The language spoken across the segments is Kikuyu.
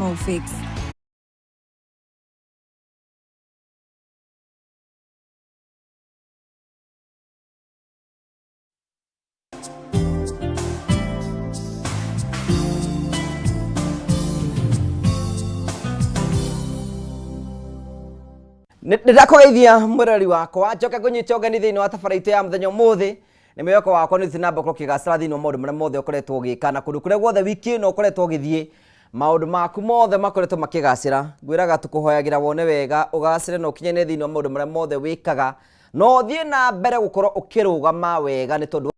Molfix. Ndĩrakũgeithia mwĩrori wakwa njoke ngũnyite ũgeni thĩinĩ wa tabara itũ ya mũthenya ũmũthĩ. Nĩ mwĩhoko wakwa nĩ ũthiĩ na mbere gũkorwo ũkĩgacĩra thĩinĩ wa maũndũ marĩa mothe ũkoretwo ũgĩka na kũndũ kũrĩa guothe wiki ĩno ũkoretwo ũgĩthiĩ, maũndũ maku mothe makoretwo makĩgacĩra. Ngwĩraga tũkũhoyagĩra wone wega, ũgacĩre na ũkinyanĩre thĩinĩ wa maũndũ marĩa mothe wĩkaga, na ũthiĩ na mbere gũkorwo ũkĩrũgama wega nĩ tondũ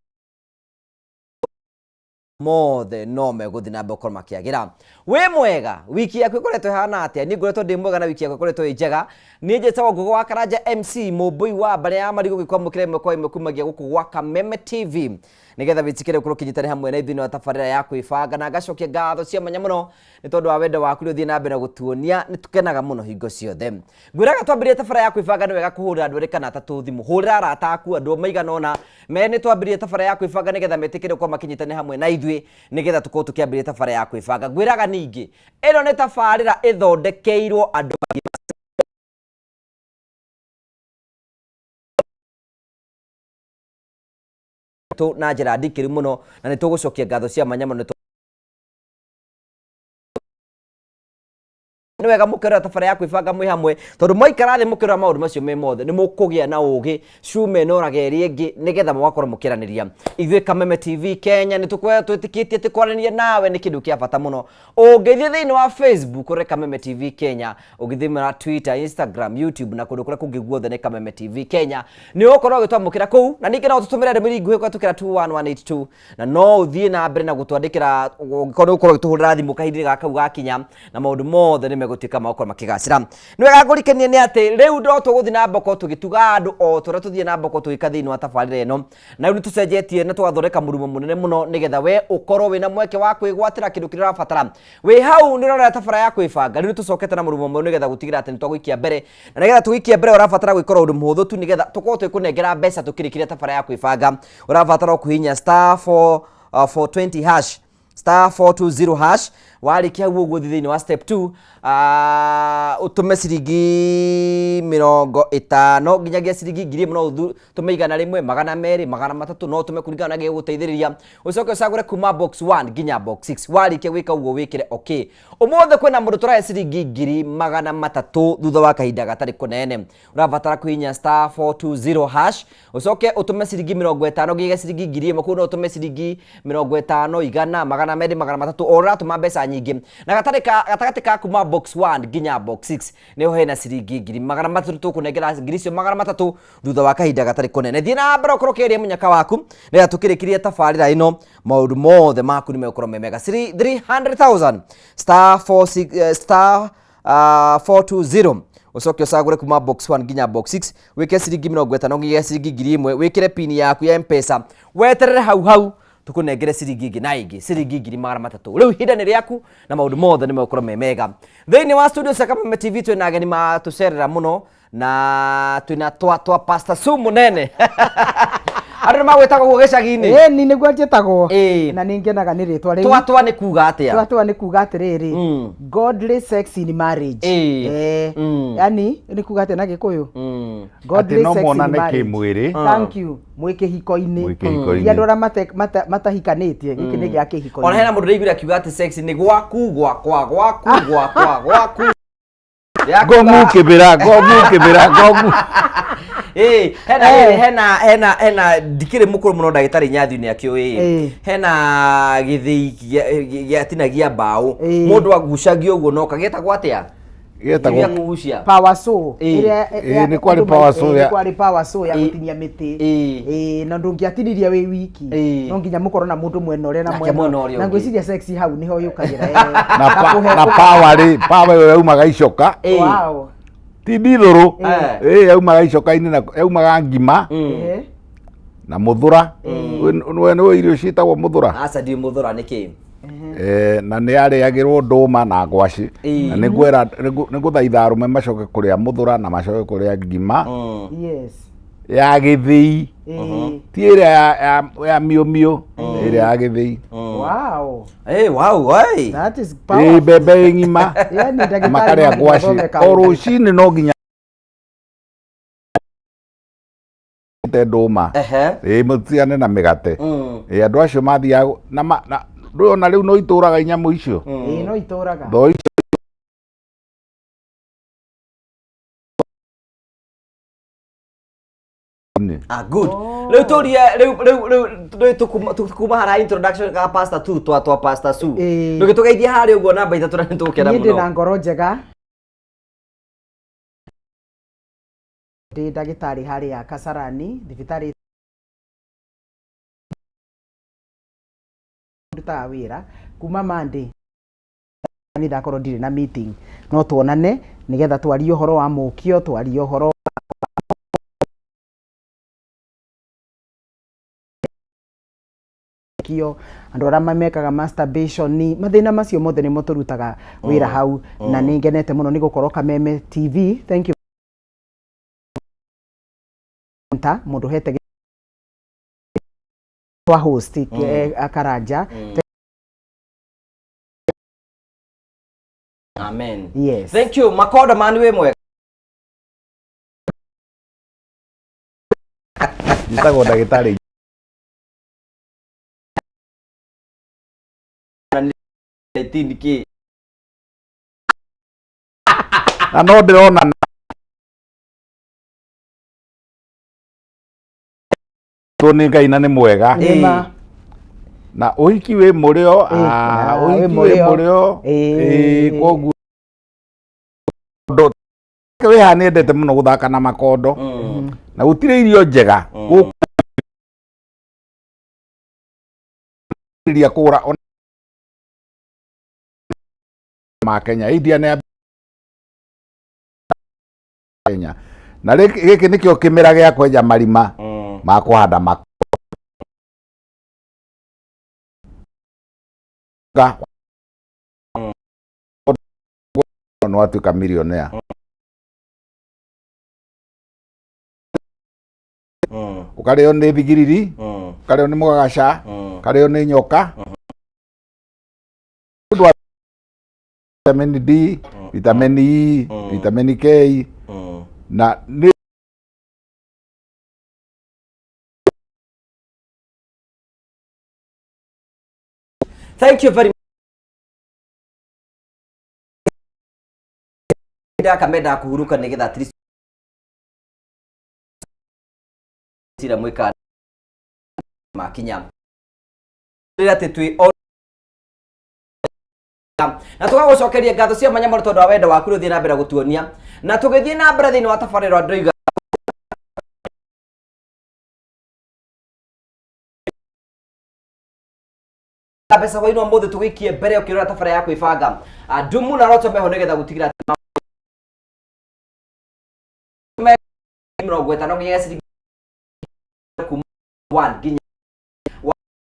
mothe no megũthiĩ na mbere gũkorwo makĩagĩra. Wĩ mwega? Wiki yaku ĩkoretwo ĩhana atĩa? Niĩ ngoretwo ndĩ mwega na wiki yakwa ĩkoretwo ĩ njega. Niĩ njĩtagwo Ngũgĩ wa Karanja MC, mũmbũi wa mbarĩ ya marigũ gĩkwamũkĩra ĩmwe kwa ĩmwe kumagia gũkũ gwa Kameme TV nĩgetha wĩtĩkĩre gũkorwo ũkĩnyitanĩra hamwe na ithuĩ na tabarĩra ya kwĩbanga, na ngacokia ngatho cia mwanya mũno nĩ tondũ wa wendo waku ũrĩa ũthiĩ na mbere na gũtuonia. Nĩ tũkenaga mũno hingo ciothe. Ngwĩraga twambĩrĩrie tabara ya kwĩbanga nĩ wega kũhũrĩra andũ erĩ kana atatũ thimũ. Hũrĩra arata aku andũ maigana ũna mere nĩ twambĩrĩrie tabara ya kwĩbanga nĩgetha metĩkĩre gũkorwo makĩnyitanĩra hamwe na ithuĩ nĩgetha tũkorwo tũkĩambĩrĩria tabara ya kwĩbanga. Ngwĩraga ningĩ ĩno nĩ tabarĩra ĩthondekeirwo andũ agima na njĩra ndikĩru mũno, na nĩ tũgũcokia ngatho cia mwanya mũno. Nĩ wega mũkĩrora tabara ya kwĩbanga mwĩ hamwe, tondũ mwaikara thĩ mũkĩrora maũndũ macio me mothe nĩ mũkũgĩa na ũgĩ cuma ĩnoraga ĩrĩa ĩngĩ nĩgetha mũgakorwo mũkĩaranĩria. Ithuĩ Kameme TV Kenya nĩ tũkoragwo twĩtĩkĩtie atĩ kwaranĩria nawe nĩ kĩndũ kĩa bata mũno. Ũngĩthiĩ thĩinĩ wa Facebook ũrore Kameme TV Kenya, ũngĩthiĩ thĩinĩ wa Twitter, Instagram, YouTube na kũndũ kũrĩa kũngĩ guothe nĩ Kameme TV Kenya, nĩ ũgũkorwo ũgĩtwamũkĩra kũu. Na ningĩ no ũtũtũmĩre ndũmĩrĩri nguhĩ kũhetũkĩra 21182, na no ũthiĩ na mbere na gũtwandĩkĩra ũngĩkorwo nĩ ũgũkorwo ũgĩtũhũrĩra thimũ kahinda-inĩ gaka kau gakinya, na maũndũ mothe nĩ megũtuĩka ma gũkorwo makĩgacĩra. Nĩ wega ngũrikanie nĩ atĩ rĩu no tũgũthiĩ na mbere gũkorwo tũgĩtuga andũ o ta ũrĩa tũthiĩ na mbere gũkorwo tũgĩka thĩinĩ wa tabarĩra ĩno, na rĩu nĩ tũcenjetie na tũgathondeka mũrumo mũnene mũno nĩgetha we ũkorwo wĩna mweke wa kwĩgwatĩra kĩndũ kĩrĩa ũrabatara. Wĩ hau nĩ ũrarora tabara ya kwĩbanga, rĩu nĩ tũcokete na mũrumo mwerũ nĩgetha gũtigĩrĩra atĩ nĩ twagũikia mbere, na nĩgetha tũgũikie mbere ũrabatara gwĩkora ũndũ mũhũthũ tu nĩgetha tũkorwo twĩkũnengera mbeca tũkĩrĩkĩria tabara ya kwĩbanga. Ũrabatara o kũhihinya star 4 420 hash, star 420 hash. Warĩkia hau ũguo thiĩ thĩinĩ wa step 2, ũtũme ciringi 50 nginyagia ciringi 1000. No ũtũme 100, 200, 300, no ũtũme kũringana na gĩgũgũteithĩrĩria. Ũcoke ũcagũre kuma box 1 nginya box 6. Warĩkia gwĩka ũguo wĩkĩre okay. Ũmũthĩ kwĩna mũndũ tũrahe ciringi 300,000 thutha wa kahinda gatarĩ kũnene. Ũrabatara kũhihinya star 420 hash, ũcoke ũtũme ciringi 50 nginya ciringi 1000. Kũu no ũtũme ciringi 50, 100, 200, 300, o ũratũma mbeca nyingĩ. Na gatagatĩ ka kuma box 1 nginya box 6 nĩho hena ciringi 300,000. Tũkũnengera ngiri icio 300 thutha wa kahinda gatarĩ kũnene. Thiĩ na mbere ũkorwo ũkĩgeria mũnyaka waku nĩgetha tũkĩrĩkĩrie tabarĩra ĩno, maũndũ mothe maku nĩ megũkorwo me mega. 300,000 star 4 6, star 420, ũcoke ũcagũre kuma box 1 nginya box 6, wĩke ciringi 50 nginya ciringi 1000, wĩkĩre pin yaku ya M-Pesa, weterere hau hau tũkũnengere ciringi ĩngĩ na ĩngĩ, ciringi 300,000. Rĩu ihinda nĩ rĩaku na maũndũ mothe nĩ megũkorwo me mega. Thĩinĩ wa studio cia Kameme TV twĩna ageni matũcerera mũno, na twĩna twa twa Pastor Sue Munene. Andũ nĩ magwĩtaga ũguo gĩcagi-inĩ? Ĩni, nĩguo njĩtagwo. Na nĩ ngenaga nĩ rĩtwa rĩu. Twa twa nĩ kuga atĩa? Twa twa nĩ kuga atĩrĩrĩ, godly sex in marriage. Yani nĩ kuga atĩa na Gĩkũyũ? Godly Atĩ no sex in muonane marriage. kĩmwĩrĩ. Thank you. Mwĩ kĩhiko-inĩ. Mwĩ kĩhiko-inĩ. Ti andũ arĩa matahikanĩtie, gĩkĩ nĩ gĩa kĩhiko-inĩ. Ona hena mũndũ ndĩraiguire akiuga atĩ sex nĩ gwaku gwakwa, gwaku gwakwa, gwaku. Ngomu kibira, ngomu kibira, ngomu. Ĩĩ, hena hena hena hena ndikĩrĩ mũkũrũ mũno, ndagĩtarĩ Nyathiu nĩ akĩũĩ. Hena gĩthĩi gĩatinagia mbaũ. Mũndũ agucagia ũguo no kagĩtagwo atĩa? Gĩtagwo Gĩa kũgucia. Power saw. Ĩĩ, nĩ kwarĩ power saw Nĩ kwarĩ power saw ya gũtinia mĩtĩ. Ĩĩ, na ndũngĩatinirie wĩ wiki. No nginya mũkorwo na mũndũ mwena ũrĩa na Nake mwena ũrĩa Na ũngĩ. ngwĩciria sex hau nĩho yũkagĩra. Na power rĩ, power ĩyo yaumaga icoka. Wow. Ti ndithũrũ. Ĩĩ, yaumaga icoka-inĩ na yaumaga ngima na mũthũra. We nĩwe irio ciĩtagwo mũthũra? Aca, ndiũĩ mũthũra nĩ kĩ. Na nĩ yarĩagĩrwo ndũma na ngwacĩ. Na nĩngwĩra nĩngũthaitha arũme macoke kũrĩa mũthũra na macoke kũrĩa ngima ya gĩthĩi, ti ĩrĩa ya miũ miũ, ĩrĩa ya gĩthĩi. Wow. Hey, wow, hey. That is Ĩ, powerful. mbembe ĩ ng'ima. Yani ndagĩtarĩ Makarĩa no nginya ngwacĩ ũthome o kaũndũ. rũcinĩ no nginya te ndũma. Ehe. Ĩ, mũtigane na mĩgate. Ĩ, andũ acio mathiaga na na ndũĩ ona rĩu no itũraga inyamũ icio. Ĩĩ, no itũraga. Thoo icio. Ah, good. Rĩu tũrie rĩu rĩu rĩu rĩu tukuma harĩa introduction ka pastor tu twa twa pastor su. Ĩĩ. Ndũgĩtũgeithie harĩa ũguo namba ithatũ na nĩtũgũkena Niĩ ndĩ na mũno. ngoro njega, ndĩ ndagĩtarĩ harĩa Kasarani thibitarĩ ndutaga wĩra kuma Monday kanitha akorwo ndirĩ na meeting no tuonane nĩgetha twarie ũhoro wa mũkio, twarie ũhoro kio andũ arĩa mekaga masturbation, mathĩna macio mothe nĩmo tũrutaga wĩra hau, na nĩ ngenete mũno nĩ gũkorwo Kameme TV. Thank you ta mũndũ hete twa host Karanja. Amen. Yes. Thank you. Makoda mani wĩ mwega. Njĩtagwo ndagĩtarĩ 19 kĩ. Na no ndĩrona two nĩ Ngai na nĩ mwega. Nĩma. Na ũhiki wĩ mũrĩo. Ah, ah, wĩ ũhiki wĩ mũrĩo. Mũrĩo. Ĩĩ. Ĩĩ, koguo wĩ haha nĩendete mũno gũthaka na makondo na gũtirĩ irio njega gũkũ kũgũra ona ma Kenya. India nĩ Kenya na gĩkĩ nĩkĩo kĩmera gĩa kwenja marima ma kũhanda makondo. Nĩ watuĩka millionaire. Ũkarĩo nĩ thigiriri, ũkarĩo nĩ mũgagaca, ũkarĩo nĩ nyoka. Ũndũ wa vitamin D, vitamin E, vitamin K na nĩ Thank you very much. Ndaka mendaga kũhurũka nĩgetha at least tira mwĩka makinya rĩrĩa atĩ twĩ na tũgagũcokeria ngatho cia mwanya mũno tondũ wa wendo waku rĩu thiĩ na mbere gũtuonia na tũgĩthiĩ na mbere thĩinĩ wa tabarĩra ndĩroiga mbeca hwainĩ wa mũthĩ tũgĩikie mbere ũkĩrora tabarĩra ya kwĩbanga. Ah, ndumu na roto meho nĩgetha gũtigĩra atĩ 50 nginya ciringi kuma 1 nginya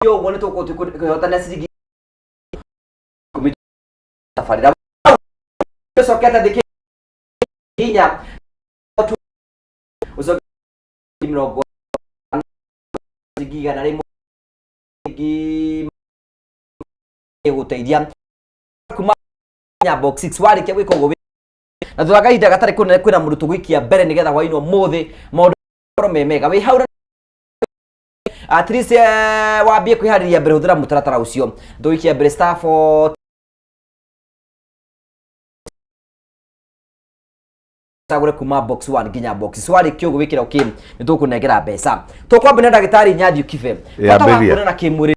ũguo nĩ tũkũhotana ciringi 10 tabarĩra ũcokete thĩ nginya ũcoke 50 ciringi 100 ciringi gũteithia kuma nya box 6 warĩkia gwĩka ũguo na thutha wa kahinda gatarĩ kũnene kwĩna mũndũ tũgũikia mbere nĩgetha hwainĩ ũmũthĩ maũndũ makorwo me mega wĩ hau at least wambie kwĩharĩria mbere hũthĩra mũtaratara ũcio tũgũikia mbere star 4 cagũre kuma box 1 nginya box 6 warĩkia ũguo wĩkĩra okay nĩ tũkũnengera mbeca tũkwambia na ndagĩtarĩ Nyanthi Kibe bata wa Ambĩrĩria. kuonana kĩmwĩrĩ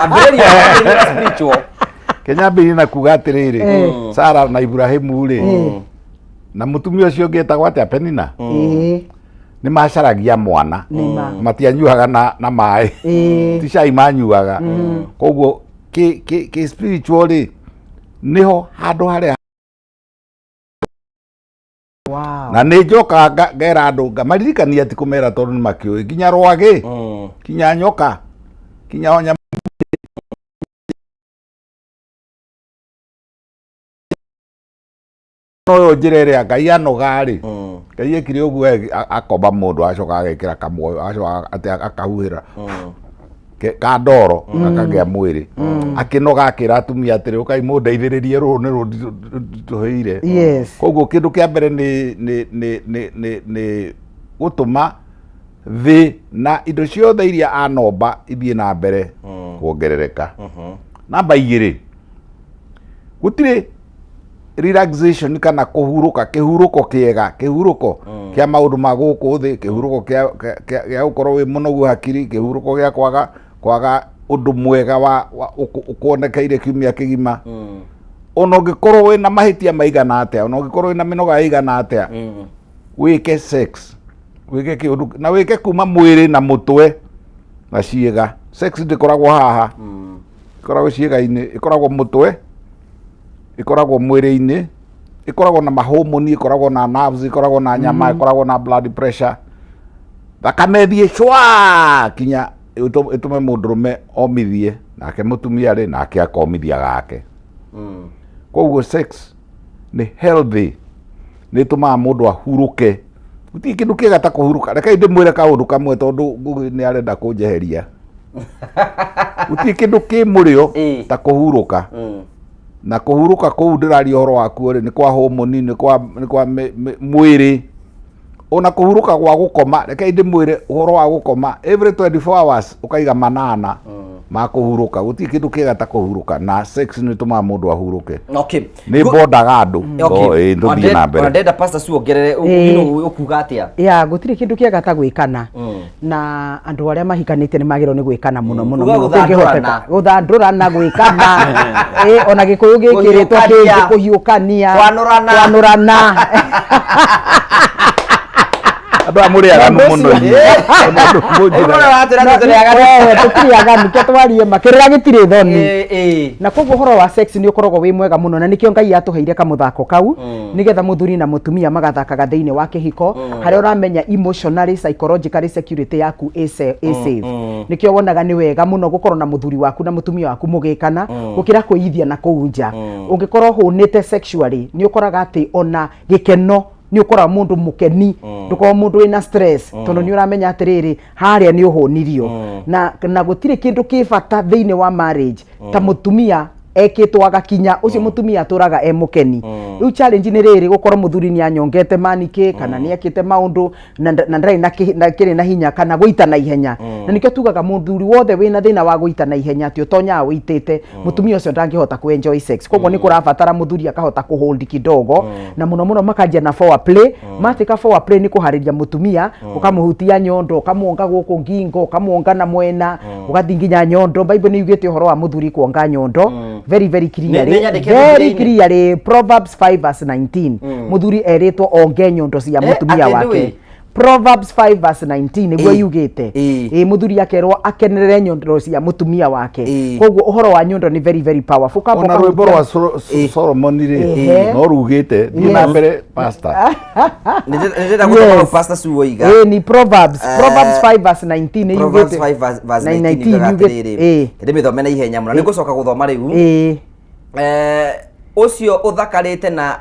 ambĩrĩria ambĩrĩria na spiritual. Kenya mbĩrĩrie na kuga atĩrĩrĩ, Sara na Ibrahimu rĩ na mũtumia ũcio ũngĩ etagwo atĩa, Penina, nĩ macaragia mwana. Nĩma. Matianyuaga na maĩ, ti cai manyuaga. Koguo kĩ spiritual rĩ nĩho handũ harĩa na nĩ njokaga ngera andũ ngamaririkania ti kũmera tondũ nĩ makĩũĩ nginya rwagĩ, kinya nyoka, kinya o nyamũ Noyo njĩra ĩrĩa Ngai anoga rĩ, Ngai ekire ũguo akoma mũndũ, acoka agekĩra kamuoyo, acoka atĩ akahuhĩra ka ndoro gakagĩa mwĩrĩ. Akĩnoga akĩra atumia atĩrĩ, ũkai mũndeithĩrĩrie, rũrũ nĩ rũnditũhĩire. Koguo kĩndũ kĩa mbere nĩ gũtũma thĩ na indo ciothe iria anomba ithiĩ na mbere kuongerereka. Namba 2, gũtirĩ relaxation kana kũhurũka, kĩhurũko kĩega, kĩhurũko kĩa maũndũ ma gũkũ thĩ, kĩhurũko gĩa gũkorwo wĩ mũnogu hakiri, kĩhurũko gĩa kwaga ũndũ mwega wa ũkuonekeire kiumia kĩgima. Ona ũngĩkorwo wĩna mahĩtia maigana atĩa, ona ũngĩkorwo wĩna mĩnoga ĩigana atĩa, wĩke sex, wĩke kĩũndũ na wĩke kuma mwĩrĩ na mũtwe na ciĩga. Sex ndĩkoragwo haha, ĩkoragwo ciĩga-inĩ, ĩkoragwo mũtwe, ĩkoragwo mwĩrĩ-inĩ, ĩkoragwo na mahomoni, ĩkoragwo na nerves, ĩkoragwo na nyama, ĩkoragwo na blood pressure. Thakame ĩthiĩ cwa kinya ĩtũme mũndũrũme omithie, nake mũtumia rĩ nake akomithia gake. Koguo sex nĩ healthy, nĩ ĩtũmaga mũndũ ahurũke. Gũtirĩ kĩndũ kĩega ta kũhurũka. Rekei ndĩmwĩre kaũndũ kamwe tondũ Ngugi nĩ arenda kũnjeheria. Gũtirĩ kĩndũ kĩ mũrĩo ta kũhurũka. Na kũhurũka kũu ndĩraria ũhoro wakuo rĩ, nĩ kwa homoni, nĩ kwa mwĩrĩ. Ona kũhurũka gwa gũkoma, rekei ndĩmwĩre ũhoro wa gũkoma, every 24 hours ũkaiga manana ma kũhurũka. Gũtirĩ kĩndũ kĩega ta kũhurũka, na sex nĩ ĩtũmaga mũndũ ahurũke. Nĩ bondaga andũ. Okay. So, tũthiĩ na mbere. Ona ndenda Pastor Sue ongerere, ũkuga atĩa? Ya, gũtirĩ kĩndũ kĩega ta gwĩkana, na andũ arĩa mahikanĩtie nĩ magĩrĩirwo nĩ gwĩkana mũno mũno Kuga mũno gũthandũrana. kũngĩhoteka. Gũthandũrana, gwĩkana. Ona Gĩkũyũ gĩkĩrĩtwo Kũhiũkania. kĩngĩ, kũhiũkania, Kwanũrana. kwanũrana. Andũ aya mũrĩ aganu Ũndũ mũno ũcio. inyuĩ. Ona andũ mũnjĩraga. Ũrĩa ũratwĩra Na- tũrĩ aganu. Wewe, tũtirĩ aganu, ke twarie ma, kĩrĩra gĩtirĩ thoni. Na koguo ũhoro wa sex nĩ ũkoragwo wĩ mwega mũno, na nĩkĩo Ngai atũheire kamũthako kau, nĩgetha mũthuri na mũtumia magathakaga thĩinĩ wa kĩhiko, harĩa ũramenya emotionally, psychologically security yaku ĩ safe. Nĩkĩo wonaga nĩ wega mũno gũkorwo na mũthuri waku na mũtumia waku mũgĩkana, gũkĩra kwĩithia na kũu nja. Ũngĩkorwo hũnĩte sexually, nĩ ũkoraga atĩ ona gĩkeno nĩ ũkoraga mũndũ mũkeni, ndũkorwo mũndũ wĩna stress, tondũ nĩ ũramenya atĩrĩrĩ, harĩa nĩ ũhũnirio. Na gũtirĩ kĩndũ kĩ bata thĩinĩ wa marriage ta mũtumia ekĩtwo agakinya ũcio, mũtumia atũraga e mũkeni. Rĩu challenge nĩ rĩrĩ, gũkorwo mũthuri nĩ anyongete manike, kana nĩ ekĩte maũndũ na ndarĩ na kĩrĩ na hinya kana gũita na ihenya. Na nĩkĩo tugaga mũthuri wothe wĩna thĩna wa gũita na ihenya, atĩ ũtonyaga ũitĩte, mũtumia ũcio ndangĩhota ku enjoy sex. Koguo nĩ kũrabatara mũthuri akahota kũ hold kidogo, na mũno mũno makanjia na foreplay. Matĩka foreplay nĩ kũharĩria mũtumia, ũkamũhutia nyondo, ũkamwonga gũkũ ngingo, ũkamwonga na mwena, ũgathiĩ nginya nyondo. Bible nĩ yugĩte ũhoro wa mũthuri kuonga nyondo very very clearly. Nĩ nyandĩke Very Bibilia-inĩ. clearly, Proverbs 5 verse 19, mũthuri erĩtwo onge nyondo cia mũtumia Atĩ wake. ndũĩ? Proverbs 5 verse 19 nĩguo yugĩte. Ĩ, mũthuri akerwo akenerere nyondo cia mũtumia wake. Koguo ũhoro wa nyondo nĩ very very powerful. Ũkamba Ona rwĩmbo ũkahutia- rwa Solomoni rĩ, no rugĩte. Thiĩ na mbere, pastor. Nĩndĩrenda gũthoma hau Pastor Sue oiga. Ĩ, ni Proverbs 5 verse 19 nĩ Proverbs yugĩte. 5 verse 19 19 yugaga yugĩte- atĩrĩrĩ, ndĩmĩthome na ihenya mũno, nĩngũcoka gũthoma rĩu. Ũcio ũthakarĩte na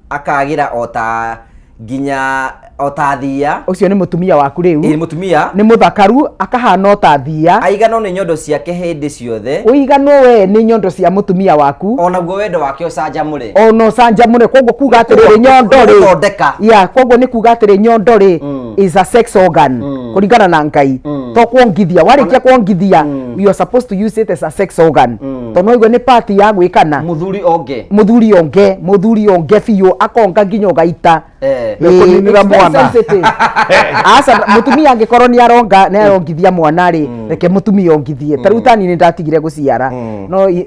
akagĩra o ta nginya o ta thia. Ũcio nĩ mũtumia waku rĩu. Ĩ, mũtumia. Nĩ mũthakaru akahana o ta thia. Aiganwo nĩ nyondo ciake hĩndĩ ciothe. Ũiganwo we nĩ nyondo cia mũtumia waku. O naguo wendo wake ũcanjamũre. Ona ũcanjamũre. Koguo kuga atĩrĩrĩ, nyondo rĩ, Gũthondeka. Ya, koguo nĩ kuga atĩrĩ, nyondo rĩ is a sex organ kũringana na Ngai. To kuongithia, warĩkia kuongithia, you are supposed to use it as a sex organ, tondũ no igue nĩ part ya gwĩkana. Mũthuri onge. Mũthuri onge, mũthuri onge biũ, akonga nginya ũgaita. Nĩ kũninĩra It's very mwana. sensitive. Aca, mũtumia angĩkorwo nĩ aronga, nĩ arongithia mwana rĩ, reke mũtumia ongithie. Ta rĩu tani nĩ ndatigire gũciara,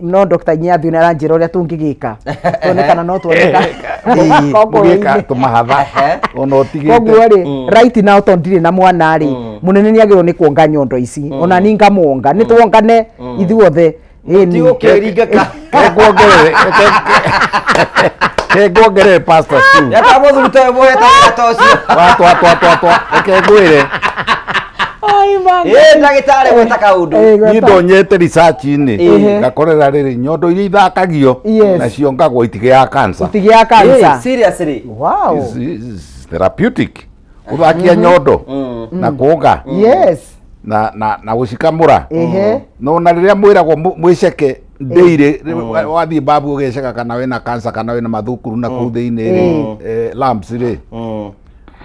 no Dr. Nyathio nĩ aranjĩra ũrĩa tũngĩgĩka, tuone kana no tuone Mũgĩka tũmahatha ona ũtigĩte. Koguo rĩ, right now tondũ ndirĩ na mwana rĩ, mũnene nĩ agĩrĩirwo nĩ kuonga nyondo ici, ona ni ngamuonga, nĩ tuongane ithuothe. Ĩni. Tigũkĩringa ka. Ke nguongerere, Pastor Sue. Yata mũthuri toyũ mũhete wĩra ta ũcio. Twa twa twa twa twa, reke ngwĩre. Ai, mama. Ĩ, ndagĩtarĩ gweta kaũndũ. Eh, Niĩ gweta. ndonyete research-inĩ Ĩhĩ. ngakorera rĩrĩ nyondo iria ithakagio Yes. nacio ngagwo itigĩaga cancer. Itigĩaga Ĩ, cancer. seriously. Wow. Is therapeutic gũthakia nyondo na kuonga Yes. na gũcikamũra. Ehe. No na rĩrĩa mwĩragwo mwĩceke ndĩirĩ wathiĩ babu ũgeceka kana wĩna cancer kana wĩna mathukuru na kũu thĩinĩ rĩ, lumps rĩ,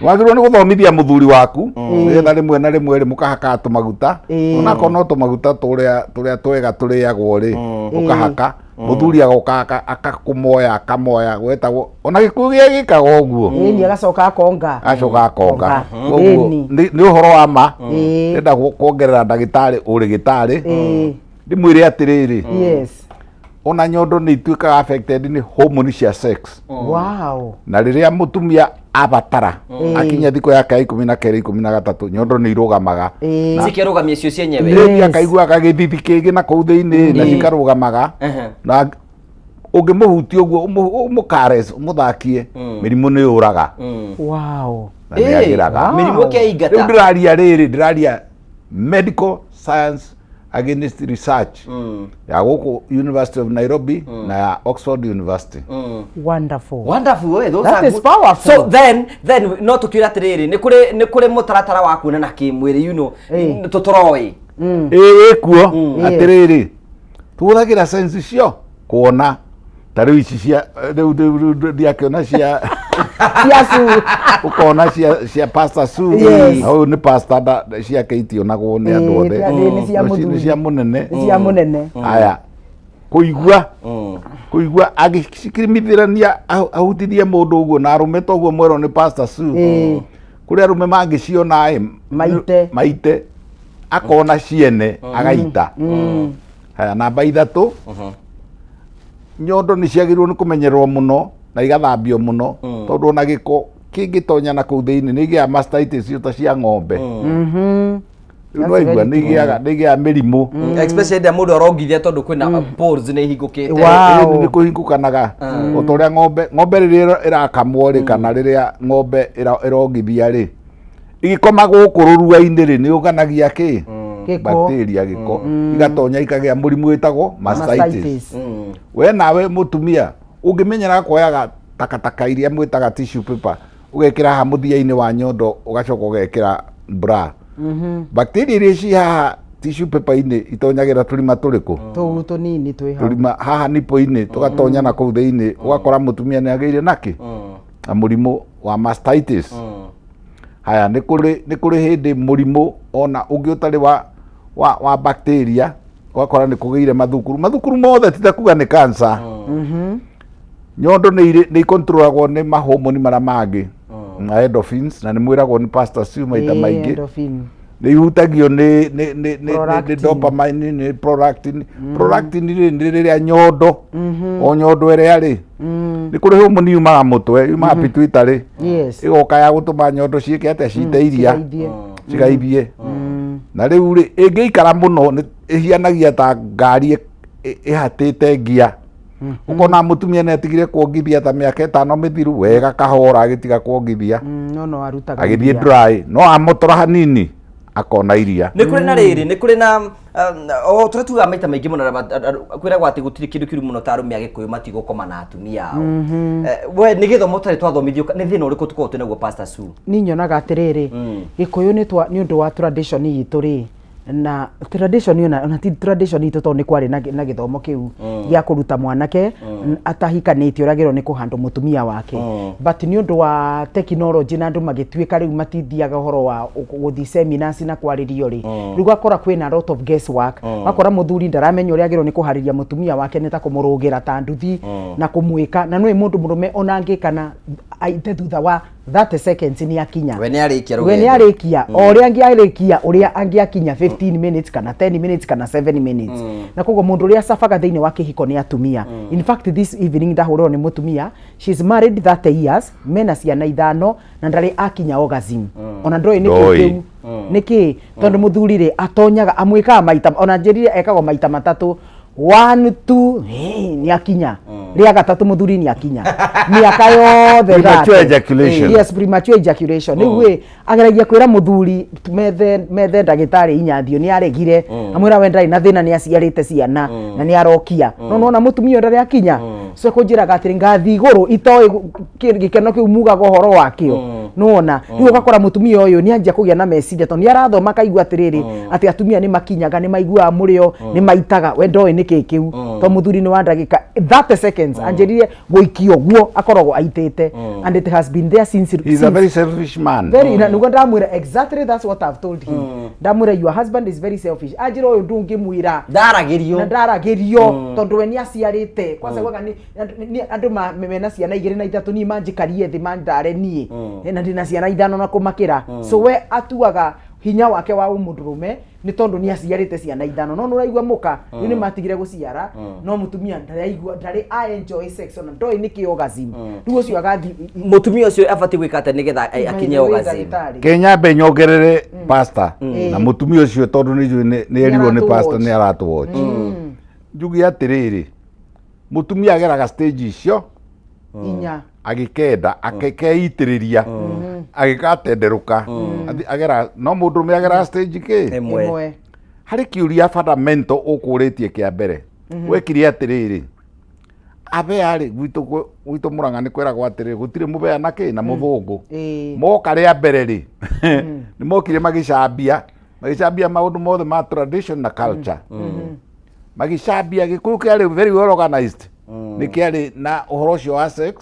wagĩrĩirwo nĩ gũthomithia mũthuri waku nĩgetha rĩmwe na rĩmwe rĩ mũkahakaga tũmaguta, onakorwo no tũmaguta tũrĩa twega tũrĩagwo rĩ, ũkahaka mũthuri agoka akakũmoya akamoya gwetagwo ona gĩkuũ gĩa gĩkaga ũguo. Ĩni agacoka akonga. Acoka akonga. Konga. Koguo Ĩni. nĩ ũhoro wa ma. Ĩĩ. Ndĩrenda kuongerera ndagĩtarĩ ũrĩ gĩtarĩ, ndĩmwĩre atĩrĩrĩ, ona nyondo nĩ ituĩkaga affected nĩ hormone cia sex. Na rĩrĩa mũtumia abatara akinya thikũ yake ya 12, 13, nyondo nĩ irũgamaga. Cikerũgamia cio cienyewe. Rĩngĩ akaiguaga gĩthithi kĩngĩ na kũu thĩinĩ na cikarũgamaga, na ũngĩmũhutia ũguo ũmũkares ũmũthakie, mĩrimũ nĩ yũraga na nĩ yagĩraga. Mĩrimũ Rĩu ĩkeingata. ndĩraria rĩrĩ, ndĩraria medical science against research ya gũkũ University of Nairobi na ya Oxford University. Wonderful. Wonderful, eh, those That are is good. powerful. So then no tukiura atiriri, nĩ kũrĩ mũtaratara wa kuonana kĩmwĩrĩ, you know, tũtũroĩ. Ĩĩ, wĩkuo atĩrĩrĩ, tũhũthagĩra sense cio kuona ta rĩu ici cia rĩu ndiakĩona cia Cia Sue. Ũkona cia Pastor Sue. Yes. Na ũyũ nĩ pastor ciake itionagwo nĩ andũ Ĩĩ, othe. nĩ cia No, mũthuri. nĩ cia mũnene. Nĩ cia mũnene. Aya, kũigua agĩcikirimithĩrania ahutithie mũndũ ũguo na arũme toguo mwerwo nĩ Pastor Sue, kũrĩ arũme mangĩciona ĩ Maite. Maite akona ciene agaita. Haya, namba 3, nyondo nĩ ciagĩrĩirwo nĩ kũmenyererwo mũno na igathambio mũno, tondũ ona gĩko kĩngĩtonya na kũu thĩinĩ nĩ igĩaga mastitis ta cia ng'ombe. Rĩu That's nĩwaigua very nĩ igĩaga mĩrimũ. Especially hĩndĩ ĩrĩa mũndũ arongithia tondũ kwĩna pores nĩ ihingũkĩte. Wow. Ĩĩ, nĩ kũhingũkanaga o ta ũrĩa ng'ombe rĩrĩa ĩrakamwo rĩ, kana rĩrĩa ng'ombe ĩrongithia rĩ, ĩgĩkoma gũkũ rũrua-inĩ rĩ, nĩ yũnganagia kĩ? Gĩko. Bacteria, gĩko, igatonya ikagĩa mũrimũ wĩtagwo mastitis. Mastitis. We nawe mũtumia ũngĩmenyera kuoyaga takataka iria mwĩtaga tissue paper, ũgekĩra haha mũthia-inĩ wa nyondo, ũgacoka ũgekĩra bra, bacteria iria ci haha tissue paper-inĩ itonyagĩra tũrima tũrĩkũ? Tũu tũnini twĩ hau. Tũrima haha nipo-inĩ tũgatonya na kũu thĩinĩ, ũgakora mũtumia nĩ agĩire nakĩ na mũrimũ wa mastitis. Haya, nĩ kũrĩ hĩndĩ mũrimũ ona ũngĩ ũtarĩ wa bacteria, ũgakora nĩ kũgĩire mathukuru mothe, ti ta kuga nĩ cancer. Nyondo nĩ ikontrolagwo nĩ mahomoni marĩa mangĩ na endorphins, na nĩ mwĩragwo nĩ Pastor Sue maita maingĩ. Endorphin. Nĩ ihutagio nĩ Prolactin. dopamine, nĩ prolactin. Prolactin rĩ, nĩ rĩrĩa nyondo o nyondo ĩrĩa rĩ, nĩ kũrĩ homoni yumaga mũtwe, yumaga pituitary, ĩgoka ya gũtũma nyondo ciĩke atĩa? Cite iria. Cigaithie. Cigaithie. Na rĩu rĩ, ĩngĩikara mũno nĩ ĩhianagia ta ngari ĩhatĩte ngia, ũkona mũtumia nĩ atigire kuongithia ta mĩaka 5 mĩthiru wega, kahora agĩtiga kuongithia, No arutaga agĩthiĩ iria. dry, no amotora hanini akona iria. Nĩ kũrĩ na rĩrĩ, nĩ kũrĩ na o tũrĩa tugaga maita maingĩ mũno, kwĩragwo atĩ gũtirĩ kĩndũ kĩũru mũno ta arũme a Gĩkũyũ matigũkoma na atumia ao. We nĩ gĩthomo tũtarĩ twathomithio, nĩ thĩna ũrĩkũ tũkoragwo twĩ naguo, Pastor Sue? Ni nyonaga atĩrĩrĩ, Gĩkũyũ nĩ ũndũ wa tradition itũ rĩ, na tradition ona ti tradition itũ, tondũ nĩ kwarĩ na gĩthomo kĩu gĩa kũruta mwanake atahikanĩtie ũrĩa agĩrĩirwo nĩ kũhandũ mũtumia wake, but nĩ ũndũ wa technology na andũ magĩtuĩka rĩu matithiaga ũhoro wa gũthiĩ seminars na kwarĩrio rĩ, rĩu ũgakora kwĩna a lot of guesswork. Ũgakora mũthuri ndaramenya ũrĩa agĩrĩirwo nĩ kũharĩria mũtumia wake, nĩ ta kũmũrũgĩra ta nduthi na kũmwĩka, na nĩũĩ mũndũ mũrũme ona angĩka na aite thutha wa 30 seconds nĩ akinya. We nĩ arĩkia We nĩ rũgendo. Arĩkia o ũrĩa angĩarĩkia, ũrĩa angĩakinya 15 minutes kana 10 minutes kana 7 minutes, na koguo mũndũ ũrĩa cabaga thĩinĩ wa kĩhiko nĩ atumia. In fact, this evening ndahũrĩrwo nĩ mũtumia, she's married 30 years, mena ciana ithano, na ndarĩ akinya orgasm, ona ndoĩ nĩkĩ. Ndoĩ. Kĩu nĩkĩ? Tondũ mũthuri rĩ, atonyaga amwĩkaga maita, ona njĩrire ekagwo maita matatũ, one, two, hey, nĩ akinya. Rĩa gatatũ mũthuri nĩ akinya mĩaka yothe. Premature 30. ejaculation. Yes, premature ejaculation. Rĩu ĩ ageragia kwĩra mũthuri methe methe ndagĩtarĩ inyathio, nĩ aregire. Amwĩra we ndarĩ na thĩna, nĩ aciarĩte ciana na nĩ arokia, no nona mũtumia ũyũ ndarĩ akinya. So kũnjĩraga atĩrĩ, ngathi igũrũ itoĩ gĩkeno kĩu mugaga ũhoro wakĩo. Nĩwona rĩu ũgakora mũtumia ũyũ nĩ anjia kũgĩa na meciria, tondũ nĩ arathoma akaigua atĩrĩrĩ, atĩ atumia nĩ makinyaga, nĩ maiguaga mũrĩo, nĩ maitaga. We ndoĩ nĩ kĩ kĩu, to mũthuri nĩ wa ndagĩka 30 seconds anjĩrire gũikia ũguo akoragwo aitĩte, and it has been there since. He's a very selfish man. Very. Na niguo ndamwĩra, exactly, that's what I've told him. Ndamwĩra, "Your husband is very selfish." Anjĩra ũyũ ndũngĩmwĩra. Ndaragĩrio. Na ndaragĩrio, tondũ we nĩ aciarĩte kwanza. Gwaga nĩ andũ mena ciana igĩrĩ na ithatũ, niĩ manjikarie thĩ mandare niĩ na ndĩna ciana ithano na kũmakĩra. So we atuaga hinya wake wa ũmũndũrũme nĩ tondũ nĩ aciarĩte ciana ithano. No nĩũraigua mũka rĩu nĩ matigire gũciara, no mũtumia ndaraigua, ndarĩ a enjoy sex, ona ndoĩ nĩ kĩ orgasm. Rĩu ũcio agathi. Mũtumia ũcio abatiĩ gwĩka atĩa nĩgetha akinye orgasm? Ndagĩtarĩ. Kenyambe nyongerere pastor na mũtumia ũcio, tondũ nĩ njũĩ nĩ erirwo nĩ pastor nĩ aratũwatch. Njuge atĩrĩrĩ, mũtumia ageraga stage icio inya. Agĩkenda akeitĩrĩria, agĩgatenderũka. Agera no mũndũrũme ageraga stage kĩ? Ĩmwe. Ĩmwe. Harĩ kĩũria fundamental ũkũrĩtie kĩa mbere wekire atĩrĩrĩ, abea rĩ, gwitũ Mũrang'a nĩ kwĩragwo atĩrĩrĩ, gũtirĩ mũbea na kĩ na mũthũngũ. Moka rĩa mbere rĩ, nĩ mokire magĩcambia maũndũ mothe ma tradition na culture, magĩcambia Gĩkũyũ kĩarĩ very well organized, nĩ kĩarĩ na ũhoro ũcio wa sex.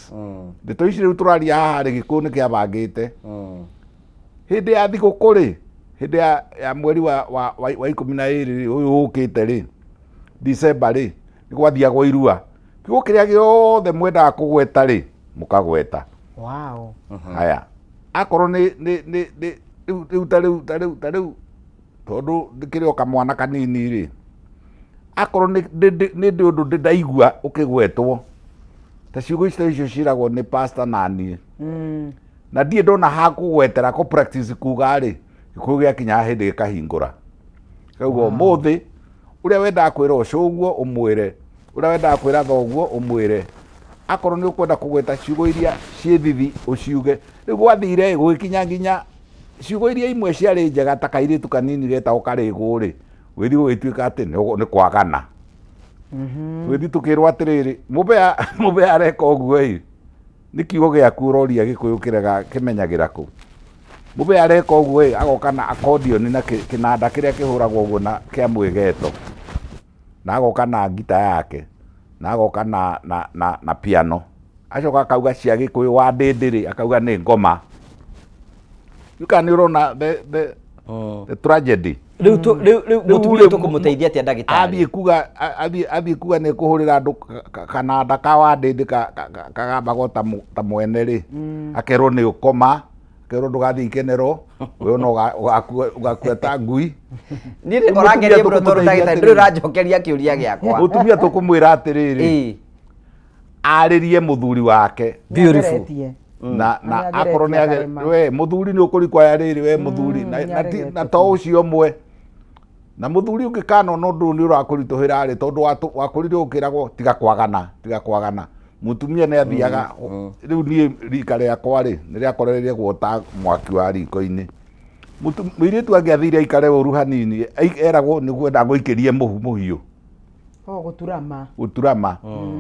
Ndeto ici rĩu tũraria haha rĩ, Gĩkũyũ nĩ kĩabangĩte hĩndĩ ya thigũkũ rĩ, hĩndĩ ya mweri wa 12 rĩ, ũyũ ũkĩte rĩ, December rĩ, nĩ gwathiagwo irua, kiugo kĩrĩa gĩothe mwendaga kũgweta rĩ, mũkagweta. Haya, akorwo nĩ rĩu ta rĩu tondũ ndĩkĩrĩ o kamwana kanini rĩ, akorwo nĩ ũndũ ndĩ ndaigua ũkĩgwetwo ta ciugo ici, ta icio ciragwo nĩ pastor na niĩ na ndirĩ ndona ha kũgwetera kũ practice kuga rĩ, Gĩkũyũ gĩakinya hĩndĩ gĩkahingũra, gĩkauga ũmũthĩ ũrĩa wendaga kwĩra ũcũguo ũmwĩre, ũrĩa wendaga kwĩra thoguo ũmwĩre, akorwo nĩ ũkwenda kũgweta ciugo iria ciĩ thithi ũciuge. Rĩu gwathire gũgĩkinya nginya ciugo iria imwe ciarĩ njega ta kairĩtu kanini getagwo karĩgũ rĩ, gũgĩthiĩ gũgĩtuĩka atĩ nĩ kwagana. Tũgĩthiĩ tũkĩrwo atĩrĩrĩ, mũbea areka ũguo ĩ, nĩ kiugo gĩaku ũroria Gĩkũyũ kĩrega kĩmenyagĩra kũ. Mũbea areka ũguo ĩ, agoka na accordion na kĩnanda kĩrĩa kĩhũragwo ũguo na kĩa mwĩgeto, na agoka na ngita yake, na agoka na piano, acoka akauga cia Gĩkũyũ wa ndĩndĩ rĩ, akauga nĩ ngoma. Rĩu kana nĩ ũrona the tragedy? Rĩu Rĩu mũtumia rĩ, tũkũmũteithia atĩa, ndagĩtarĩ? Athiĩ kuga nĩ kũhũrĩra andũ kananda ka wa ndĩndĩ kagambagwo ta mwene rĩ, akerwo nĩ ũkoma, akerwo ndũgathiĩ ikenero, we ona ũgakua ta ngui. Niĩ Rĩu ũrangeria mũtumia mũno tondũ tũkũmũteithia ndagĩtarĩ atĩrĩrĩ. ndũrĩ ũranjokeria kĩũria gĩakwa. Mũtumia tũkũmwĩra atĩrĩrĩ, arĩrie mũthuri wake. Beautiful. Nĩageretie. Na Nĩageretie akorwo nĩ akarema. we mũthuri nĩ ũkũrikwaya rĩrĩ, we mũthuri Nĩaregete. Na to ũcio ũmwe na mũthuri ũngĩkanona ũndũ ũyũ nĩ ũrakũritũhĩra rĩ, tondũ wakũrire ũkĩragwo tiga kwagana, tiga kwagana, mũtumia nĩ athiaga. Rĩu niĩ rika rĩakwa rĩ, nĩ rĩakorereire guota mwaki wa riko-inĩ. Mũirĩtu angĩathire aikare ũru hanini, eragwo nĩguo ndagũikĩrie mũhu mũhiũ. O gũturama. Gũturama,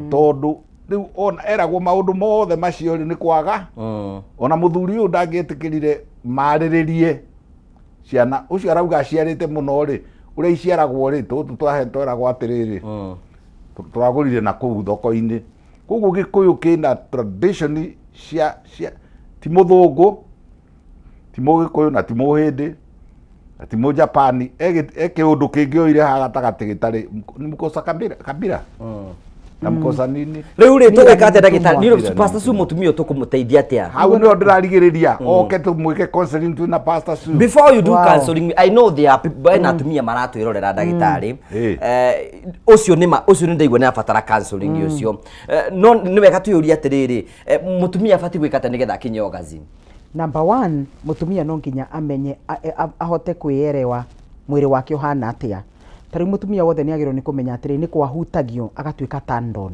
tondũ rĩu ona eragwo maũndũ mothe macio rĩ, nĩ kwaga. Ona mũthuri ũyũ ndangĩetĩkĩrire marĩrĩrie ciana, ũcio arauga aciarĩte mũno rĩ, ũrĩa iciaragwo rĩ, tũtũ twahe tweragwo atĩrĩrĩ, tũragũrire na kũu thoko-inĩ. Koguo Gĩkũyũ kĩna tradition cia ti mũthũngũ, ti mũgĩkũyũ, na ti mũhĩndĩ, na ti mũjapani, e kĩũndũ kĩngĩ oire haha gatagatĩ gĩtarĩ nĩ mkosa kabira kabira na mkosa nini. Rĩu rĩ, tũgwĩka atĩa, Mira ndagĩtarĩ? nĩ Niĩ Pastor Sue, mũtumia ũyũ tũkũmũteithia atĩa? Hau nĩho ndĩrarigĩrĩria oke tũmwĩke counseling twĩna Pastor Sue. Before you do counseling, I know there are people, ena atumia maratwĩrorera, ndagĩtarĩ. Ũcio nĩ ma ũcio nĩ ndaigua nĩ abatara counseling ũcio. No nĩ wega twĩyũrie atĩrĩrĩ, mũtumia abatiĩ gwĩka atĩa nĩgetha akinye orgasm? Number one, mũtumia no nginya amenye ahote kwĩerewa mwĩrĩ wake ũhana atĩa. Ta rĩu mũtumia wothe nĩ agĩrĩirwo nĩ kũmenya atĩrĩ, nĩ kwahutagio agatuĩka turned on.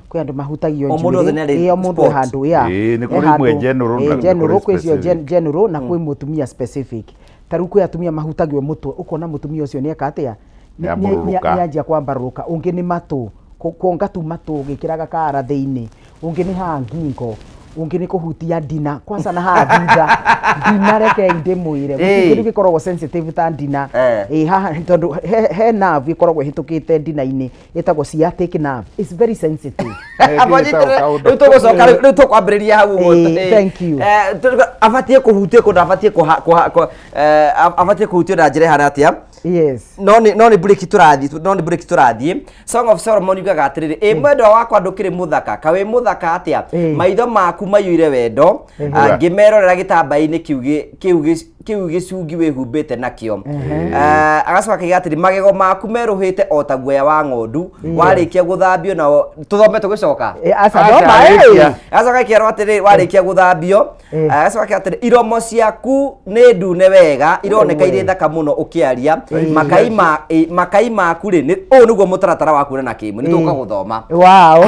Kwĩ andũ mahutagio O mũndũ wothe nĩ arĩ Ĩĩ, o mũndũ spot. e handũ, yeah. Ĩĩ, nĩ E kũrĩ handũ. imwe general Ĩĩ, na nĩ general, kũrĩ kwĩ cio specific. general na kwĩ mũtumia specific. Ta rĩu kwĩ atumia mahutagio mũtwe, ũkona mũtumia ũcio nĩ eka atĩa? Nĩambarũrũka. Nĩanjia kwambarũrũka. Ũngĩ nĩ matũ, kuonga tu matũ ũgĩkĩraga kara thĩinĩ. Ũngĩ nĩ haha ngingo, ũngĩ nĩ kũhutia ndina, kwanza na haha thutha. Ndina rekei ndĩmwĩre, gũtirĩ kĩndũ gĩkoragwo sensitive ta ndina. Ĩĩ, haha tondũ he nerve ĩkoragwo ĩhĩtũkĩte ndina-inĩ ĩtagwo sciatic nerve. It's very sensitive. Rĩu tũgũcoka rĩu tũkwambĩrĩria hau ũguo. Ĩĩ, thank you. Abatiĩ kũhutio kũndũ abatiĩ abatiĩ kũhutio na njĩra ĩhana atĩa? Yes. No nĩ break tũrathiĩ, no nĩ break tũrathiĩ. Song of Solomon yugaga atĩrĩrĩ, ĩ mwendwa wakwa, ndũkĩrĩ mũthaka, kaĩ wĩ mũthaka atĩa? Maitho maku maiyũire wendo. Ngĩmerorera gĩtambaya-inĩ kĩu gĩcungi wĩhumbĩte nakĩo. Agacoka akaiga atĩrĩ, magego maku merũhĩte o ta guoya wa ng'ondu warĩkia gũthambio nao. Tũthome tũgĩcoka. Aca, Aca, thoma, arĩkia. Agacoka akerwo atĩrĩ, warĩkia gũthambio. Agacoka akera atĩrĩ, iromo ciaku nĩ ndune wega, ironeka irĩ thaka mũno ũkĩaria. Makai maku rĩ, ũyũ nĩguo mũtaratara wa kuonana kĩmwe, nĩ tũgũka gũthoma. Wow.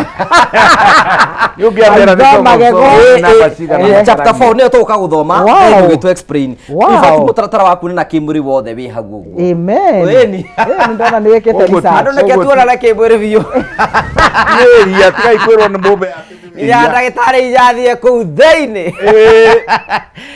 Nĩ ũngĩambĩra nĩ Maitho, Song of magego. Solomon namba cigana? Chapter 4 nĩyo tũgũka gũthoma. Tũgĩtũ explain. In fact, mũtaratara wa kuonana kĩmwĩrĩ wothe wĩ hau ũguo. Amen. Ĩni. Nĩ ndona nĩ wĩkĩte Ũguo ti- research. Andũ nĩke Ũguo ti- tuonana kĩmwĩrĩ biũ. Nĩ iria tigai kwĩrwo nĩ mũmbe Ya ndagĩtarĩ irathiĩ kũu thĩinĩ.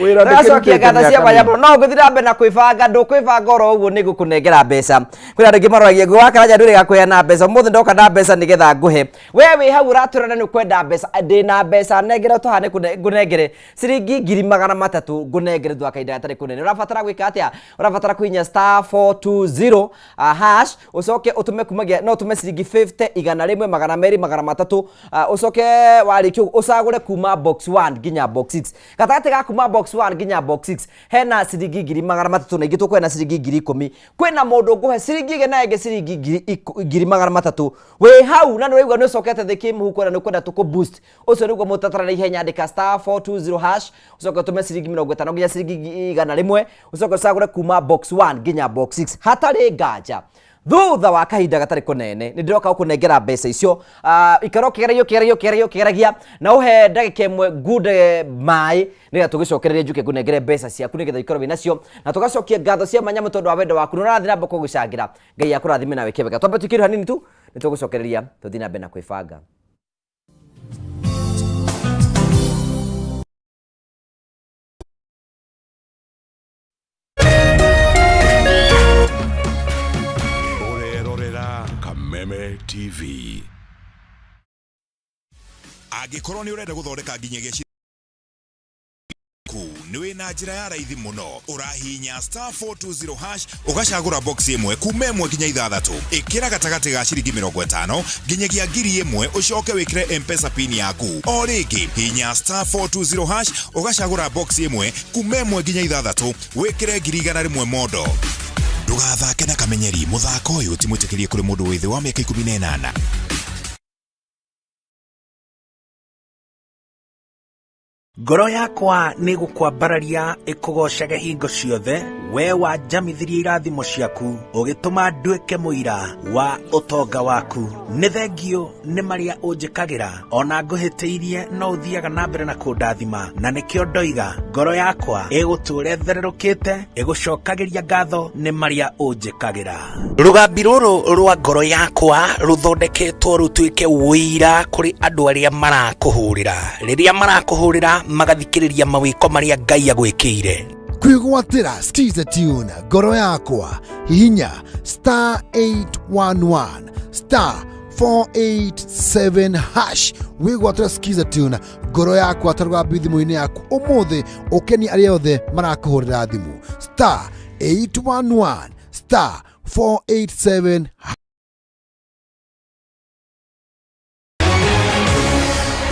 Wĩra Tũgacokia ndĩkĩrutĩte ngatho cia mĩaka mwanya mĩingĩ. mũno. No ngũthiĩ na mbere na kwĩbanga, ndũkwĩbanga oro ũguo nĩ ngũkũnengera mbeca. Kwĩna andũ aingĩ maroragia nguo wa Karanja ndũrĩ gakũheana mbeca. Ũmũthĩ ndoka na mbeca nĩgetha ngũhe. We wĩ hau ũratwĩra nĩ ũkwenda mbeca, ndĩna mbeca nengera tũhaha nĩ ngũnengere ciringi 300,000, ngũnengere thutha wa kahinda gatarĩ kũnene. Ũrabatara gwĩka atĩa? Ũrabatara kũhihinya *420 hash, ũcoke ũtũme kumagia no ũtũme ciringi 50, 100, 200, 300, ũcoke warĩkia ũguo ũcagũre kuma box 1 nginya box 6. Gatagatĩ ga kuma box 1 nginya box 6 hena ciringi 300,000, na ingĩ tũkũhe na ciringi 10,000. Kwĩna mũndũ ngũhe ciringi igĩrĩ na ĩngĩ ciringi 300,000. Wĩ hau na nĩ ũraigua nĩ ũcokete thĩ kĩmũhuko na nĩ ũkwenda tũkũ boost, ũcio nĩguo mũtaratara na ihenya. Andĩka *420#, ũcoke ũtũme ciringi 50 nginya ciringi 100, ũcoke ũcagũre kuma box 1 nginya box 6. Hatarĩ nganja, thutha wa kahinda gatarĩ kũnene nĩ ndĩroka gũkũnengera mbeca icio. Ikara ũkĩgeragia, ũkĩgeragia, ũkĩgeragia, ũkĩgeragia, na ũhe ndagĩka ĩmwe ngunde maĩ nĩgetha tũgĩcokererie njuke ngũnengere mbeca ciaku nĩgetha ikorwo wĩ nacio, na tũgacokia ngatho cia mwanya tondũ wa wendo waku na ũrathiĩ na mbere kũgũcangĩra. Ngai akũrathime na wĩke wega. Twambe tũikĩre hanini tu, nĩ tũgũcokereria tũthiĩ na mbere na kwĩbanga. Ũrerorera Kameme TV. Angĩkorwo nĩ ũrenda gũthondeka nginyagia ku nĩ wĩna njĩra ya raithi mũno. Ũrahihinya *420# ũgacagũra box ĩmwe kuma ĩmwe nginya ithathatũ, ĩkĩra gatagatĩ ga ciringi 50 nginyagia 1000, ũcoke wĩkĩre M-Pesa pin yaku. O rĩngĩ, hihinya *420# ũgacagũra box ĩmwe kuma ĩmwe nginya ithathatũ, wĩkĩre 100,000 mondo. Ndũgathake na kamenyeri, mũthako ũyũ ti mwĩtĩkĩrie kũrĩ mũndũ wĩ thĩ wa mĩaka 18. Ngoro yakwa nĩ gũkwambararia ĩkũgocage hingo ciothe, we wanjamithirie irathimo ciaku, ũgĩtũma nduĩke mũira wa ũtonga waku. Nĩ thengiũ nĩ marĩa ũnjĩkagĩra, ona ngũhĩtĩirie no ũthiaga na mbere na kũndathima, na nĩkĩo ndoiga ngoro yakwa ĩgũtũũra ĩthererũkĩte ĩgũcokagĩria ngatho nĩ marĩa ũnjĩkagĩra. Rũgambi rũrũ rwa ngoro yakwa rũthondeketwo rũtuĩke ũira kũrĩ andũ arĩa marakũhũrĩra, rĩrĩa marakũhũrĩra magathikĩrĩria mawĩko marĩa Ngai agwĩkĩire. Kwĩgwatĩra Skiza Tune ngoro yakwa, hihinya *811 *487# wĩgwatĩra Skiza Tune ngoro yakwa ta rũgambi thimũ-inĩ yaku ũmũthĩ, ũkenie arĩa othe marakũhũrĩra thimũ. *811 *487.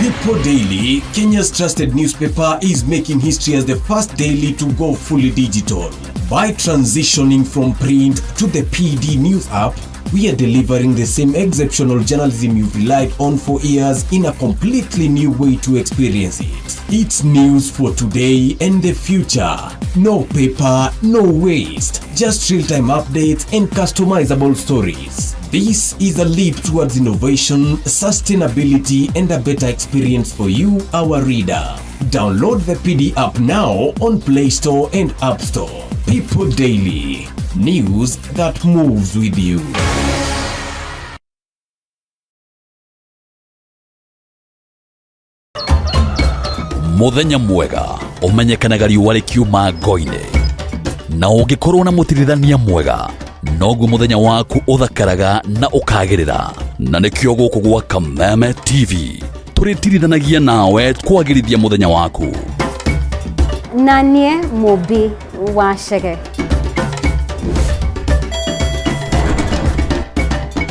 People Daily, Kenya's trusted newspaper, is making history as the first daily to go fully digital. By transitioning from print to the PD News app, We are delivering the same exceptional journalism you've relied on for years in a completely new way to experience it. It's news for today and the future. No paper, no waste. Just real-time updates and customizable stories. This is a leap towards innovation, sustainability, and a better experience for you, our reader. Download the PD app now on Play Store and App Store. People Daily. News that moves with you. Muthenya mwega ũmenyekanaga riũa rĩkiuma ngo-inĩ, na ũngĩkorwo na mũtirithania mwega noguo mũthenya waku ũthakaraga na ũkagĩrĩra. Na nĩkĩo gũkũ gwa Kameme TV tũrĩtirithanagia nawe kwagĩrithia mũthenya waku. Na niĩ Mũmbi wa Chege.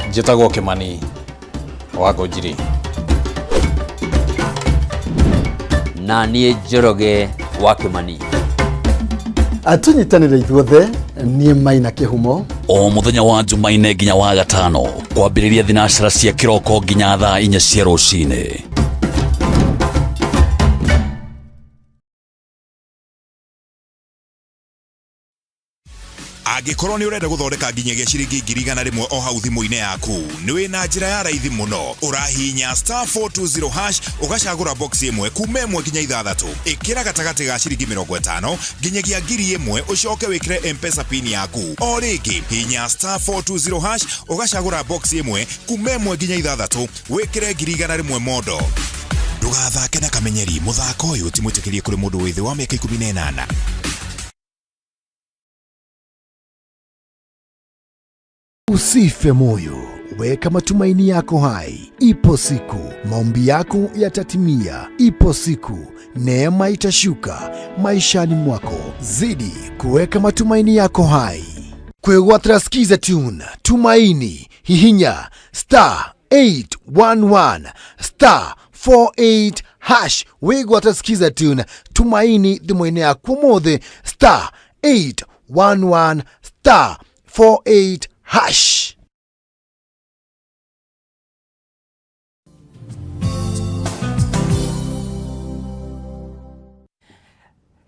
Njĩtagwo Kĩmani wa Ngũnjiri. Na niĩ Njoroge wa Kĩmani. Tũnyitanĩre ithuothe, niĩ Maina Kĩhumo. O mũthenya wa Jumaine nginya wa Gatano, kwambĩrĩria thinacara cia kĩroko nginya thaa 4 cia rũcinĩ. Angĩkorwo nĩ ũrenda gũthondeka nginyagia ciringi 100,000 o hau thimũ-inĩ yaku, nĩ wĩ na njĩra ya raithi mũno. Ũrahihinya star 420 hash, ũgacagũra box ĩmwe kuma 1 nginya 6, ĩkĩra gatagatĩ ga ciringi 50 nginyagia 1000, ũcoke wĩkĩre M-Pesa pin yaku. O rĩngĩ hihinya star 420 hash, ũgacagũra box ĩmwe kuma 1 nginya 6, wĩkĩre 100,000 mondo. Ndũgathake na kamenyeri, mũthako ũyũ ti mwĩtĩkĩrie kũrĩ mũndũ wĩ thĩ wa mĩaka 18. Usife moyo, weka matumaini yako hai. Ipo siku maombi yako yatatimia. Ipo siku neema itashuka maishani mwako. Zidi kuweka matumaini yako hai. Kwĩgwatĩra Skiza Tune Tumaini, hihinya star 811 star 48 hash. Wĩgwatĩra Skiza Tune Tumaini thimũ-inĩ yaku ũmũthĩ, star 811 star 48 hash.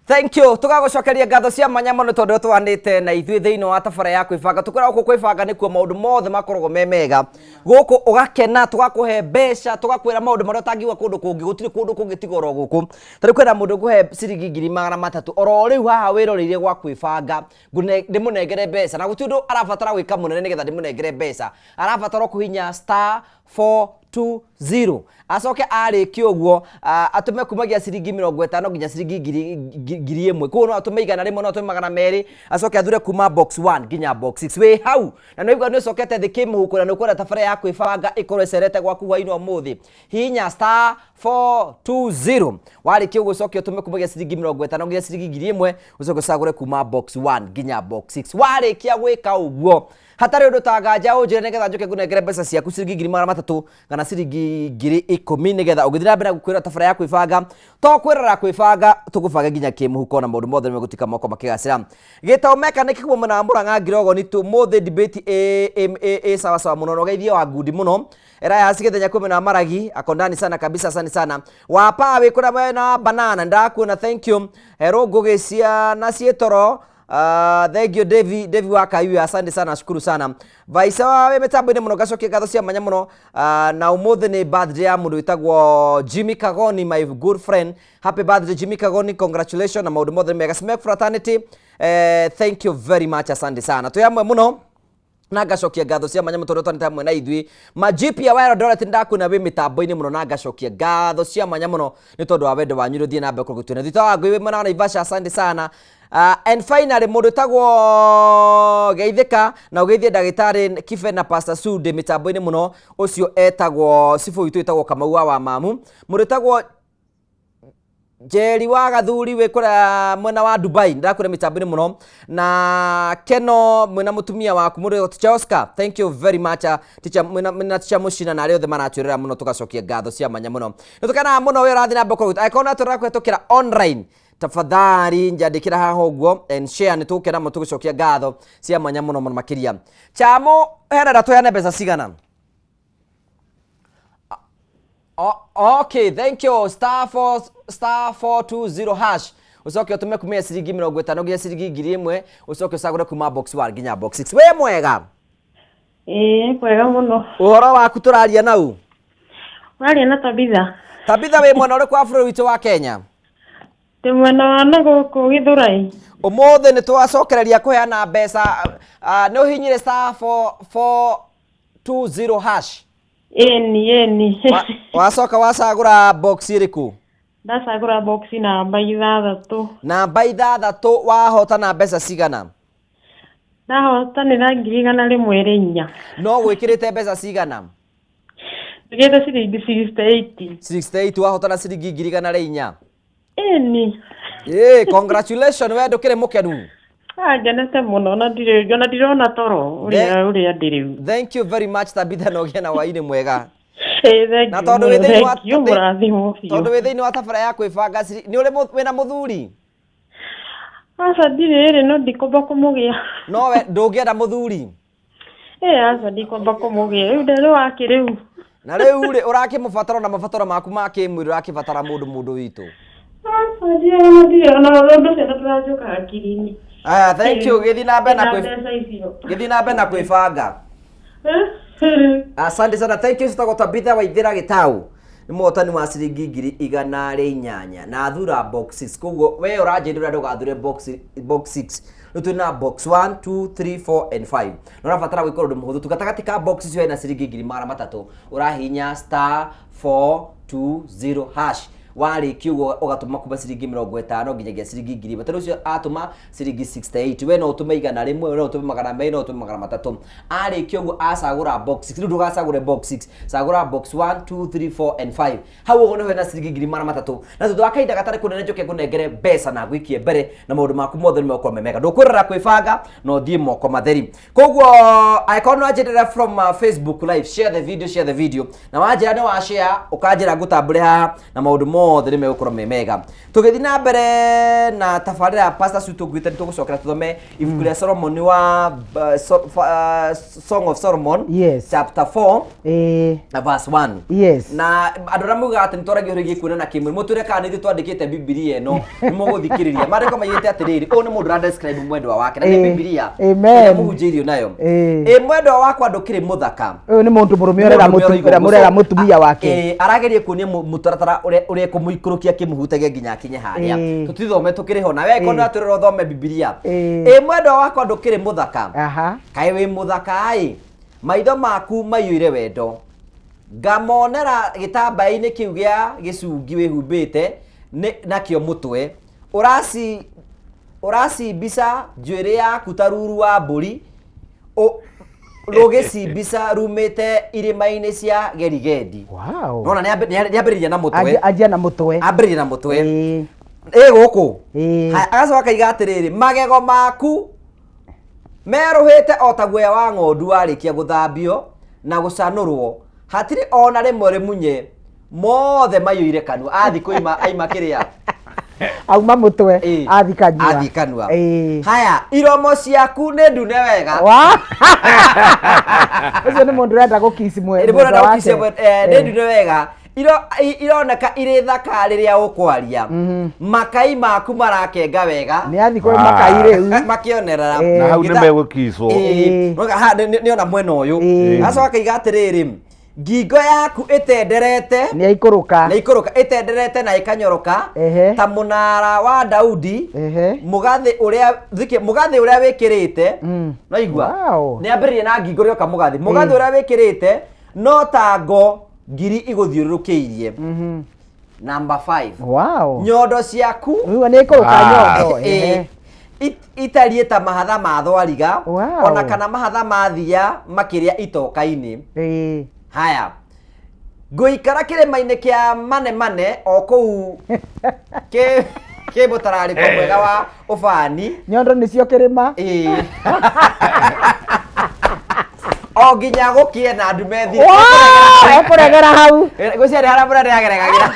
Thank you. Tũgagũcokeria ngatho cia mwanya mũno tondũ twanĩte na ithuĩ thĩinĩ wa tabara ya kwĩbanga. Tũkoragwo gũkũ kwĩbanga nĩkuo maũndũ mothe makoragwo me mega. Gũkũ ũgakena, tũgakũhe mbeca, tũgakwĩra maũndũ marĩa ũtangiuga kũndũ kũngĩ. Gũtirĩ kũndũ kũngĩ tiga oro gũkũ. Tarĩu kwĩna mũndũ ũkũhe ciringi 300,000 oro rĩu haha wĩroreire gwa kwĩbanga, ndĩmũnengere mbeca. Na gũtirĩ ũndũ arabatara gwĩka mũnene nĩgetha ndĩmũnengere mbeca. Arabatara kũhinya star 420, acoke arĩkia ũguo atũme kumagia ciringi 50 nginya ciringi 1000. Koguo no atũme 100, no atũme 200, acoke athure kuma box 1 nginya box 6. Wĩ hau na nĩ ũigua nĩ ũcokete thĩ kĩmũhuko na nĩ ũkwenda tabara ya kwĩbanga ĩkorwo ĩcerete gwaku hwainĩ ũmũthĩ. Hihinya star 420, warĩkia ũguo ũcoke ũtũme kumagia ciringi 50 nginya ciringi 1000, ũcoke ũcagũre kuma box 1 nginya box 6. Warĩkia gwĩka ũguo hatarĩ ũndũ ta nganja ũnjĩre nĩgetha njũke ngũnengere mbeca ciaku ciringi 300,000 kana ciringi 10,000, nĩgetha ũgĩthiĩ na mbere gũkwĩra tabara ya kwĩbanga. To kwĩrora kwĩbanga, tũgũbanga nginya kĩmũhuko na maũndũ mothe nĩmegũtuĩka moko makĩgacĩra. Gĩtau mechanic kuma mwena wa Murang'a Ngirogoni tu mũthĩ debate ĩ sawa sawa mũno na ũgeithio wa ngundi mũno. Eraya Gĩthenya kwĩ mwena wa Maragi akondani sana kabisa, asante sana. Wapa wĩ kũrĩa mwena wa Banana ndakuona, thank you. Herũ Ngũgĩ ciana ciĩtoro. Thank you Devi, Devi wa Kayuya, asante sana, shukuru sana. Vaisa wa mitambo-inĩ mũno, ngacokia ngatho cia mwanya mũno. Na ũmũthĩ nĩ birthday ya mũndũ wĩtagwo Jimmy Kagoni, my good friend. Happy birthday Jimmy Kagoni, congratulations na maũndũ mothe mega. Smek Fraternity, thank you very much, asante sana. Twĩ hamwe mũno na ngacokia ngatho cia mwanya mũno tondũ twanĩte hamwe na ithuĩ. Majipi ya Waero Dorothy ndakuona wĩ mĩtambo-inĩ mũno na ngacokia ngatho cia mwanya mũno nĩ tondũ wa wendo wanyu rũthiĩ na mbere kũgũtuĩra. Thutha wa ngũi wĩ mwena wa Naivasha, asante sana. And finally mũndũ wĩtagwo Geithĩka na ũgeithie ndagĩtarĩ Kibe na Pastor Sue ndĩ mĩtambo-inĩ mũno, ũcio etagwo cibũ witũ wĩtagwo Kamau wa Wamamu. Mũndũ wĩtagwo Njeri wa Gathuri wĩ kũrĩa mwena wa Dubai ndakwĩra mĩtambo-inĩ mũno, na Keno mwena mũtumia waku mũndũ wĩtagwo Teacher Oscar, thank you very much, teacher mwena teacher Mũcina na arĩa othe maratwĩrora mũno, tũgacokia ngatho cia mwanya mũno. Nĩ tũkenaga mũno wĩ ũrathiĩ na mbere kũruta. Angĩkorwo no tũrakũhetũkĩra online Tafadhali njandĩkĩra haha ũguo and share, nĩ tũgũkena mũno tũgĩcokia ngatho cia mwanya mũno mũno makĩria. Chamo herera tũheane mbeca cigana? Okay, thank you. Star 4 star 420 hash. Ucoke utume kumia ciringi 50 nginya ciringi 1000, ucoke ucagure kuma box 1 nginya box 6. We mwega. Ĩĩ, kwega mũno. Ũhoro waku tũraria nau? Ũraria na Tabitha. Tabitha, wĩ mwena ũrĩkũ wa bũrũri witũ wa Kenya? Ndĩ mwena wa na gũkũ Gĩthũrai. Ũmũthĩ nĩ twacokereria kũheana mbeca. Nĩ ũhihinyire star 4420 hash? Ĩni, ĩni. Wacoka wacagũra box ĩrĩkũ? Ndacagũra box namba 6. Namba 6, wahotana mbeca cigana? Ndahotanĩra 104,000. No gwĩkĩrĩte mbeca cigana? Njĩkĩrĩte ciringi 68. 68, wahotana ciringi 104,000. Ĩni. Ĩĩ, congratulations, we ndũkĩrĩ mũkenu? Ah, ngenete mũno na ndirĩ ona ndirona toro ũrĩa ndĩ rĩu. Thank you very much, Tabitha, na ũgĩe na hwainĩ mwega. Ĩĩ, thank Na you tondũ mũno, wĩ thĩinĩ wa thank you, mũrathimwo biũ. Tondũ wĩ thĩinĩ wa tabara ya kwĩbanga nĩ ũrĩ wĩna mũthuri? Aca, ndirĩ rĩ, no ndikwamba kũmũgĩa. No we ndũngĩenda mũthuri? Ĩĩ, aca, ndikwamba kũmũgĩa rĩu, ndarĩ wake rĩu. Na rĩu rĩ, ũrakĩmũbatara na mabataro maku ma kĩmwĩrĩ, ũrakĩbatara mũndũ witũ? Aca, ndirĩ ona ndirĩ ona ũndũ ũcio ndũranjũka hakiri-inĩ. Aya, thank you, gĩthiĩ na mbere na Ndĩna kwĩ mbeca icio. Gĩthiĩ na mbere na kwĩbanga. Asante sana, thank you. Citagwo Tabitha Waithĩra Gĩtau, nĩ mũhotani wa ciringi 108,000 na athura box 6. Koguo we ũranjĩra ũrĩa ndũgathure box 6. Rĩu twĩ na box 1, 2, 3, 4 and 5, na ũrabatara gwĩka ũndũ mũhũthũ tu. Gatagatĩ ka box icio hena ciringi 300,000. Ũrahihinya star 420 hash, warĩkia ũguo ũgatũma kuma ciringi 50 nginyagia ciringi 1000. Tondũ ũcio atũma ciringi 68, we no ũtũme 100, we no ũtũme 200, no ũtũme 300. Arĩkia ũguo acagũra box 6. Rĩu ndũgacagũre box 6, cagũra box 1, 2, 3, 4 and 5. Hau ũguo nĩho hena ciringi 300,000, na thutha wa kahinda gatarĩ kũnene njoke ngũnengere mbeca na ngũikie mbere na maũndũ maku mothe nĩ megũkorwo me mega. Ndũkwĩrora kwĩbanga na ũthiĩ moko matheri. Koguo angĩkorwo nĩ wanjĩrĩra from Facebook live, share the video, share the video, na wanjĩra nĩ wa share, ũkanjĩra ngũtambũre haha na maũndũ mothe nĩ megũkorwo me mega. Tũgĩthiĩ na mbere na tabarĩra ya Pastor Sue, tũguĩte nĩ tũgũcokera tũthome ibuku rĩa Solomon wa Song of Solomon, chapter 4 na verse 1. Na andũ arĩa mugaga atĩ nĩ twaragia ũhoro wĩgiĩ kuonana kĩmwĩrĩ, mũtwĩre kana nĩ ithuĩ twandĩkĩte Bibilia ĩno, nĩ mũgũthikĩrĩria. Maandĩko maigĩte atĩrĩrĩ, ũyũ nĩ mũndũ ũra describe mwendwa wake, na nĩ Bibilia Amen. ĩrĩa mũhunjĩirio nayo. Ĩ mwendwa wakwa, ndũkĩrĩ mũthaka. Ũyũ nĩ mũndũ mũrũme ũrera Mũndũ ũrĩa ũrĩa mũrera ũroiga. Mũtumia wake. Arageria kuonia mũtaratara ũrĩa ekũmũikũrũkia akĩmũhutagia nginya akinye harĩa. Tũtithome tũkĩrĩ ho na we korwo nĩwatwĩrĩra ũthome Bibilia. Ĩ mwendwa wakwa, ndũkĩrĩ mũthaka. Kaĩ wĩ mũthaka ĩ, maitho maku maiyũire wendo, ngamonera gĩtambaya-inĩ kĩu gĩa gĩcungi wĩhumbĩte nakĩo mũtwe. Ũracimbica njuĩrĩ yaku ta ruru wa mbũri rũgĩcimbica rumĩte irĩma-inĩ cia Gerigendi. Nona nĩambĩrĩria na mũtwe. Anjia na mũtwe. Ambĩrĩria na mũtwe ĩ gũkũ. Haya, agacoka akaiga atĩrĩrĩ, magego maku merũhĩte o ta guoya wa ng'ondu warĩkia gũthambio na gũcanũrwo, hatirĩ ona rĩmwe rĩmunye, mothe maiyũire kanua. Athi kũima aima kĩrĩa. Auma mũtwe, athi kanua. Athi kanua. Haya, iromo ciaku nĩ ndune wega. Wa ũcio nĩ mũndũ ũrenda gũkici Nĩ mũndũ ũrenda gũkici nĩ ndune wega. Ironeka irĩ thaka rĩrĩa ũkwaria. Makai maku marakenga wega. Nĩ athi kwĩ makai rĩu. Makĩonerera. Na hau nĩ megũkicwo. Nĩona mwena ũyũ. Acoka akaiga atĩrĩrĩ, ngingo yaku ĩtenderete. Nĩ aikũrũka. Nĩ aikũrũka, ĩtenderete na ĩkanyoroka ta mũnara wa Daudi. Mũgathĩ ũrĩa thikĩ mũgathĩ ũrĩa wĩkĩrĩte, naigua nĩ ambĩrĩria na ngingo rĩoka mũgathĩ, mũgathĩ ũrĩa wĩkĩrĩte no ta ngo ngiri igũthiũrũrũkĩirie. Number 5. Nyondo ciaku. Rĩu nĩ ikũrũka nyondo. Itariĩ ta mahatha ma thwariga ona kana mahatha ma thia makĩrĩa itoka-inĩ. Haya, ngũikara kĩrĩma-inĩ kĩa manemane o kũu kĩ mũtararĩko mwega wa ũbani. Nyondo nĩcio kĩrĩma. O nginya gũkĩe na ndume thire. Ekũregera hau. Ngwĩciria harĩa mbura ndĩrageregagĩra.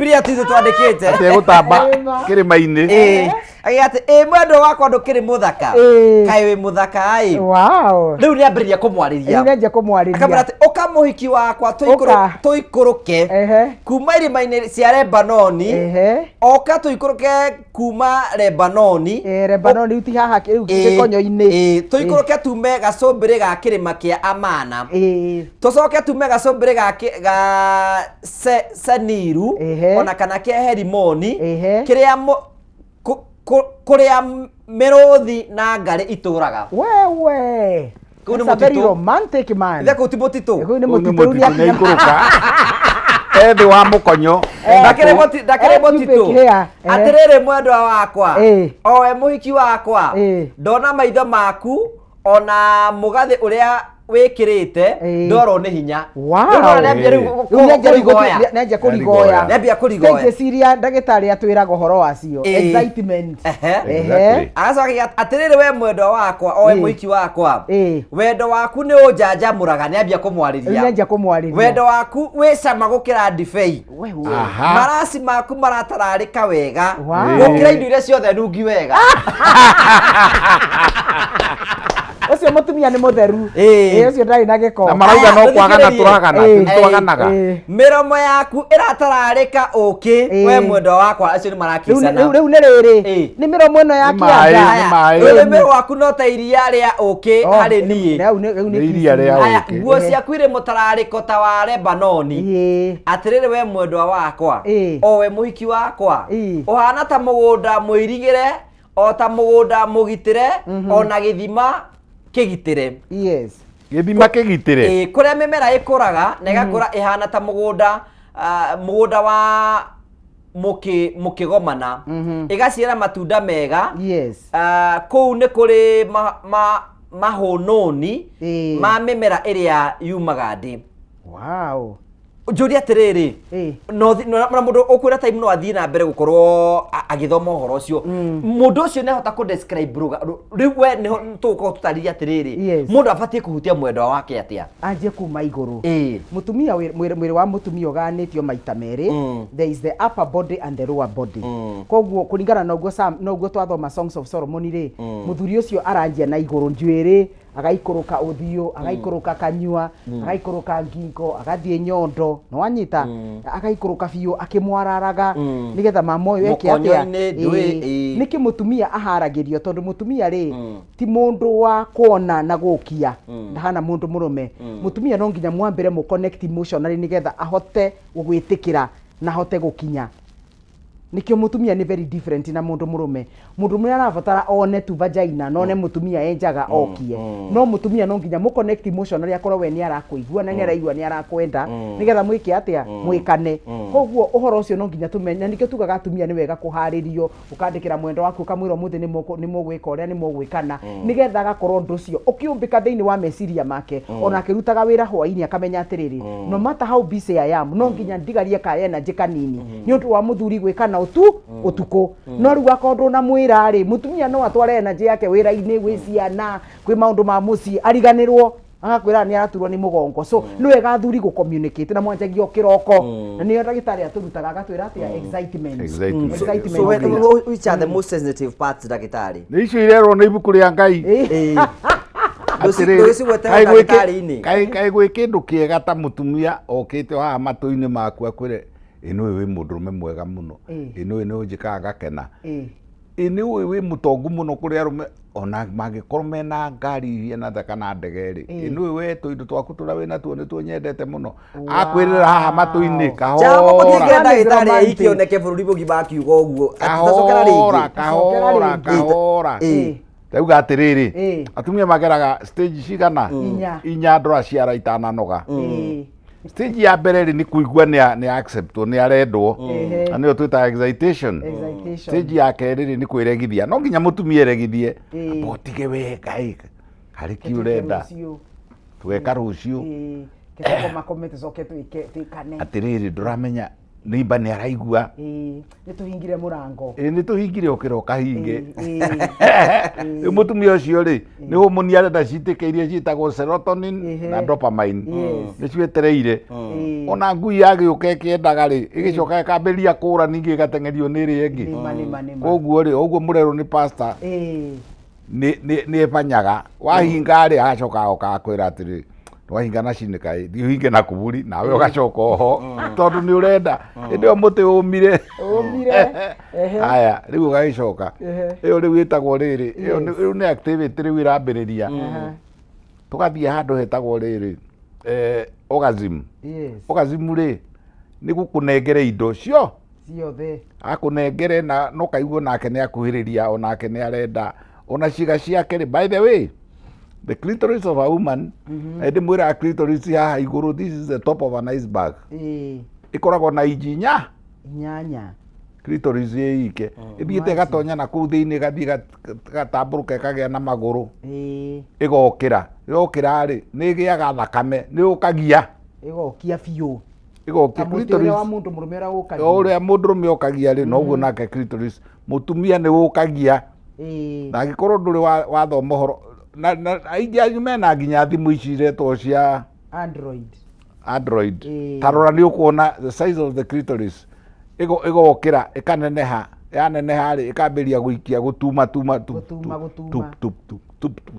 Bibilia ti ithuĩ twandĩkĩte. Atĩ egũtamba Ĩma. kĩrĩma-inĩ. Ĩĩ. Agĩka atĩ ĩ mwendwa wakwa ndũkĩrĩ mũthaka. Ĩĩ. Kaĩ wĩ mũthaka ĩ. Wow. Rĩu nĩambĩrĩria kũmwarĩria. Rĩu nĩanjia kũmwarĩria. Akamwĩra atĩ ũka mũhiki wakwa Ũka. tũikũrũke Ehe. kuma irĩma-inĩ cia Lebanoni. Ehe. Oka tũikũrũke kuma Lebanoni. Eh, Lebanoni rĩu ti haha rĩu Ĩĩ, gĩkonyo-inĩ. ĩĩ, tũikũrũke tume gacũmbĩrĩ ga kĩrĩma kĩa Amana. Ĩĩ. Tũcoke tume gacũmbĩrĩ ga ga Seniru Ehe. ona kana kĩa Herimoni Ehe. kĩrĩa kũrĩa mĩrũthi na ngarĩ itũraga. Wewe. Kũu nĩ That's a very mũtitũ. romantic man. Ithe kũu ti mũtitũ. Kũu nĩ Kũu nĩ mũtitũ rĩu mũtitũ nĩ nĩakinya- ikũrũka. Ethĩ wa mũkonyo. Ndakĩrĩ ndakĩrĩ Eh, mũtitũ. pubic hair. Eh. Atĩrĩrĩ mwendwa wakwa Eh. owe mũhiki wakwa Eh. ndona maitho maku ona mũgathĩ ũrĩa wĩkĩrĩte Eh. ndorwo nĩ hinya. Wow. Rĩu nĩwona nĩambia rĩu Rĩu nĩanjia rĩu kũrigoya. nĩanjia kũrigoya. Nĩambia kũrigoya. Stages iria ndagĩtarĩ atwĩraga ũhoro wacio. Ĩĩ. Excitement. Ehe. Ehe. Exactly. Agacoka akiuga, atĩrĩrĩ we mwendwa wakwa owe Ĩĩ. mũhiki wakwa Ĩĩ. wendo waku nĩ ũnjanjamũraga nĩambia Rĩu kũmwarĩria nĩanjia kũmwarĩria. wendo waku wĩ cama gũkĩra ndibei Wewe. Aha. maraci maku maratararĩka wega Wow. gũkĩra indo iria ciothe nungi wega Ũcio mũtumia nĩ mũtheru. Ĩĩ. Ĩĩ, ũcio ndarĩ na gĩko. Na marauga no Aya, kwagana tũthikĩrĩrie. tũragana, Ĩĩ. ti twaganaga. Ĩĩ. mĩromo yaku ĩratararĩka ũkĩ Ĩĩ. we mwendwa wakwa acio nĩ Rĩu nĩ- marakicana rĩu rĩu nĩ rĩrĩ. Ĩĩ. Nĩ mĩromo ĩno ya Nĩ maĩ, kĩanda. nĩ maĩ. Rũrĩmĩ rwaku no ta iria rĩa ũkĩ Oh, harĩ niĩ rĩu nĩ rĩu nĩ Nĩ iria rĩa Aya, ũkĩ. nguo ciaku irĩ mũtararĩko ta wa Lebanoni Ĩĩ. atĩrĩrĩ we mwendwa wakwa Ĩĩ. o we mũhiki wakwa Ĩĩ. ũhana ta mũgũnda mũirigĩre o ta mũgũnda mũgitĩre ona gĩthima kĩgitĩre Yes. Gĩthima kĩgitĩre. Ĩĩ, kũrĩa mĩmera ĩkũraga na ĩgakũra ĩhana ta mũgũnda mũgũnda wa mũkĩgomana ĩgaciara matunda mega. Yes. Kũu nĩ kũrĩ mahũnũni Ĩĩ. ma mĩmera ĩrĩa yumaga ndĩ. Wow. Njũria atĩrĩrĩ, Ĩĩ. no na mũndũ ũkwĩra time no athiĩ na mbere gũkorwo agĩthoma ũhoro ũcio, mũndũ ũcio nĩahota kũ describe rĩu we nĩho tũgũkorwo tũtarĩrie atĩrĩrĩ, Yes. mũndũ abatiĩ kũhutia mwendwa wake atĩa? Anjie kuma igũrũ. Ĩĩ. Mũtumia mwĩrĩ wa mũtumia ũgayanĩtio maita merĩ. There is the upper body and the lower body. Koguo kũringana na ũguo Sam, na ũguo twathoma Songs of Solomon rĩ, mũthuri ũcio aranjia na igũrũ njuĩrĩ, agaikũrũka ũthiũ, agaikũrũka kanyua, agaikũrũka ngingo, agathiĩ nyondo, nĩwanyita? Agaikũrũka biũ akĩmwararaga, nĩgetha mama ũyũ eke atĩa? Mũkonyo-inĩ, ndũĩ, Ĩĩ. ĩĩ. Nĩkĩ mũtumia aharagĩrio? Tondũ mũtumia rĩ, ti mũndũ wa kuona na gũkia, ndahana mũndũ mũrũme. Mũtumia no nginya mwambĩre mũ connect emotionally nĩgetha ahote gũgwĩtĩkĩra na ahote gũkinya. Nĩkĩo mũtumia nĩ very different na mũndũ mũrũme. Mũndũ mũrũme arabatara one tu vagina, na one mũtumia e njaga okie. No mũtumia no nginya mũ connect emotionally, akorwo we nĩ arakũigua na nĩ araigua nĩ arakwenda, nĩgetha mwĩke atĩa? Mwĩkane. Koguo ũhoro ũcio no nginya tũmenye, na nĩkĩo tugaga atumia nĩ wega kũharĩrio, ũkandĩkĩra mwendwa waku ũkamwĩra ũmũthĩ nĩ mũgwĩka ũrĩa nĩ mũgwĩkana, nĩgetha agakorwo ũndũ ũcio ũkĩũmbĩka thĩinĩ wa meciria make, ona akĩrutaga wĩra hwainĩ akamenya atĩrĩrĩ, no matter how busy I am, no nginya ndigarie ka energy kanini nĩ ũndũ wa mũthuri gwĩkana ũtukũ. No rĩu akorwo ndũnamwĩra rĩ, mũtumia no atware energy yake wĩra-inĩ, gwĩ ciana, kwĩ maũndũ ma mũciĩ, ariganĩrwo, agakwĩra nĩ araturwo nĩ mũgongo. So nĩ wega athuri gũ communicate na mwanjagia o kĩroko, na nĩyo ndagĩtarĩ atũrutaga agatwĩra atĩa? Excitement. Excitement. Excitement. So which are the most sensitive parts, ndagĩtarĩ? Nĩ icio irerwo nĩ ibuku rĩa Ngai. Ĩĩ. Atĩrĩrĩ, Ndũcigwetera kaĩ gwĩ ndagĩtarĩ-inĩ. kaĩ gwĩ kĩndũ kĩega ta mũtumia okĩte o haha matũ-inĩ maku akwĩre, ĩ nĩũĩ wĩ mũndũrũme mwega mũno, ĩ nĩũĩ nĩ ũnjĩkaga ngakena, ĩ nĩũĩ wĩ mũtongu mũno kũrĩ arũme ona mangĩkorwo mena ngari ihiana ta kana ndege rĩ, ĩ nĩũĩ we tũindo twaku tũrĩa wĩ natuo nĩtuo nyendete mũno. Akwĩrĩra haha matũ-inĩ, Chama kahora. mũtingĩra ndagĩtarĩ Romantic. aiki oneke bũrũri mũgima akiuga ũguo. Atacokera Kahora, rĩngĩ. kahora, rĩngĩ. kahora. Ĩĩ. Ndauga atĩrĩrĩ, atumia mageraga stage cigana? Inya. Inya ndora ciara itananoga. Ĩĩ. Stage ya mbere rĩ, nĩ kũigua nĩ acceptwo, nĩ arendwo, Ehe. na nĩyo twĩtaga excitation. Excitation. Stage ya kerĩ rĩ, nĩ kwĩregithia, no nginya mũtumia eregithie, Ĩĩ. amba ũtige we kaĩ harĩ kĩ ũrenda Rũciũ. tũgeka rũciũ. Ĩĩ. Kĩtũkoma kome tũcoke twĩkane. Atĩrĩrĩ, ndũramenya Nĩimba nĩ araigua. Ĩĩ, nĩ tũhingire mũrango. Ĩ, nĩ tũhingire, ũkĩra ũkahinge. Ĩĩ. Rĩu mũtumia ũcio rĩ, nĩ homoni arenda citĩke iria ciĩtagwo serotonin na dopamine. Nĩ cietereire. Ona ngui yagĩũka ĩkĩendaga rĩ, ĩgĩcoka ĩkambĩrĩria kũra, ningĩ ĩgateng'erio nĩ ĩrĩa ĩngĩ. Nĩma, nĩma, nĩma. Koguo rĩ, ũguo mũrerwo nĩ pastor, nĩ ĩbanyaga wahinga rĩ, agacoka agoka akwĩra atĩrĩ, wahinga na cinĩka ĩ, thiĩ ũhinge na kuburi, nawe ũgacoka oho tondũ nĩ ũrenda hĩndĩ ĩyo mũtĩ ũmire. Ũmire. Ehe. Haya, rĩu ũgagĩcoka. Ĩyo rĩu ĩtagwo rĩrĩ, ĩyo rĩu nĩ activity rĩu ĩrambĩrĩria. Tũgathiĩ handũ hetagwo rĩrĩ, orgasm. Orgasm rĩ, nĩ gũkũnengere indo cio ciothe. Akũnengere na no kaiguo nake nĩ akuhĩrĩria, onake nĩ arenda ona ciĩga ciake rĩ. By the way, the clitoris of a woman, ndĩmwĩraga clitoris haha igũrũ, this is the top of an iceberg. Ĩkoragwo na inji inya. 8. Clitoris ĩ ike ĩthiĩte ĩgatonya na kũu thĩinĩ, ĩgathiĩ ĩgatambũrũka, ĩkagĩa na magũrũ. Ĩgokĩra, yokĩra rĩ, nĩ ĩgĩaga thakame, nĩ ũkagia. Ĩgokia biũ. Ĩgokia. Ta mũtĩ ũrĩa wa mũndũ mũrũme ũrĩa ũkagia. O ũrĩa mũndũrũme ũkagia rĩ, noguo nake clitoris mũtumia nĩ ũkagia. Na angĩkorwo ndũrĩ wathoma ũhoro na aingĩ anyu mena nginya thimũ ici iretwo cia Android. Android. Ta rora, nĩ ũkuona the size of the clitoris. Ĩgokĩra, ĩkaneneha, yaneneha rĩ, ĩkambĩrĩria gũikia gũtuma tuma tu. Gũtuma, tu, gũtuma. Tu tu tu tu tu.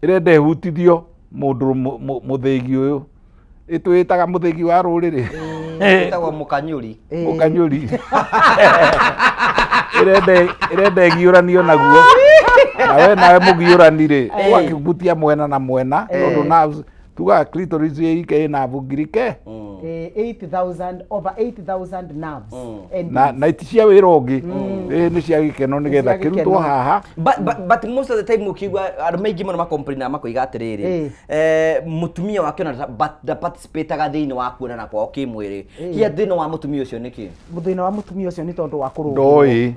Ĩrenda Ĩrenda ĩhutithio mũndũ mũthĩgi ũyũ ĩtwĩtaga mũthĩgi wa rũrĩrĩ. Wĩtagwo mũkanyũri. Mũkanyũri. Ĩrenda ĩgiũranio naguo, nawe mũgiũrani rĩ, ũgakĩhutia mwena na mwena, tondũ nerves tugaga clitoris ĩ ike ĩ nerve ngiri ke. 8000, over 8000 nerves endings. Na iti cia wĩra ũngĩ, ĩ nĩ cia gĩkeno, nĩgetha cia gĩkeno. kĩrutwo haha. But most of the time ũkĩigua andũ maingĩ mũno makomplainaga makoiga atĩrĩrĩ, mũtumia wake ona but ndaparticipataga thĩinĩ wa kuonana kwao kĩmwĩrĩ. Hiya thĩna wa mũtumia ũcio nĩkĩ? Thĩna wa mũtumia ũcio nĩ tondũ wa kũrũgĩrwo. Ndoĩ.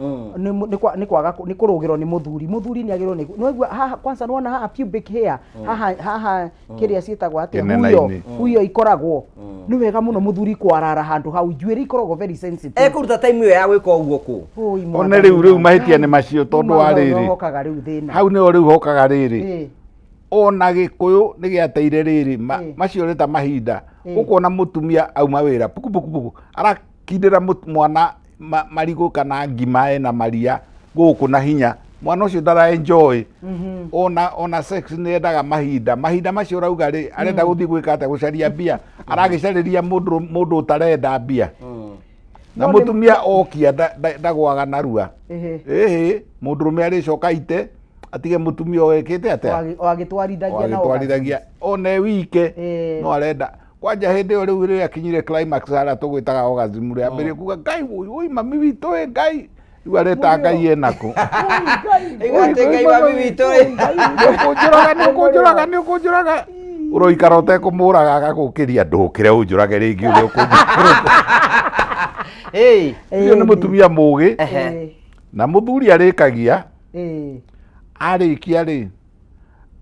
Nĩ kwaga nĩ kũrũgĩrwo nĩ mũthuri. Mũthuri nĩ agĩrĩirwo nĩ nĩwaigua haha kwanza, nĩwona haha pubic hair haha, haha kĩrĩa ciĩtagwo atĩa, huyo, Kĩnena-inĩ. huyo ikoragwo, nĩ wega mũno mũthuri kwarara handũ hau, njuĩrĩ ikoragwo very sensitive. Ekũruta time ĩyo ya gwĩka ũguo kũ? Oi, One mwathani rĩu Ngai. mahĩtia nĩ macio, tondũ wa Hau rĩrĩ, nĩho hokaga rĩu thĩna. Hau nĩho rĩu hokaga rĩrĩ, ona gĩkũyũ nĩ gĩateire rĩrĩ macio rĩ ta mahinda. Ũkuona mũtumia auma wĩra puku puku puku, arakindĩra mwana marigũ kana ngima ena maria gũkũ na hinya, mwana ũcio ndara enjoy. Ona sex nĩ endaga mahinda. Mahinda macio ũrauga rĩ, arenda gũthiĩ gwĩka atĩa? Gũcaria mbia, aragĩcarĩria mũndũ ũtarenda mbia. Na No mũtumia okia ndagwaga narua. Ĩhĩ, mũndũrũme arĩcoka ite atige mũtumia wekĩte atĩa? O agĩtwarithagia na agĩtwarithagia ona e wike. No arenda kwanja hĩndĩ ĩyo rĩu rĩrĩa akinyire climax, harĩa tũgwĩtaga orgasm rĩ, ambĩrĩrie kuga, "Ngai, ũyũ, oi mami witũ, ĩ Ngai." Rĩu areta Ngai enakũ? Igua atĩ Ngai mami witũ ĩ. Nĩ ũkũnjũraga, nĩ ũkũnjũraga, nĩ ũkũnjũraga. Ũroikara ũtekũmũraga, agagũkĩria, "Ndũkĩre ũnjũrage rĩngĩ ũrĩa ũkũnjũraga." Ĩĩ. Ũcio nĩ mũtumia mũgĩ. Na mũthuri arĩkagia, arĩkia rĩ,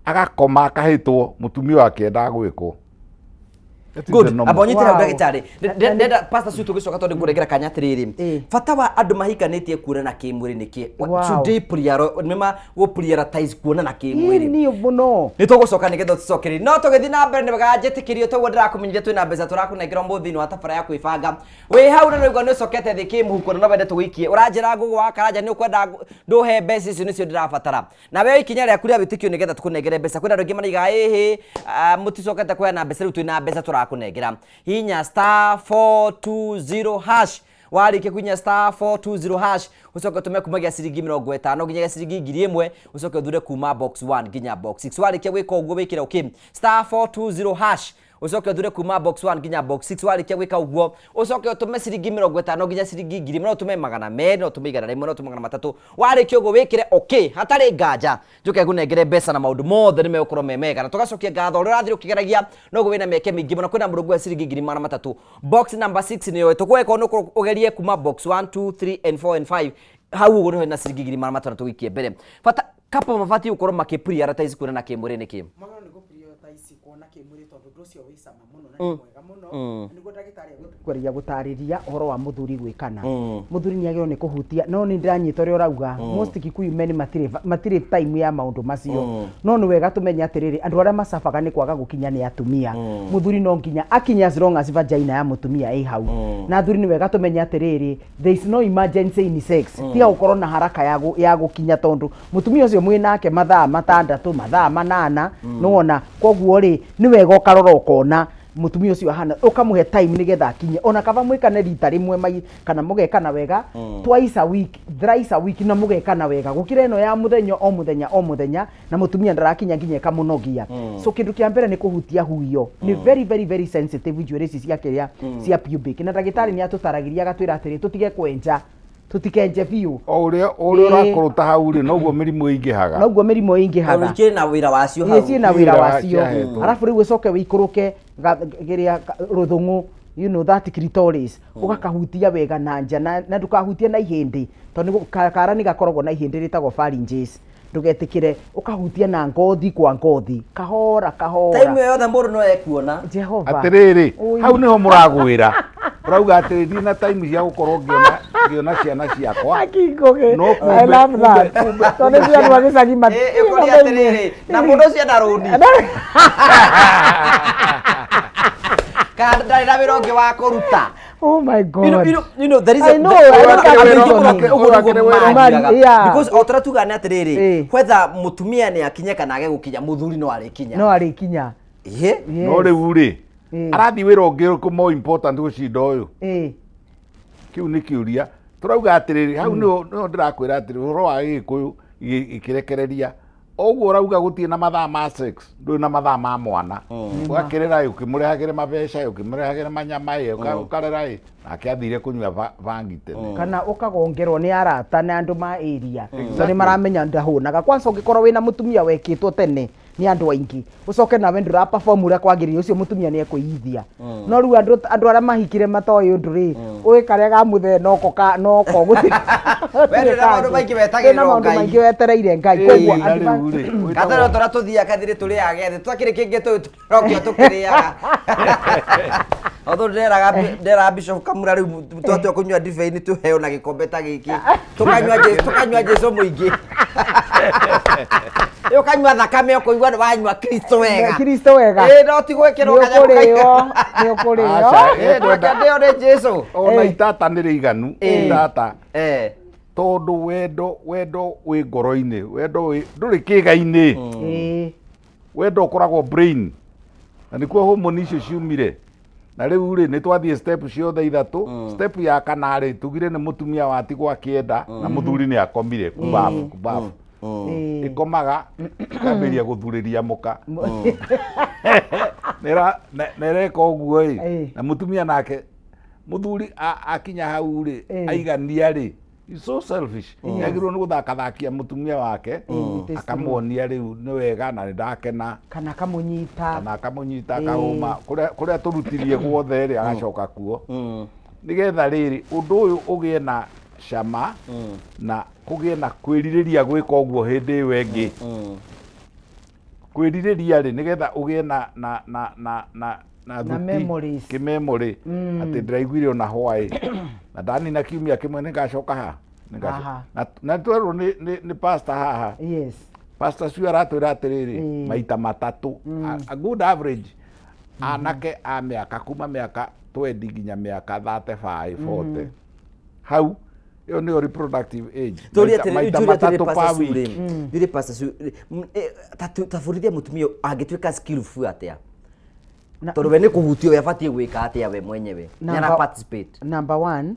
agakoma akahĩtwo mũtumia wake endaga gwĩkwo. That is Good. the normal. Amba ũnyite hau, ndagĩtarĩ. Ndenda pastor Sue tũgĩcoka, tondũ ngũrengera kanya atĩrĩrĩ. Bata wa andũ mahikanĩtie kuonana kĩmwĩrĩ nĩkĩ? Should they nĩma gũ prioritize kuonana kĩmwĩrĩ? Niĩ mũno. Nĩ tũgũcoka nĩgetha tũcokerie, no tũgĩthiĩ na mbere nĩ wega njĩtĩkĩrio toguo ndĩrakũmenyithia twĩna mbeca tũrakũnengera ũmũthĩ thĩinĩ wa tabara ya kwĩbanga. Wĩ hau na nĩũigua nĩ ũcokete thĩ kĩmũhuko na no wende tũgũikie, ũranjĩra ngũgũ wa Karanja, nĩ ũkwenda ndũhe mbeca icio, nĩcio ndĩrabatara. Na we ikinya rĩaku rĩa wĩtĩkio nĩgetha tũkũnengere mbeca. Kwĩna andũ aingĩ maraiga, "Ĩhĩ, mũticokete kũheana mbeca." Rĩu twĩna mbeca tũrakũnengera. Hinya *420#. Warĩkia kũhinya *420#, ũcoke ũtũme kumagia ciringi 50 nginyagia ciringi 1000, ũcoke ũthure kuma box 1 nginya box 6. Warĩkia gwĩka ũguo, wĩkĩre okay, *420#, ũcoke ũthure kuma box 1 nginya box 6. Warĩkia gwĩka ũguo, ũcoke ũtũme ciringi 50 nginya ciringi 1000. No ũtũme 200, no ũtũme 100, no ũtũme 300. Warĩkia ũguo, wĩkĩre okay, hatarĩ nganja njoke ngũnengere mbeca na maũndũ mothe nĩ megũkorwo me mega. Na tũgacokia ngatho ũrĩa ũrathiĩ ũkĩgeragia, noguo wĩna mĩeke mĩingĩ mũno. Kwĩna mũrũngu wa ciringi 300,000. Box number 6 nĩyo tũkũgeka nĩ ũgerie kuma box 1, 2, 3 and 4 and 5. Hau ũguo nĩho na ciringi 300,000 tũgĩikie mbere. Bata couple mabatiĩ gũkorwo makĩ prioritize kuonana kĩmwĩrĩ nĩkĩ? Magĩrĩirwo nĩ kũ prioritize. Kuona kĩmwĩrĩ tondũ ũndũ ũcio wĩ cama mũno na nĩ mwega mũno. Na nĩguo ndagĩtarĩ egũgeria gũtarĩria ũhoro wa mũthuri gwĩkana. Mũthuri nĩ agĩrĩirwo nĩ kũhutia, no nĩ ndĩranyita ũrĩa ũrauga. Most Kikuyu men matirĩ time ya maũndũ macio. No nĩ wega tũmenye atĩrĩrĩ, andũ arĩa macabaga nĩ kwaga gũkinya nĩ atumia. Mũthuri no nginya akinye as long as vagina ya mũtumia ĩ hau. Na athuri nĩ wega tũmenye atĩrĩrĩ, there is no emergency in sex. Tiga gũkorwo na haraka ya gũkinya tondũ mũtumia ũcio mwĩ nake mathaa matandatũ, mathaa manana, nĩwona. Koguo rĩ, nĩ wega ũkarora ũkona mũtumia ũcio ahana, ũkamũhe time nĩgetha akinye. Ona kaba mwĩkane rita rĩmwe mai, kana mũgekana wega twice a week, thrice a week, na mũgekana wega gũkĩra ĩno ya mũthenya o mũthenya o mũthenya na mũtumia ndarakinya nginya ĩkamũnogia. So kĩndũ kĩa mbere nĩ kũhutia huyo. Nĩ very very very sensitive njuĩrĩ ici cia kĩrĩa cia pubic. Na ndagĩtarĩ nĩ atũtaragĩria agatwĩra atĩrĩ, tũtige kwenja, tũtikenje biũ. O ũrĩa ũrakũrũta hau rĩ, noguo mĩrimũ ĩingĩhaga. Noguo mĩrimũ ĩingĩhaga. Tondũ ikĩrĩ na wĩra wacio hau. Ĩĩ, ciĩ na wĩra Wĩra wacio. ciahetwo. Arabu rĩu ũcoke wĩikũrũke kĩrĩa rũthũng'ũ, you know that clitoris, ũgakahutia wega na nja, na ndũkahutie na ihĩndĩ, tondũ kara nĩ gakoragwo na ihĩndĩ rĩtagwo pharynges. Ndũgetĩkĩre ũkahutia na ngothi kwa ngothi, kahora kahora. Time ĩyo yothe mũndũ no ekuona. Jehova. Atĩrĩrĩ, Ui. hau nĩho mũragwĩra. Ũrauga atĩrĩ, ndirĩ na time cia gũkorwo ngĩona ciana ciakwa. Akingũgĩ. No I love that. kumbe Tondũ nĩ andũ a gĩcagi Ĩkũria atĩrĩrĩ, na mũndũ ũcio ena rũni. Kana ndarĩ na wĩra ũngĩ wa kũruta. Oh my God. There is I a, know, there, I know that andũ aingĩ reasoning. mũno ũguo nĩguo Ũyũ akĩrĩ wĩra. mathiaga. Yeah. Because o ta ũrĩa tugaga nĩ atĩrĩrĩ, whether mũtumia nĩ akinye kana age gũkinya, mũthuri no arĩkinya. No arĩkinya. Ĩĩ. Yes. No rĩu rĩ, arathiĩ wĩra ũngĩ ũrĩkũ more important gũcinda ũyũ? Kĩu nĩ kĩũria. Tũrauga atĩrĩrĩ, hau nĩho ndĩrakwĩra atĩrĩ, ũhoro wa Gĩkũyũ gĩkĩrekereria. Ũguo ũrauga gũtirĩ na mathaa ma sex, ndũrĩ na mathaa ma mwana. Ũgakĩrera ĩ, ũkĩmũrehagĩre mabeca ĩ, ũkĩmũrehagĩre manyama ĩ, ũkarera ĩ, nake athire kũnyua bangi tene. Kana ũkagongerwo nĩ arata na andũ ma area. Tondũ nĩ maramenya ndahũnaga. Kwanza ũngĩkorwo wĩna mũtumia wekĩtwo tene nĩ andũ aingĩ, ũcoke nawe ndũra perform ũrĩa kwagĩrĩire, ũcio mũtumia nĩ ekwĩithia. No rĩu andũ arĩa mahikire matoĩ ũndũ rĩ, ũĩ karĩa ga mũthee noko noko, gũtirĩ We ndũrĩ na maũndũ maingĩ wetagĩrĩrwo Ndũrĩ na maũndũ Ngai. maingĩ wetereire Ngai. Ĩĩ, Koguo na andũ rĩu rĩ, wĩtagwo Gatoro tũrĩa tũthiaga kathirĩ tũrĩaga gĩathĩ, twakĩrĩ kĩngĩ tũĩ tũrokio tũkĩrĩaga. Although nderaga Bishop Kamura rĩu twatua kũnyua ndibei nĩ tũheo na gĩkombe ta gĩkĩ. Tũkanyua Jesu, tũkanyua Jesu mũingĩ. Ĩ ũkanyua thakame ũkũigua nĩ wanyua Kristo wega. Kristo wega. Ĩ no ti gwĩkĩrwo Nĩ kanyamũ ũkũrĩo, nĩ ũkũrĩo. Aca, Ĩ ndweke ndĩo nĩ Jesu. Ona itata nĩ rĩiganu, itata. Tondũ wendo wĩ ngoro-inĩ, wendo ndũrĩ kĩĩga-inĩ. Wendo ũkoragwo brain. Na nĩkuo hormone icio ciumire. Na rĩu rĩ, nĩ twathiĩ step ciothe ithatũ. Step ya kana rĩ, tugire nĩ mũtumia watigwo akĩenda na mũthuri nĩ akomire kubabu, kubabu. Ĩkomaga, ĩkambĩrĩria gũthurĩria mũka. Na ĩreka ũguo ĩ, na mũtumia nake, mũthuri akinya hau rĩ, aigania rĩ, he's so selfish. Nĩagĩrĩirwo nĩ gũthakathakia mũtumia wake, It is true. akamuonia rĩu nĩ wega na nĩ ndakena. Kana akamũnyita. Kana akamũnyita, akahũma. Kũrĩa tũrutirie guothe rĩ, agacoka kuo. Nĩgetha rĩrĩ, ũndũ ũyũ ũgĩe na cama na kũgĩe na kwĩrirĩria gwĩka ũguo hĩndĩ ĩyo ĩngĩ. Kwĩrirĩria rĩ, nĩgetha ũgĩe na Na thuti, memories. kĩ-memory, atĩ ndĩraiguire ona hwaĩ. Na ndanina kiumia kĩmwe nĩngacoka ha? Nĩngacoka. Haha. Na twerwo nĩ pastor haha. Pastor Sue aratwĩra atĩrĩrĩ, maita matatũ. A good average. Anake a mĩaka, kuma mĩaka 20 nginya mĩaka 35, 40. Hau, ĩyo nĩyo reproductive age. Tũrie Maita atĩrĩ, maita tũrie atĩrĩ, matatũ Pastor per Sue week. rĩ. Tũrie Pastor Sue rĩ, ta bundithia mũtumia angĩtuĩka skillful atĩa? Tondũ we nĩ kũhutio we abatiĩ gwĩka atĩa we mwenyewe? Nĩ ara participate. Number one,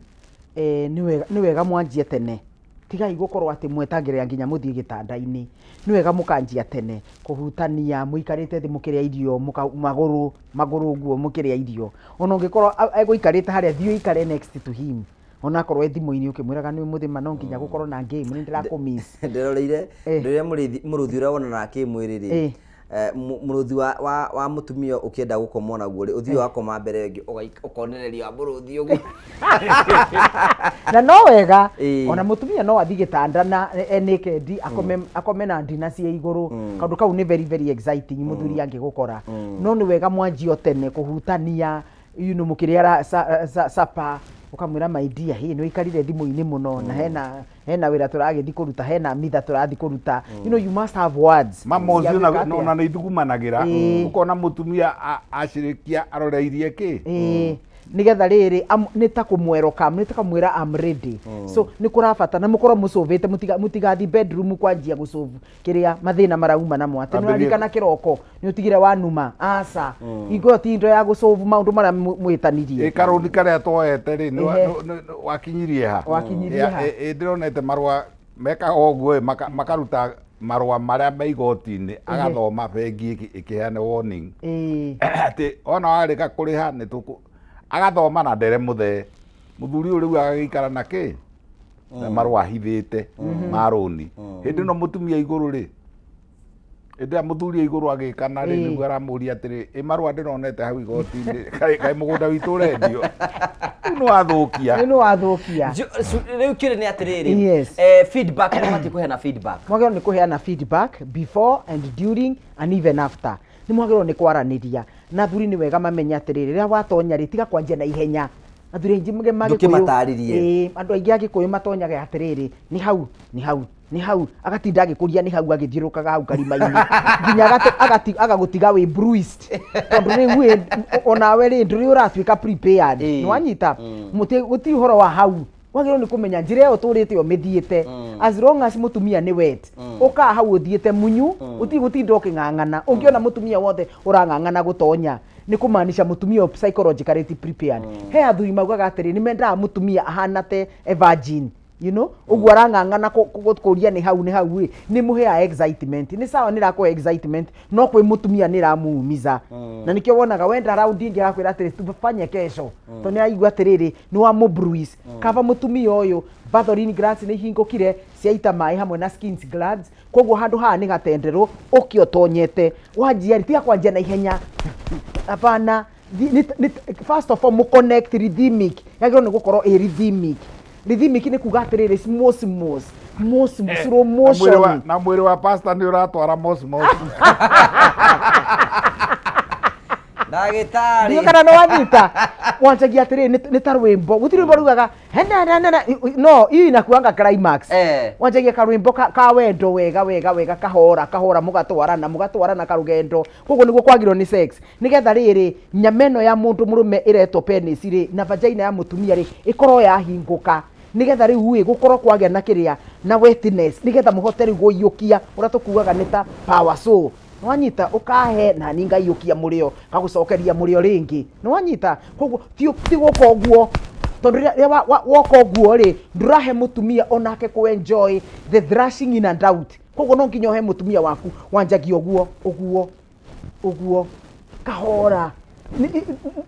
nĩ wega mwanjie tene. Tigai gũkorwo atĩ mwetagĩrĩra nginya mũthiĩ gĩtanda-inĩ. Nĩ wega mũkanjia tene kũhutania, mũikarĩte thĩ mũkĩrĩa irio, magũrũ ũguo mũkĩrĩa irio. Ona ũngĩkorwo egũikarĩte harĩa, thiĩ ũikare next to him. Ona akorwo e thimũ-inĩ ũkĩmwĩraga nĩ mũthima, no nginya gũkorwo na game, nĩ ndĩrakũ miss. Ndĩroreire, ndĩroreire mũrũthi ũrĩa wonanaga kĩmwĩrĩ rĩ, Mũrũthi wa mũtumia ũkĩenda gũkomwo naguo rĩ, ũthiĩ wakoma mbere ĩngĩ ũkonereria wa mũrũthi ũguo. Na no wega. Ĩĩ. Ona mũtumia no athiĩ gĩtanda na e naked, akome na ndina cia igũrũ. Kaũndũ kau nĩ very very exciting mũthuri angĩgũkora. No nĩ wega mwanjie o tene kũhutania, mũkĩrĩa supper, ũkamwĩra, "My dear, hey, nĩ ũikarire thimũ-inĩ mũno na hena wĩra tũragĩthiĩ kũruta, hena mitha tũrathiĩ kũruta." You must have words. Mamozi. Cia ona gwĩka atĩa? Ona nĩ ithugumanagĩra. Ũkona mũtumia acirĩkia aroreirie kĩ. Ĩĩ, nĩgetha rĩrĩ nĩ ta kũmwelcome, nĩ ta kũmwĩra, "I'm ready." So nĩ kũrabata na mũkorwo mũcũvĩte, mũtigathiĩ bedroom kwanjia gũcũvu kĩrĩa mathĩna marauma namo atĩ nĩ ũraririkana kĩroko nĩ ũtigire wanuma aca hingo ĩyo ti indo ya gũcũvu maũndũ marĩa mwĩtanirie. Ĩ karũni karĩa twoete rĩ, Ehe. wakinyirie ha? Wakinyirie ha? Ĩ ndĩronete marũa mekaga ũguo ĩ, makaruta marũa marĩa me igoti-inĩ, agathoma bengi ĩkĩheane warning atĩ ona warĩka kũrĩha nĩ tũkũ agathoma na ndere mũthee mũthuri ũyũ rĩu agagĩikara na kĩ na marũa ahithĩte ma rũni. Hĩndĩ ĩno mũtumia igũrũ rĩ, hĩndĩ ĩrĩa mũthuri igũrũ agĩkana rĩ, nĩguo aramũria atĩrĩ, "Ĩ marũa ndĩronete hau igoti-inĩ, kaĩ mũgũnda witũ ũrendio?" Rĩu nĩ wathũkia. Rĩu nĩ wathũkia. Rĩu kĩrĩ nĩ atĩrĩrĩ, feedback, nĩ mabatiĩ kũheana feedback. Mwagĩrĩirwo nĩ kũheana feedback before and during and even after. Nĩ mwagĩrĩirwo nĩ kwaranĩria na athuri. Nĩ wega mamenye atĩrĩrĩ, rĩrĩa watonya rĩ, tiga kwanjia na ihenya. Athuri aingĩ ma Gĩkũyũ- Ndũkĩmatarĩrie. Ĩĩ, andũ aingĩ a Gĩkũyũ matonyaga atĩrĩrĩ, nĩ hau, nĩ hau, nĩ hau, agatinda agĩkũria nĩ hau, agĩthiũrũrũkaga hau karima-inĩ nginya agagũtiga wĩ bruised, tondũ rĩu ĩ, onawe rĩ, ndũrĩ ũratuĩka prepared. Nĩ wanyita? Gũtirĩ ũhoro wa hau. Wagĩrĩirwo nĩ kũmenya njĩra ĩyo tũrĩte ũmĩthiĩte. As long as mũtumia nĩ wet, ũkaa hau ũthiĩte munyu, ũtige gũtinda ũkĩng'ang'ana. Ũngĩona mũtumia wothe ũrang'ang'ana gũtonya, nĩ kũmaanisha mũtumia ũyũ psychologically ti prepared. He athuri maugaga atĩrĩ, nĩ mendaga mũtumia ahana te a virgin, ũguo arang'ang'ana kũria nĩ hau, nĩ hau ĩ, nĩ mũheaga excitement. Nĩ sawa, nĩ ĩrakũhe excitement, no kwĩ mũtumia nĩ ĩramuumiza, na nĩkĩo wonaga wenda round ĩngĩ arakwĩra atĩrĩ, "Tufanye kesho," tondũ nĩ araigua atĩrĩrĩ, nĩ wa bruise. Kaba mũtumia ũyũ Bartholin glands nĩ ihingũkire ciaita maĩ hamwe na Skene's glands, koguo handũ haha nĩ gatenderũ ũkĩ ũtonyete wanjia rĩ, tiga kwanjia na ihenya, hapana. First of all, mu connect rhythmic, yagĩrĩirwo nĩ gũkorwo ĩ rhythmic. Rhythmic nĩ kuga atĩrĩrĩ, small small small small, slow Na mwĩrĩ motion. Na mwĩrĩ wa pastor nĩ ũratwara mosmos. Ndagĩtarĩ. Ndiũ kana nĩ wanyita. Wanjagia atĩrĩrĩ, nĩ ta rwĩmbo, gũtirĩ rwĩmbo rugaga "Henenenene," no hiyo inakuanga climax. Wanjagia karwĩmbo ka wendo wega wega wega, kahora kahora, mũgatwarana mũgatwarana karũgendo. Koguo nĩguo kwagĩrĩirwo nĩ sex, nĩgetha rĩrĩ nyama ĩno ya mũndũ mũrũme ĩretwo penis rĩ, na vagina ya mũtumia rĩ, ĩkorwo yahingũka, nĩgetha rĩu ĩ gũkorwo kwagĩa na kĩrĩa na wetness, nĩgetha mũhote rĩu gũiyũkia ũrĩa tũkuaga nĩ ta power. So nĩwanyita, ũkahe nani ngaiyũkia mũrĩo, ngagũcokeria mũrĩo rĩngĩ, nĩwanyita? Koguo ti gũka ũguo, tondũ rĩrĩa woka ũguo rĩ, ndũrahe mũtumia onake kũ enjoy the thrashing in and out. Koguo no nginya ũhe mũtumia waku wanjagia ũguo ũguo ũguo kahora.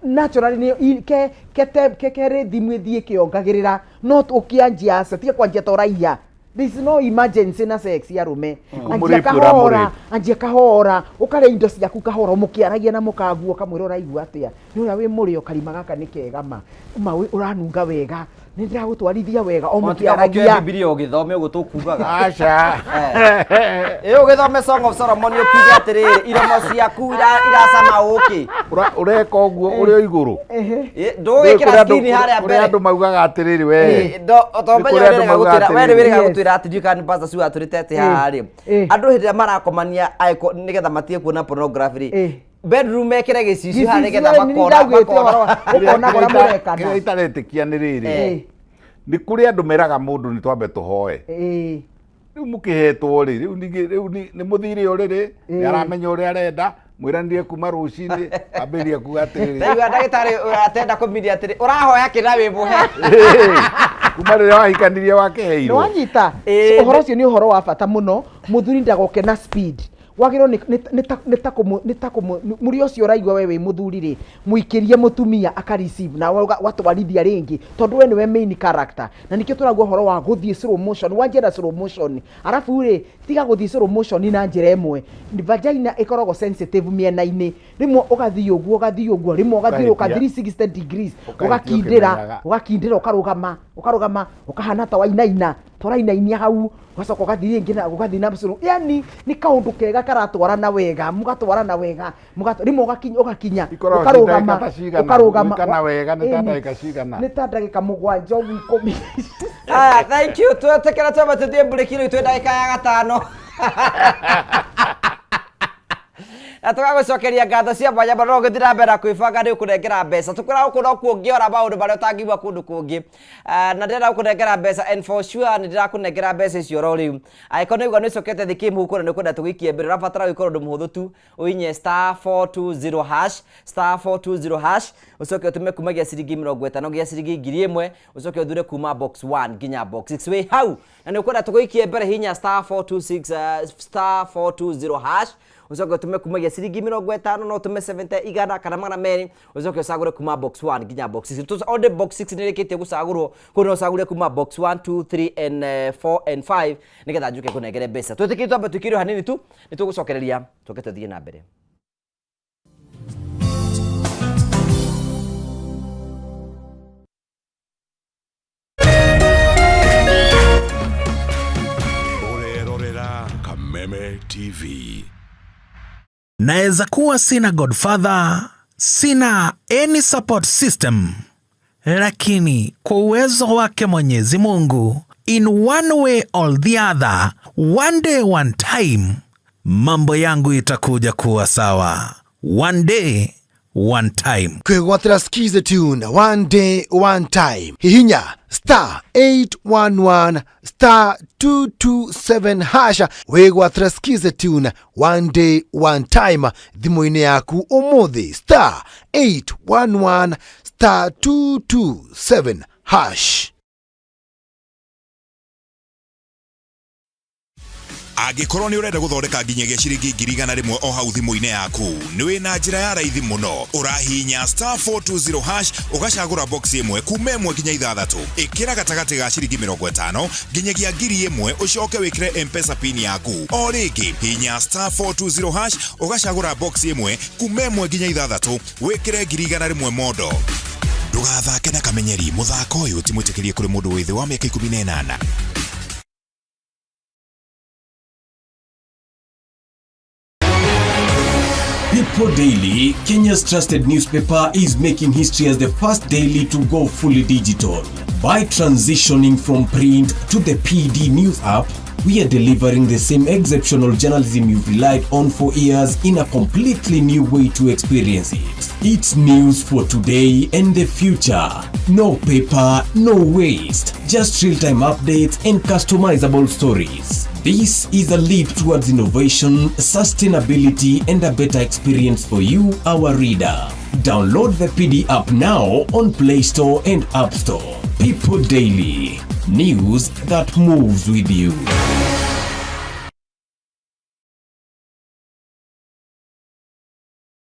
Naturally nĩ ke ke ke ke rhythm ĩthiĩ ĩkĩongagĩrĩra, no ũkĩanjia aca, tiga kwanjia ta ũraiya. There is no emergency na sex ya arũme. Anjia Kũmũrape, kahora. ũramũrape. Anjia kahora, ũkarĩa indo ciaku kahora, mũkĩaragia na mũkaguo, ũkamwĩra, "Ũraigua atĩa? Nĩ ũrĩa wĩ mũrĩo, karima gaka nĩ kega ma ma ũranunga wega, nĩ ndĩragũtwarithia wega," o Ona tiga gũkĩoya mũkĩaragia. Bibilia ũgĩthome ũguo tũkugaga. Aca. Ĩ ũgĩthome Song of Solomon ũkiuge atĩrĩrĩ, iromo ciaku iracama ũkĩ. Ũreka ũguo ũrĩ o igũrũ. Ĩ, ndũgĩkĩra screen harĩa Kũrĩ mbere. andũ maugaga atĩrĩrĩ, we Ĩ, Nĩ ũtomenya kũrĩ andũ ũrĩa maugaga gũtwĩra, we nĩ atĩrĩrĩ. wĩrĩga gũtwĩra atĩ ndiũĩ kana nĩ Pastor Sue atwĩrĩte atĩ haha rĩ, andũ hĩndĩ ĩrĩa marakomania angĩkorwo nĩgetha matige kuona pornography rĩ, bedroom mekĩre gĩcicio haha nĩgetha Gĩcicio, nĩ makona ndaugĩte makona. ũhoro ũkona ũrĩa mũrekana. Kĩrĩa itaretĩkia nĩ rĩrĩ, nĩ kũrĩ andũ meraga mũndũ nĩ twambe tũhoe. Rĩu mũkĩhetwo rĩ, rĩu ningĩ rĩu nĩ mũthire ũrĩrĩ, nĩ aramenya ũrĩa arenda, mwĩranire kuma rũcinĩ, ambĩrĩria kuga atĩrĩrĩ, Ndaigua ndagĩtarĩ atenda kũmiria atĩrĩ, ũrahoya kĩna wĩ mũhe. Kuma rĩrĩa wahikanirie Nĩ wakĩheirwo. wanyita? Ĩĩ. So, ũhoro ũcio nĩ ũhoro wa bata mũno. Mũthuri ndagoke na speed. Wagĩrĩirwo nĩ ta mũrĩ ũcio ũraigua we wĩ mũthuri rĩ, mũikĩrie mũtumia aka receive nawe ũgatwarithia rĩngĩ, tondũ we nĩwe main character. Na nĩkĩo tũrauga ũhoro wa gũthiĩ slow motion, wanjie na slow motion. Arabu rĩ, tiga gũthiĩ slow motion na njĩra ĩmwe. Vagina ĩkoragwo sensitive mĩena-inĩ, rĩmwe ũgathiĩ ũguo, ũgathiĩ ũguo, rĩmwe ũgathiũrũrũka Ũkahĩtia. 360 degrees, Ũkahĩtia ũgakindĩra, ũkĩmenyaga. ũgakindĩra, ũkarũgama, ũkarũgama, ũkahana ta wainaina, ta ũrainainia hau, ũgacoka ũgathiĩ rĩngĩ na ũgathiĩ na slow. Yani nĩ kaũndũ kega karatwarana wega, mũgatwarana wega, rĩmwe ũgakinya, ũgakinya, Ikoragwo ci ũkarũgama, ndagĩka ta cigana? ũkarũgama. Gwĩkana wega nĩ ta Ĩni. ndagĩka cigana? Nĩ ta ndagĩka 7 ũguo, 10. Aya, thank you. Twetekera twamba tũthiĩ mburĩki rĩu, twĩ ndagĩka ya gatano. Na tũgagũcokeria ngatho cia mwanya mũno, no ũgĩthiĩ na mbere na kwĩbanga nĩ ũkũnengera mbeca. Tũkwĩra gũkũ no kuo ũngĩora maũndũ marĩa ũtangĩigua kũndũ kũngĩ. Na ndĩrenda gũkũnengera mbeca and for sure nĩ ndĩrakũnengera mbeca icio oro rĩu. Angĩkorwo nĩ ũigua nĩ ũcokete thĩ kĩmũhuko na nĩ ũkwenda tũgũikie mbere, ũrabatara gwĩka ũndũ mũhũthũ tu, ũinye star 420 hash, star 420 hash, ũcoke ũtũme kumagia ciringi 50 nginya ciringi 1000, ũcoke ũthure kuma box 1 nginya box 6. Wĩ hau na nĩ ũkwenda tũgũikie mbere, hinya star 426, star 420 hash, ũcoke ũtũme kumagia ciringi 50, no ũtũme 70, 100 kana 200, ũcoke ũcagũre kuma box 1 nginya box 6. Already box 6 nĩ ĩrĩkĩtie gũcagũrwo, kũu no ũcagũre kuma box 1, 2, 3 and 4 and 5 nĩgetha njuke kũnengere mbeca. Twĩtĩkĩrie twambe twĩkĩrwo hanini tu, nĩ tũgũcokereria tũke tũthiĩ na mbere. Ũrerorera Kameme TV. Naweza kuwa sina godfather, sina any support system, lakini kwa uwezo wake Mwenyezi Mungu, in one way or the other, one day one time, mambo yangu itakuja kuwa sawa. One day one time. Kwĩgwatĩra Skiza Tune one day one time, hihinya star 811 star 227 hash, wĩgwatĩra Skiza Tune one day one time thimũ-inĩ yaku ũmũthĩ, star 811 star 227 hash. Angĩkorwo nĩ ũrenda gũthondeka nginyagia ciringi 100,000 o hau thimũ-inĩ yaku, nĩ wĩ na njĩra ya raithi mũno. Ũrahihinya star 420 hash, ũgacagũra box ĩmwe kuma 1 nginya 6, ĩkĩra gatagatĩ ga ciringi 50 nginyagia 1000, ũcoke wĩkĩre M-Pesa pin yaku. O rĩngĩ hihinya star 420 hash, ũgacagũra box ĩmwe kuma 1 nginya 6, wĩkĩre 100,000 mondo. Ndũgathake na kamenyeri, mũthako ũyũ ti mwĩtĩkĩrie kũrĩ mũndũ wĩ thĩ wa mĩaka 18. People Daily, Kenya's trusted newspaper, is making history as the first daily to go fully digital. By transitioning from print to the PD News app, we are delivering the same exceptional journalism you've relied on for years in a completely new way to experience it. It's news for today and the future. No paper, no waste. Just real-time updates and customizable stories. This is a leap towards innovation, sustainability, and a better experience for you, our reader. Download the PD app now on Play Store and App Store. People Daily. News that moves with you.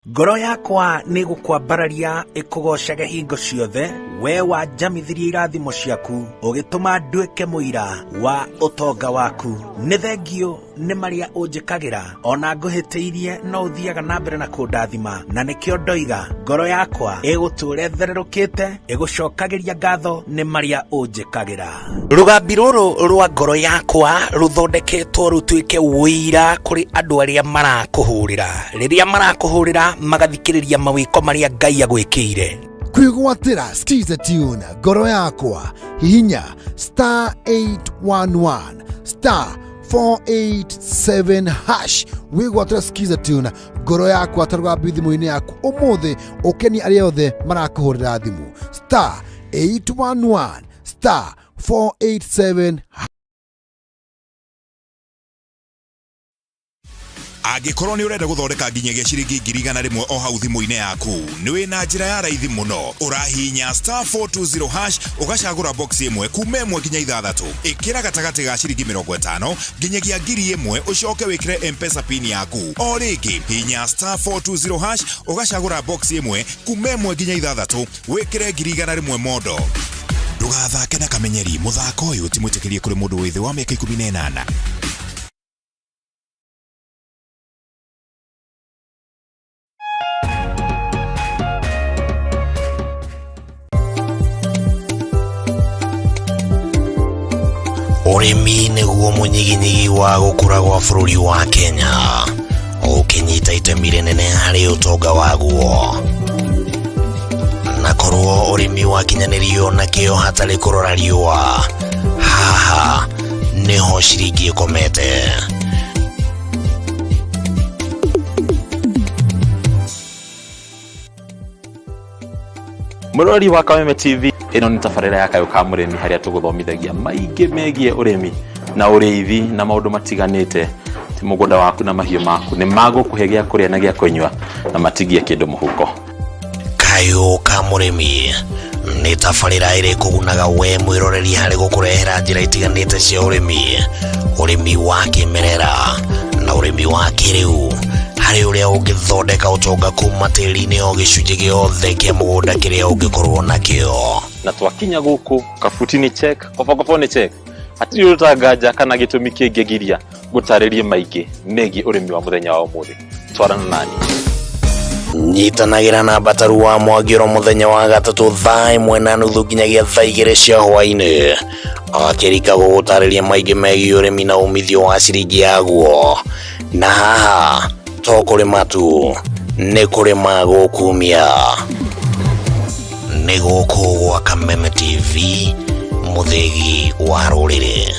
Ngoro yakwa nĩ gũkwambararia ĩkũgocage hingo ciothe, we wanjamithirie irathimo ciaku, ũgĩtũma nduĩke mũira wa ũtonga waku. Nĩ thengio nĩ marĩa ũnjĩkagĩra, ona ngũhĩtĩirie no ũthiaga na mbere na kũndathima, na nĩkĩo ndoiga ngoro yakwa ĩgũtũũra ĩthererũkĩte, ĩgũcokagĩria ngatho nĩ marĩa ũnjĩkagĩra. Rũgambi rũrũ rwa ngoro yakwa rũthondeketwo rũtuĩke ũira kũrĩ andũ arĩa marakũhũrĩra, rĩrĩa marakũhũrĩra magathikĩrĩria mawĩko marĩa Ngai agwĩkĩire. Kwĩgwatĩra Skiza Tune ngoro yakwa, hihinya star 811 star 487 hash, wĩgwatĩra Skiza Tune ngoro yakwa ta rũgambi thimũ-inĩ yaku ũmũthĩ, ũkenie arĩa othe marakũhũrĩra thimũ, star 811 star 487. Angĩkorwo nĩ ũrenda gũthondeka nginyagia ciringi 100,000 o hau thimũ-inĩ yaku, nĩ wĩ na njĩra ya raithi mũno. Ũrahihinya star 420 hash ũgacagũra box ĩmwe kuma ĩmwe nginya ithathatũ. Ĩkĩra gatagatĩ ga ciringi 50 nginyagia 1000 ũcoke wĩkĩre M-Pesa pin yaku. O rĩngĩ, hihinya star 420 hash ũgacagũra box ĩmwe kuma ĩmwe nginya ithathatũ wĩkĩre 100,000 mondo. Ndũgathake na kamenyeri, mũthako ũyũ ti mwĩtĩkĩrie kũrĩ mũndũ wĩ thĩ wa mĩaka 18. Ũrĩmi nĩguo mũnyiginyigi wa gũkũra gwa bũrũri wa Kenya, ũkĩnyita itemi rĩnene harĩ ũtonga waguo. Na korwo ũrĩmi wakinyanĩrio na kĩo hatarĩ kũrora riũa, haha nĩho ciringi ĩkomete. Mũrori wa Kameme TV, ĩno nĩ tabarĩra ya Kayũ ka Mũrĩmi harĩa tũgũthomithagia maingĩ megiĩ ũrĩmi na ũrĩithi na maũndũ matiganĩte. Ti mũgũnda waku na mahiũ maku nĩ magũkũhe gĩa kũrĩa na gĩa kũnyua na matigie kĩndũ mũhuko. Kayũ ka Mũrĩmi nĩ tabarĩra ĩrĩ kũgunaga we mwĩroreri harĩ gũkũrehera njĩra itiganĩte cia ũrĩmi, ũrĩmi wa kĩmerera na ũrĩmi wa kĩrĩu harĩ ũrĩa ũngĩthondeka ũtonga kuma tĩri-inĩ o gĩcunjĩ gĩothe kĩa mũgũnda kĩrĩa ũngĩkorwo nakĩo. Na twakinya gũkũ kabuti nĩ check, kobokobo nĩ check, hatirĩ ũndũ ta nganja kana gĩtũmi kĩngĩgiria ngũtarĩrie maingĩ megiĩ ũrĩmi wa mũthenya wa ũmũthĩ. Twarana nani. Nyitanagĩra na Mbataru wa Mwangĩro mũthenya wa gatatũ thaa ĩmwe na nuthu nginyagia thaa igĩrĩ cia hwaĩ-inĩ akĩrika gũgũtarĩria maingĩ megiĩ ũrĩmi na umithio wa ciringi yaguo. Na haha to kũrĩma tu, nĩ kũrĩma gũkumia. Nĩ gũkũ gwa Kameme TV, mũthĩgi wa rũrĩrĩ.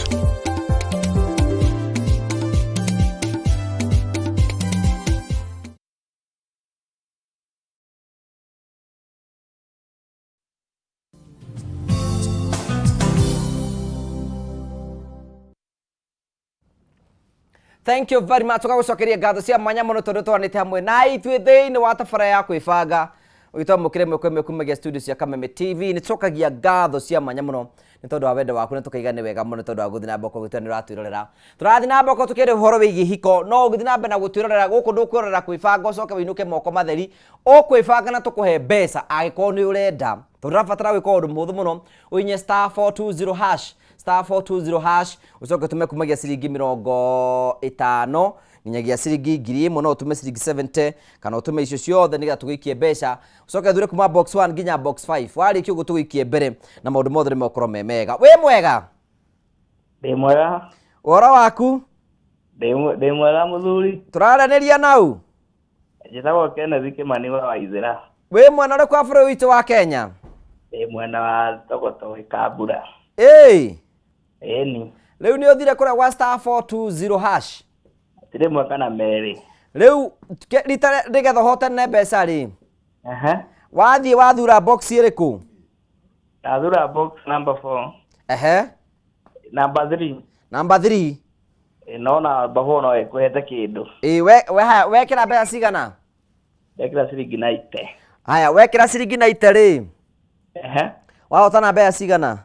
Thank you very much. Tũgagũcokeria ngatho cia mwanya mũno tondũ twanĩte hamwe na ithuĩ thĩinĩ wa tabara ya kwĩbanga ũgĩtwamũkĩra ĩmwe kwa ĩmwe kumagia studio cia Kameme TV. Nĩ tũcokagia ngatho cia mwanya mũno nĩ tondũ wa wendo waku na tũkaiga nĩ wega mũno nĩ tondũ wa gũthiĩ na mbere gũtwĩra nĩ ũratwĩrorera. Tũrathiĩ na mbere tũkĩaria ũhoro wĩgiĩ ihiko no ũgĩthiĩ na mbere na gũtwĩrorera gũkũ ndũkwĩrorera kwĩbanga ũcoke wĩinũke moko matheri. Ũkwĩbanga na tũkũhe mbeca angĩkorwo nĩ ũrenda tondũ ũrabatara gwĩka ũndũ mũhũthũ mũno ũhinye star 420 hash star 420 hash ucoke utume kumagia ciringi 50 nginyagia ciringi 1000 no utume ciringi 70 kana utume icio ciothe nigetha tũgũikie mbeca ucoke uthure kuma box 1 nginya box 5 warĩkia ũguo tũgũikie mbere na maũndũ mothe nĩ megũkorwo me mega. Wĩ mwega? Ndĩ mwega. Ũhoro waku? Ndĩ mwega mũthuri. Tũraranĩria nau? Njĩtagwo Kenneth Kĩmani wa Waithĩra. Wĩ mwena ũrĩkũ wa bũrũri witũ wa Kenya? Ndĩ mwena wa Thogoto Gĩkambura. Ĩĩ. Ĩni. Rĩu nĩ ũthire kũrĩa gwa star 420 hash? Ti rĩmwe kana merĩ. Rĩu rita nĩgetha ũhotane mbeca rĩ? Ehe. Wathiĩ wathura box ĩrĩkũ? Ndathura box number 4. Ehe. Number 3. Number 3. No namba 4 no ĩkũhete kĩndũ. Ĩĩ we we haya wekĩra mbeca cigana? Ndekĩra ciringi 90. Haya wekĩra ciringi 90 rĩ? Ehe. Wahotana mbeca cigana?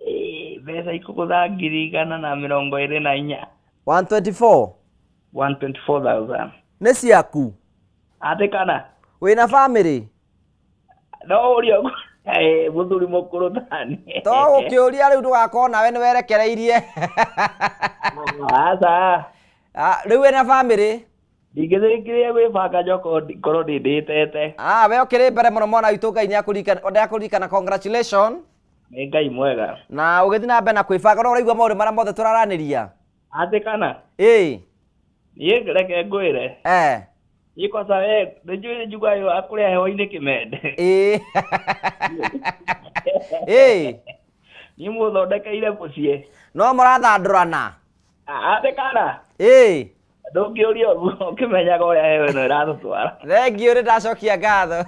Ĩĩ mbeca ikũgũtha 124,000. 124? 124,000. Nĩ ciaku? Atĩ kana? Wĩna bamĩrĩ? No ũrie ũguo. Eh, mũthuri mũkũrũ tani. To gũkĩũria rĩu ndũgakorwo nawe nĩ werekereirie. Aca. Ah, rĩu wĩna bamĩrĩ? Ndingĩthĩkĩrĩria gwĩbanga njoko ngorwo ndĩndĩtete. Ah, we ũkĩrĩ mbere mũno mwana witũ Ngai nĩakũririkana, nĩakũririkana congratulation. Nĩ Ngai mwega. Na ũgĩthiĩ na mbere na kwĩbanga no ũraigua maũndũ marĩa mothe tũraranĩria? Atĩ kana? Ĩĩ. Niĩ reke ngwĩre. Eh. Niĩ kwanza we nĩnjũĩ njugaga akũrĩa heho-inĩ kĩmende. Ĩĩ. Ĩĩ. Niĩ mũthondekeire mũciĩ. No mũrathandũrana? Atĩ kana? Ĩĩ. Ndũngĩũria ũguo ũkĩmenyaga ũrĩa heho ĩno ĩratũtwara. Thengiũ nĩ ndacokia ngatho.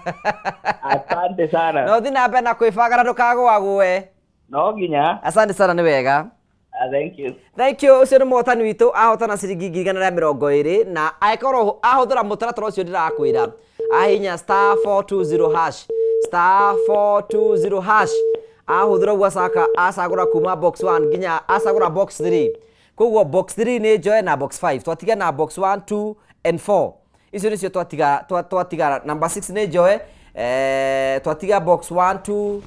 Asante sana. Na ũthiĩ na mbere na kwĩbanga na ndũkagũagũe. No nginya. Asante sana nĩ wega. Thank you. Thank you. Ũcio nĩ mũhotani witũ, ahotana ciringi 120,000, na angĩkorwo ahũthĩra mũtaratara ũcio ndĩrakwĩra, ahinya star 420 hash, star 420 hash, ahũthĩra ũguo, acaka acagũra kuma box 1 nginya acagũra box 3. Koguo box 3 nĩ njoe na box 5 twatiga, na box 1, 2 and 4, icio nĩcio twatiga. Twatiga number 6 nĩ njoe, twatiga box 1, 2,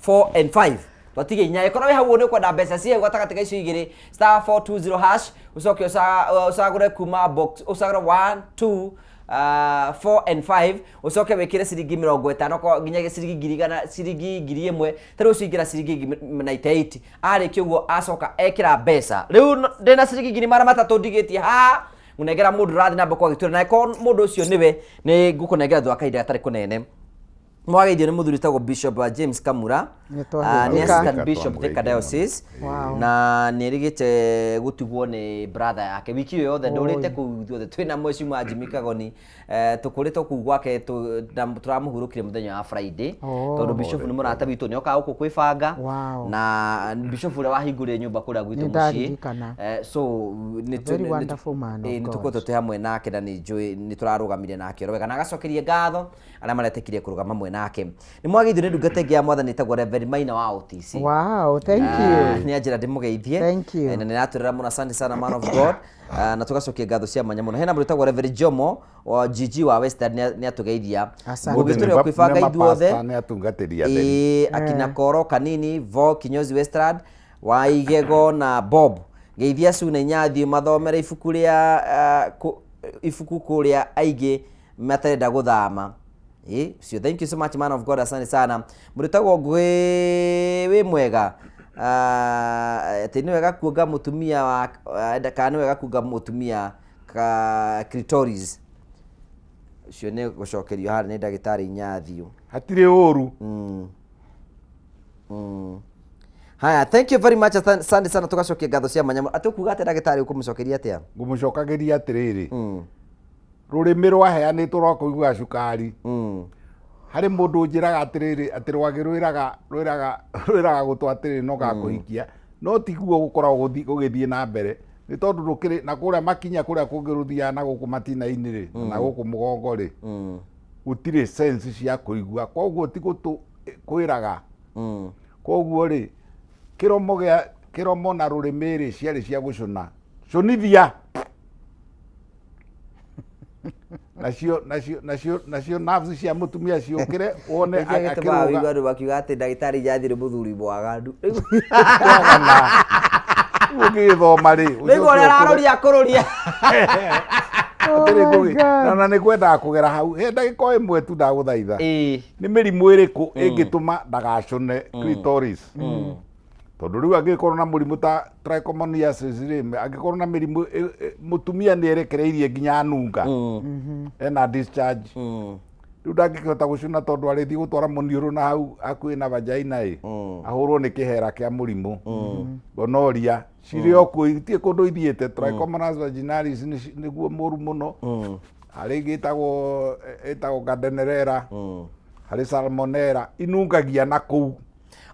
4 and 5, twatiga inya. Ĩkorwo wĩ hau ũguo nĩ ũkwenda mbeca ciĩ gatagatĩ ka icio igĩrĩ, star 420 hash, ũcoke ũcagũre kuma box, ũcagũre 1, 2, 4 and 5, ũcoke wĩkĩre ciringi 50 nginya ciringi 100,000, ciringi 1000. Ta rĩu ũcio ingĩra ciringi 98. Arĩkia ũguo, acoka ekĩra mbeca. Rĩu ndĩna ciringi 300,000 ndigĩtie haha, ngũnengera mũndũ ũrathiĩ na mbere kwagĩtura, na angĩkorwo mũndũ ũcio nĩwe, nĩ ngũkũnengera thutha wa kahinda gatarĩ kũnene. Mwageithio nĩ mũthuri wĩtagwo Bishop James Kamura. Nĩ Nĩ twahĩtũka. Assistant Bishop Thika Diocese. Na nĩ erĩgĩte gũtigwo nĩ brother yake wiki ĩyo yothe ndũrĩte kũu. Ithuothe twĩna Mheshimiwa Jimmy Kagoni, tũkũrĩtwo kũu gwake na tũramũhurũkire mũthenya wa Friday. Tondũ Bishop nĩ mũrata witũ, nĩ okaga gũkũ kwĩbanga. Na Bishop ũrĩa wahingũrire nyũmba kũrĩa gwitũ Nĩ mũciĩ. Ndaririkana. So nĩ Very wonderful man of nĩ God. tũkoretwo twĩ hamwe nake, na nĩ njũĩ nĩ tũrarũgamire nake oro wega, na agacokeria ngatho arĩa maretĩkirie kũrũgama hamwe nake. Nĩ mwageithio nĩ ndungata ĩngĩ ya Mwathani ĩtagwo Reverend Maina wa OTC. Wow, thank you. Nĩ anjĩra ndĩmũgeithie. Thank you. Na nĩ ratwĩrĩra mũno. Asante sana, man of God. Na tũgacokia ngatho cia mwanya mũno. Hena mũndũ wĩtagwo Reverend Jomo wa GG wa Western, nĩ atũgeithia. Asante. Mũngĩtũrĩa kwĩbanga ithuothe. Nĩ atungatĩri atheri. Ĩĩ, akina Koro Kanini Vo Kinyozi Westland wa Igego na Bob geithia Cuna Inyathiĩ mathomere ibuku rĩa ibuku kũrĩa aingĩ matarenda gũthama. Ĩ ũcio, thank you so much, man of God, asante sana. Mũrĩtagwo Ngũĩ wĩ mwega. Atĩ nĩ wega kuonga mũtumia wa kana nĩ wega kuonga mũtumia ka clitoris? Ũcio nĩ gũcokerio harĩa nĩ ndagĩtarĩ Inyathiũ. Hatirĩ ũru. Haya, thank you very much, asante sana, tũgacokia ngatho cia mwanya. Atĩ ũkuga atĩa, ndagĩtarĩ, ũkũmũcokeria atĩa? Ngũmũcokagĩria atĩrĩrĩ, rũrĩmĩ rwaheanĩtwo rwa kũigua cukari. Harĩ mũndũ ũnjĩraga atĩrĩrĩ, atĩ rwagĩ rwĩraga gũtũ atĩrĩrĩ, no gakũhikia. No tiguo gũkoragwo gũgĩthiĩ na mbere, nĩ tondũ rũkĩrĩ na kũrĩa makinya, kũrĩa kũngĩ rũthiaga na gũkũ matina-inĩ rĩ, na gũkũ mũgongo rĩ, gũtirĩ sense cia kũigua, koguo ti gũtũ kwĩraga. Koguo rĩ, kĩromo gĩa kĩromo na rũrĩmĩ rĩ, ciarĩ cia gũcũna cũnithia nacio nerves cia mũtumia ciũkĩre wone Nĩkĩo gĩtũmaga akĩrũga. wĩigua andũ makiuga atĩ ndagĩtarĩ Inyathiũ nĩ mũthuri mwaganu. Ũngĩgĩthoma rĩ, Rĩu ũrĩa araroria akũrũria. Hatirĩ Oh my ngũgĩ. God. Na nĩ kwendaga kũgera hau he ndagĩka o ĩmwe tu, ndagũthaitha. Ĩĩ. Nĩ mĩrimũ ĩrĩkũ ĩngĩtũma ndagacũne clitoris? Tondũ rĩu angĩkorwo na mũrimũ ta trichomoniasis rĩ, angĩkorwo na mĩrimũ mũtumia nĩ erekereirie nginya anunga, ena discharge, rĩu ndangĩkĩhota gũcũna, tondũ arĩthiĩ gũtwara mũniũrũ na hau hakuhĩ na vagina ĩ, ahũrwo nĩ kĩhera kĩa mũrimũ gonorrhea. Cirĩ o kuo, itirĩ kũndũ ithiĩte. Trichomonas vaginalis nĩguo mũru mũno. Harĩ ĩngĩ ĩtagwo Gardnerella, harĩ Salmonella, inungagia na kũu.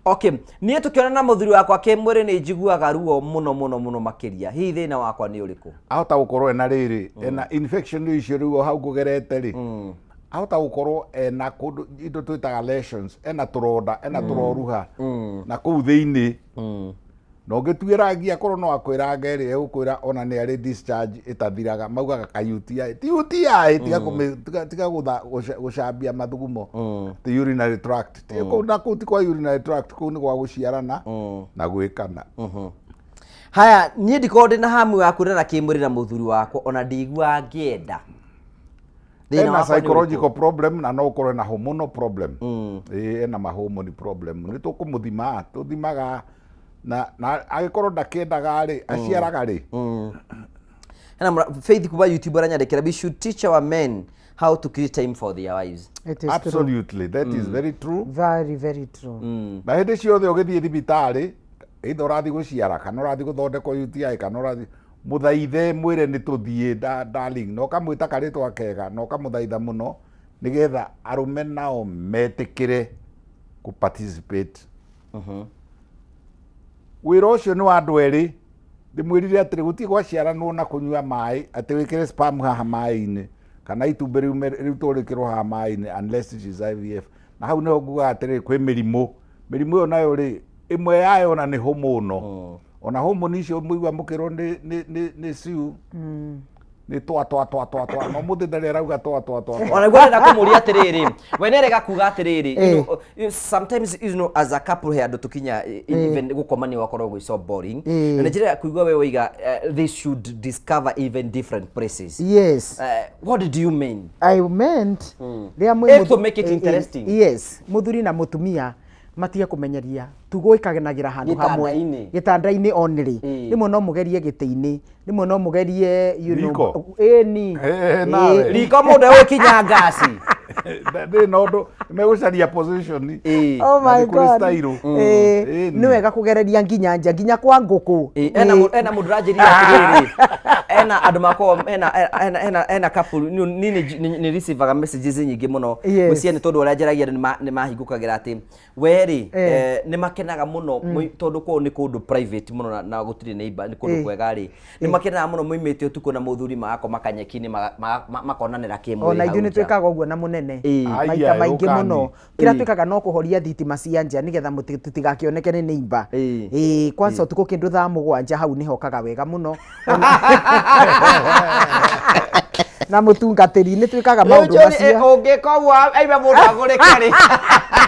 Okay, niĩ tũkĩona na mũthuri wakwa kĩmwĩrĩ nĩ njiguaga ruo mũno mũno mũno makĩria. Hihi thĩna wakwa nĩ ũrĩkũ? Ahota gũkorwo ena rĩrĩ, ena infection icio rĩu o hau ngũgerete rĩ, ahota gũkorwo ena kũndũ indo twĩtaga lesions, ena tũronda, ena tũroruha na kũu thĩinĩ. Na ũngĩtuĩra ngia, akorwo no akwĩrange rĩ, egũkwĩra ona nĩ arĩ discharge ĩtathiraga, maugaga ka UTI. Ti UTI, tiga gũcambia mathugumo ti urinary tract. Ti kũu, na kũu ti kwa urinary tract, kũu nĩ gwa gũciarana na gwĩkana. Haya, niĩ ndikorwo ndĩ na hamu ya kuonana kĩmwĩrĩ na mũthuri wakwa, ona ndiguaga ngĩenda. Thĩna Ena wakwa nĩ ũrĩkũ? psychological problem, na no ũkorwo na hormonal problem. Ĩĩ, ena ma hormone problem. Nĩ tũkũmũthima, tũthimaga na angĩkorwo ndakĩendaga rĩ, aciaraga rĩ. Hena Faith kuma YouTube aranyandĩkĩra, we should teach our men how to create time for their wives. It is true. Absolutely, that is very true. Very, very true. Na hĩndĩ ciothe ũgĩthiĩ thibitarĩ, either ũrathiĩ gũciara kana ũrathiĩ gũthondekwo UTI kana ũrathiĩ, mũthaithe, mwĩre nĩ tũthiĩ darling, na ũkamwĩta karĩtwa kega na ũkamũthaitha mũno, nĩgetha arũme nao metĩkĩre kũ participate. Wĩra ũcio nĩ wa andũ erĩ. Ndĩmwĩrire atĩrĩ, gũtirĩ gwaciaranwo na kũnyua maĩ atĩ wĩkĩre sperm haha maĩ-inĩ kana itumbĩ riume rĩrutwo rĩkĩrwo haha maĩ-inĩ unless it is IVF. Na hau nĩho ngugaga atĩrĩrĩ, kwĩ mĩrimũ. Mĩrimũ ĩyo nayo rĩ, ĩmwe yayo ona nĩ hormonal. Ona hormone icio mũigua mũkĩrwo nĩ nĩ nĩ nĩ ciu nĩ twa twa twa twa twa na ũmũthĩ ndarĩ arauga twa twa twa twa. Ona guo ndĩrenda kũmũria atĩrĩrĩ, we nĩarega kuga atĩrĩrĩ, you know, sometimes, you know, as a couple he andũ tũkinya even gũkomania gũgakorwo gwĩ so boring. Na nĩ njĩra kũigua we waiga they should discover even different places. Yes. What did you mean? I meant rĩrĩa mwĩ To make it interesting. Yes, mũthuri na mũtumia matige kũmenyeria tu gwĩkanagĩra handũ hamwe. Gĩtanda-inĩ. Gĩtanda-inĩ only. Rĩmwe no mũgerie gĩtĩ-inĩ, rĩmwe no mũgerie, you know, Riko. ĩni. Eh, nawe. Riko mũndũ egũkinya ngasi. Ndĩ na ũndũ megũcaria position. Oh Na my nĩ kũrĩ God. style. Ĩni. Nĩ wega kũgereria nginya nja, nginya kwa ngũkũ. Ena ena mũndũ ũranjĩrire atĩrĩrĩ, ena andũ makoragwo ena ena ena ena couple ni nĩ receivaga messages nyingĩ mũno. Ngwĩciria nĩ tondũ ũrĩa njaragia andũ nĩ mahingũkagĩra atĩ we rĩ, nĩ makenaga mũno tondũ kwao nĩ kũndũ private mũno na gũtirĩ neighbor, nĩ kũndũ kwega rĩ, nĩ makenaga mũno moimĩte ũtukũ na mũthuri magakoma kanyeki-inĩ, makonanĩra kĩmwĩrĩ Ona hau ithuĩ nĩ nja. twĩkaga ũguo na mũnene. Aya, Maita maingĩ ũkani. mũno. Kĩrĩa twĩkaga no kũhoria thitima cia nja nĩgetha tũtigakĩoneke nĩ neighbor. Ĩĩ, kwanza ũtukũ kĩndũ thaa 7 hau nĩho okaga wega mũno. Na mũtungatĩri nĩ twĩkaga Rĩu maũndũ John, macio. Ũngĩka ũguo aima mũndũ agũrĩke rĩ.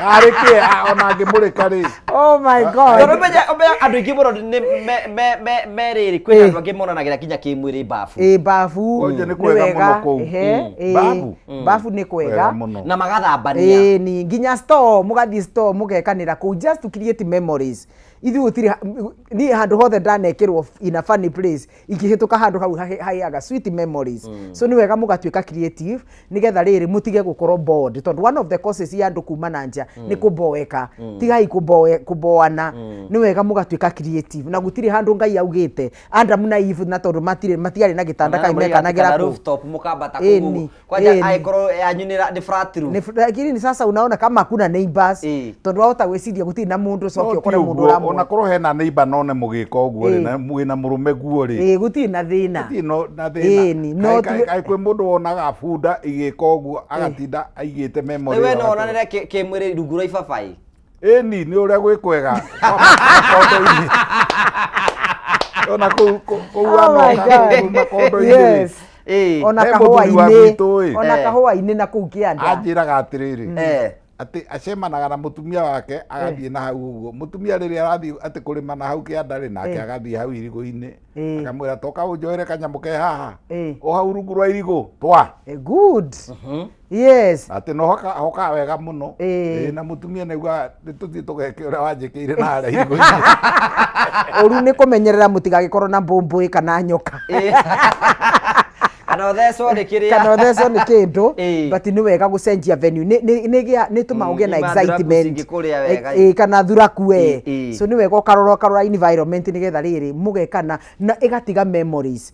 Arĩ kĩ ona angĩmũrĩka rĩ. Oh my God. Tondũ ũmenye andũ aingĩ mũno nĩ me rĩrĩ, kwĩna andũ angĩ monanagĩra nginya kĩmwĩrĩ babu. Ĩĩ, babu. Kwanja nĩ Nĩ kwega wega. mũno kũu. Ehe, ĩĩ. Babu? Babu nĩ kwega. Wega mũno. Na magathambania. Ĩĩ, ni nginya store, mũgathiĩ store mũgekanĩra kũu just to create memories. Ithuĩ gũtirĩ niĩ handũ hothe ndanekĩrwo in a funny place, ingĩhĩtũka handũ hau haheaga sweet memories. So nĩ wega mũgatuĩka creative nĩgetha rĩrĩ mũtige gũkorwo bored, tondũ one of the causes ya andũ kuma na nja nĩ kũboeka. Tigai kũboana. Nĩ wega mũgatuĩka creative, na gũtirĩ handũ Ngai augĩte Adam na Eve, na tondũ matirĩ matiarĩ na gĩtanda Kana kai mũrĩga mekanagĩra kana kũ. rooftop mũkambata Ĩni, kũu ũguo. Kwanja ĩni. angĩkorwo yanyu nĩ flat roof. Lakini sasa unaona kama hakuna neighbors, tondũ wahota gwĩciria gũtirĩ na mũndũ, ũcoke No ti ũkore mũndũ ũguo, ũramwona. ona korwo hena neighbor none mũgĩka ũguo rĩ, na mwĩna mũrũme guo rĩ. Ĩĩ, gũtirĩ na thĩna. Gũtirĩ na thĩna. Ĩni, no Kaĩ- kaĩ kaĩ kwĩ mũndũ wonaga bunda igĩka ũguo agatinda aigĩte memory Rĩu we ĩyo no wonanĩre kĩmwĩrĩ rungu rwa ibabaĩ. Ĩni nĩ ũrĩa gwĩ kwega makondo-inĩ, ona kũu kũu Oh my wanoka God. kũu makondo-inĩ rĩ. Yes. Ona He mũthuri wa kahũa-inĩ, gwitũ ĩ. ona kahũa-inĩ na kũu kĩanda. Anjĩraga atĩrĩrĩ, atĩ acemanaga na mũtumia wake agathiĩ na hau ũguo, mũtumia rĩrĩa arathiĩ atĩ kũrĩma na hau kĩanda rĩ, nake agathiĩ hau irigũ-inĩ, akamwĩra toka ũnjoere kanyamũ ke haha o hau rungu rwa irigũ twa. Good. Yes. Atĩ no hoka wega mũno. Ĩĩ, na mũtumia nĩaugaga nĩ tũthiĩ tũgeke ũrĩa wanjĩkĩire na harĩa irigũ-inĩ. Ũru nĩ kũmenyerera mũtigagĩkorwo na mbũmbũĩ kana nyoka. Kana ũthecwo nĩ kĩrĩa. Kana ũthecwo nĩ kĩndũ. But nĩ wega gũcenjia venue, nĩ tũmaga ũgĩe na Ima thuraku excitement. cingĩkũrĩa wega. Kana thuraku we. So nĩ wega ũkarora environment nĩgetha rĩrĩ mũgekana na ĩgatiga memories.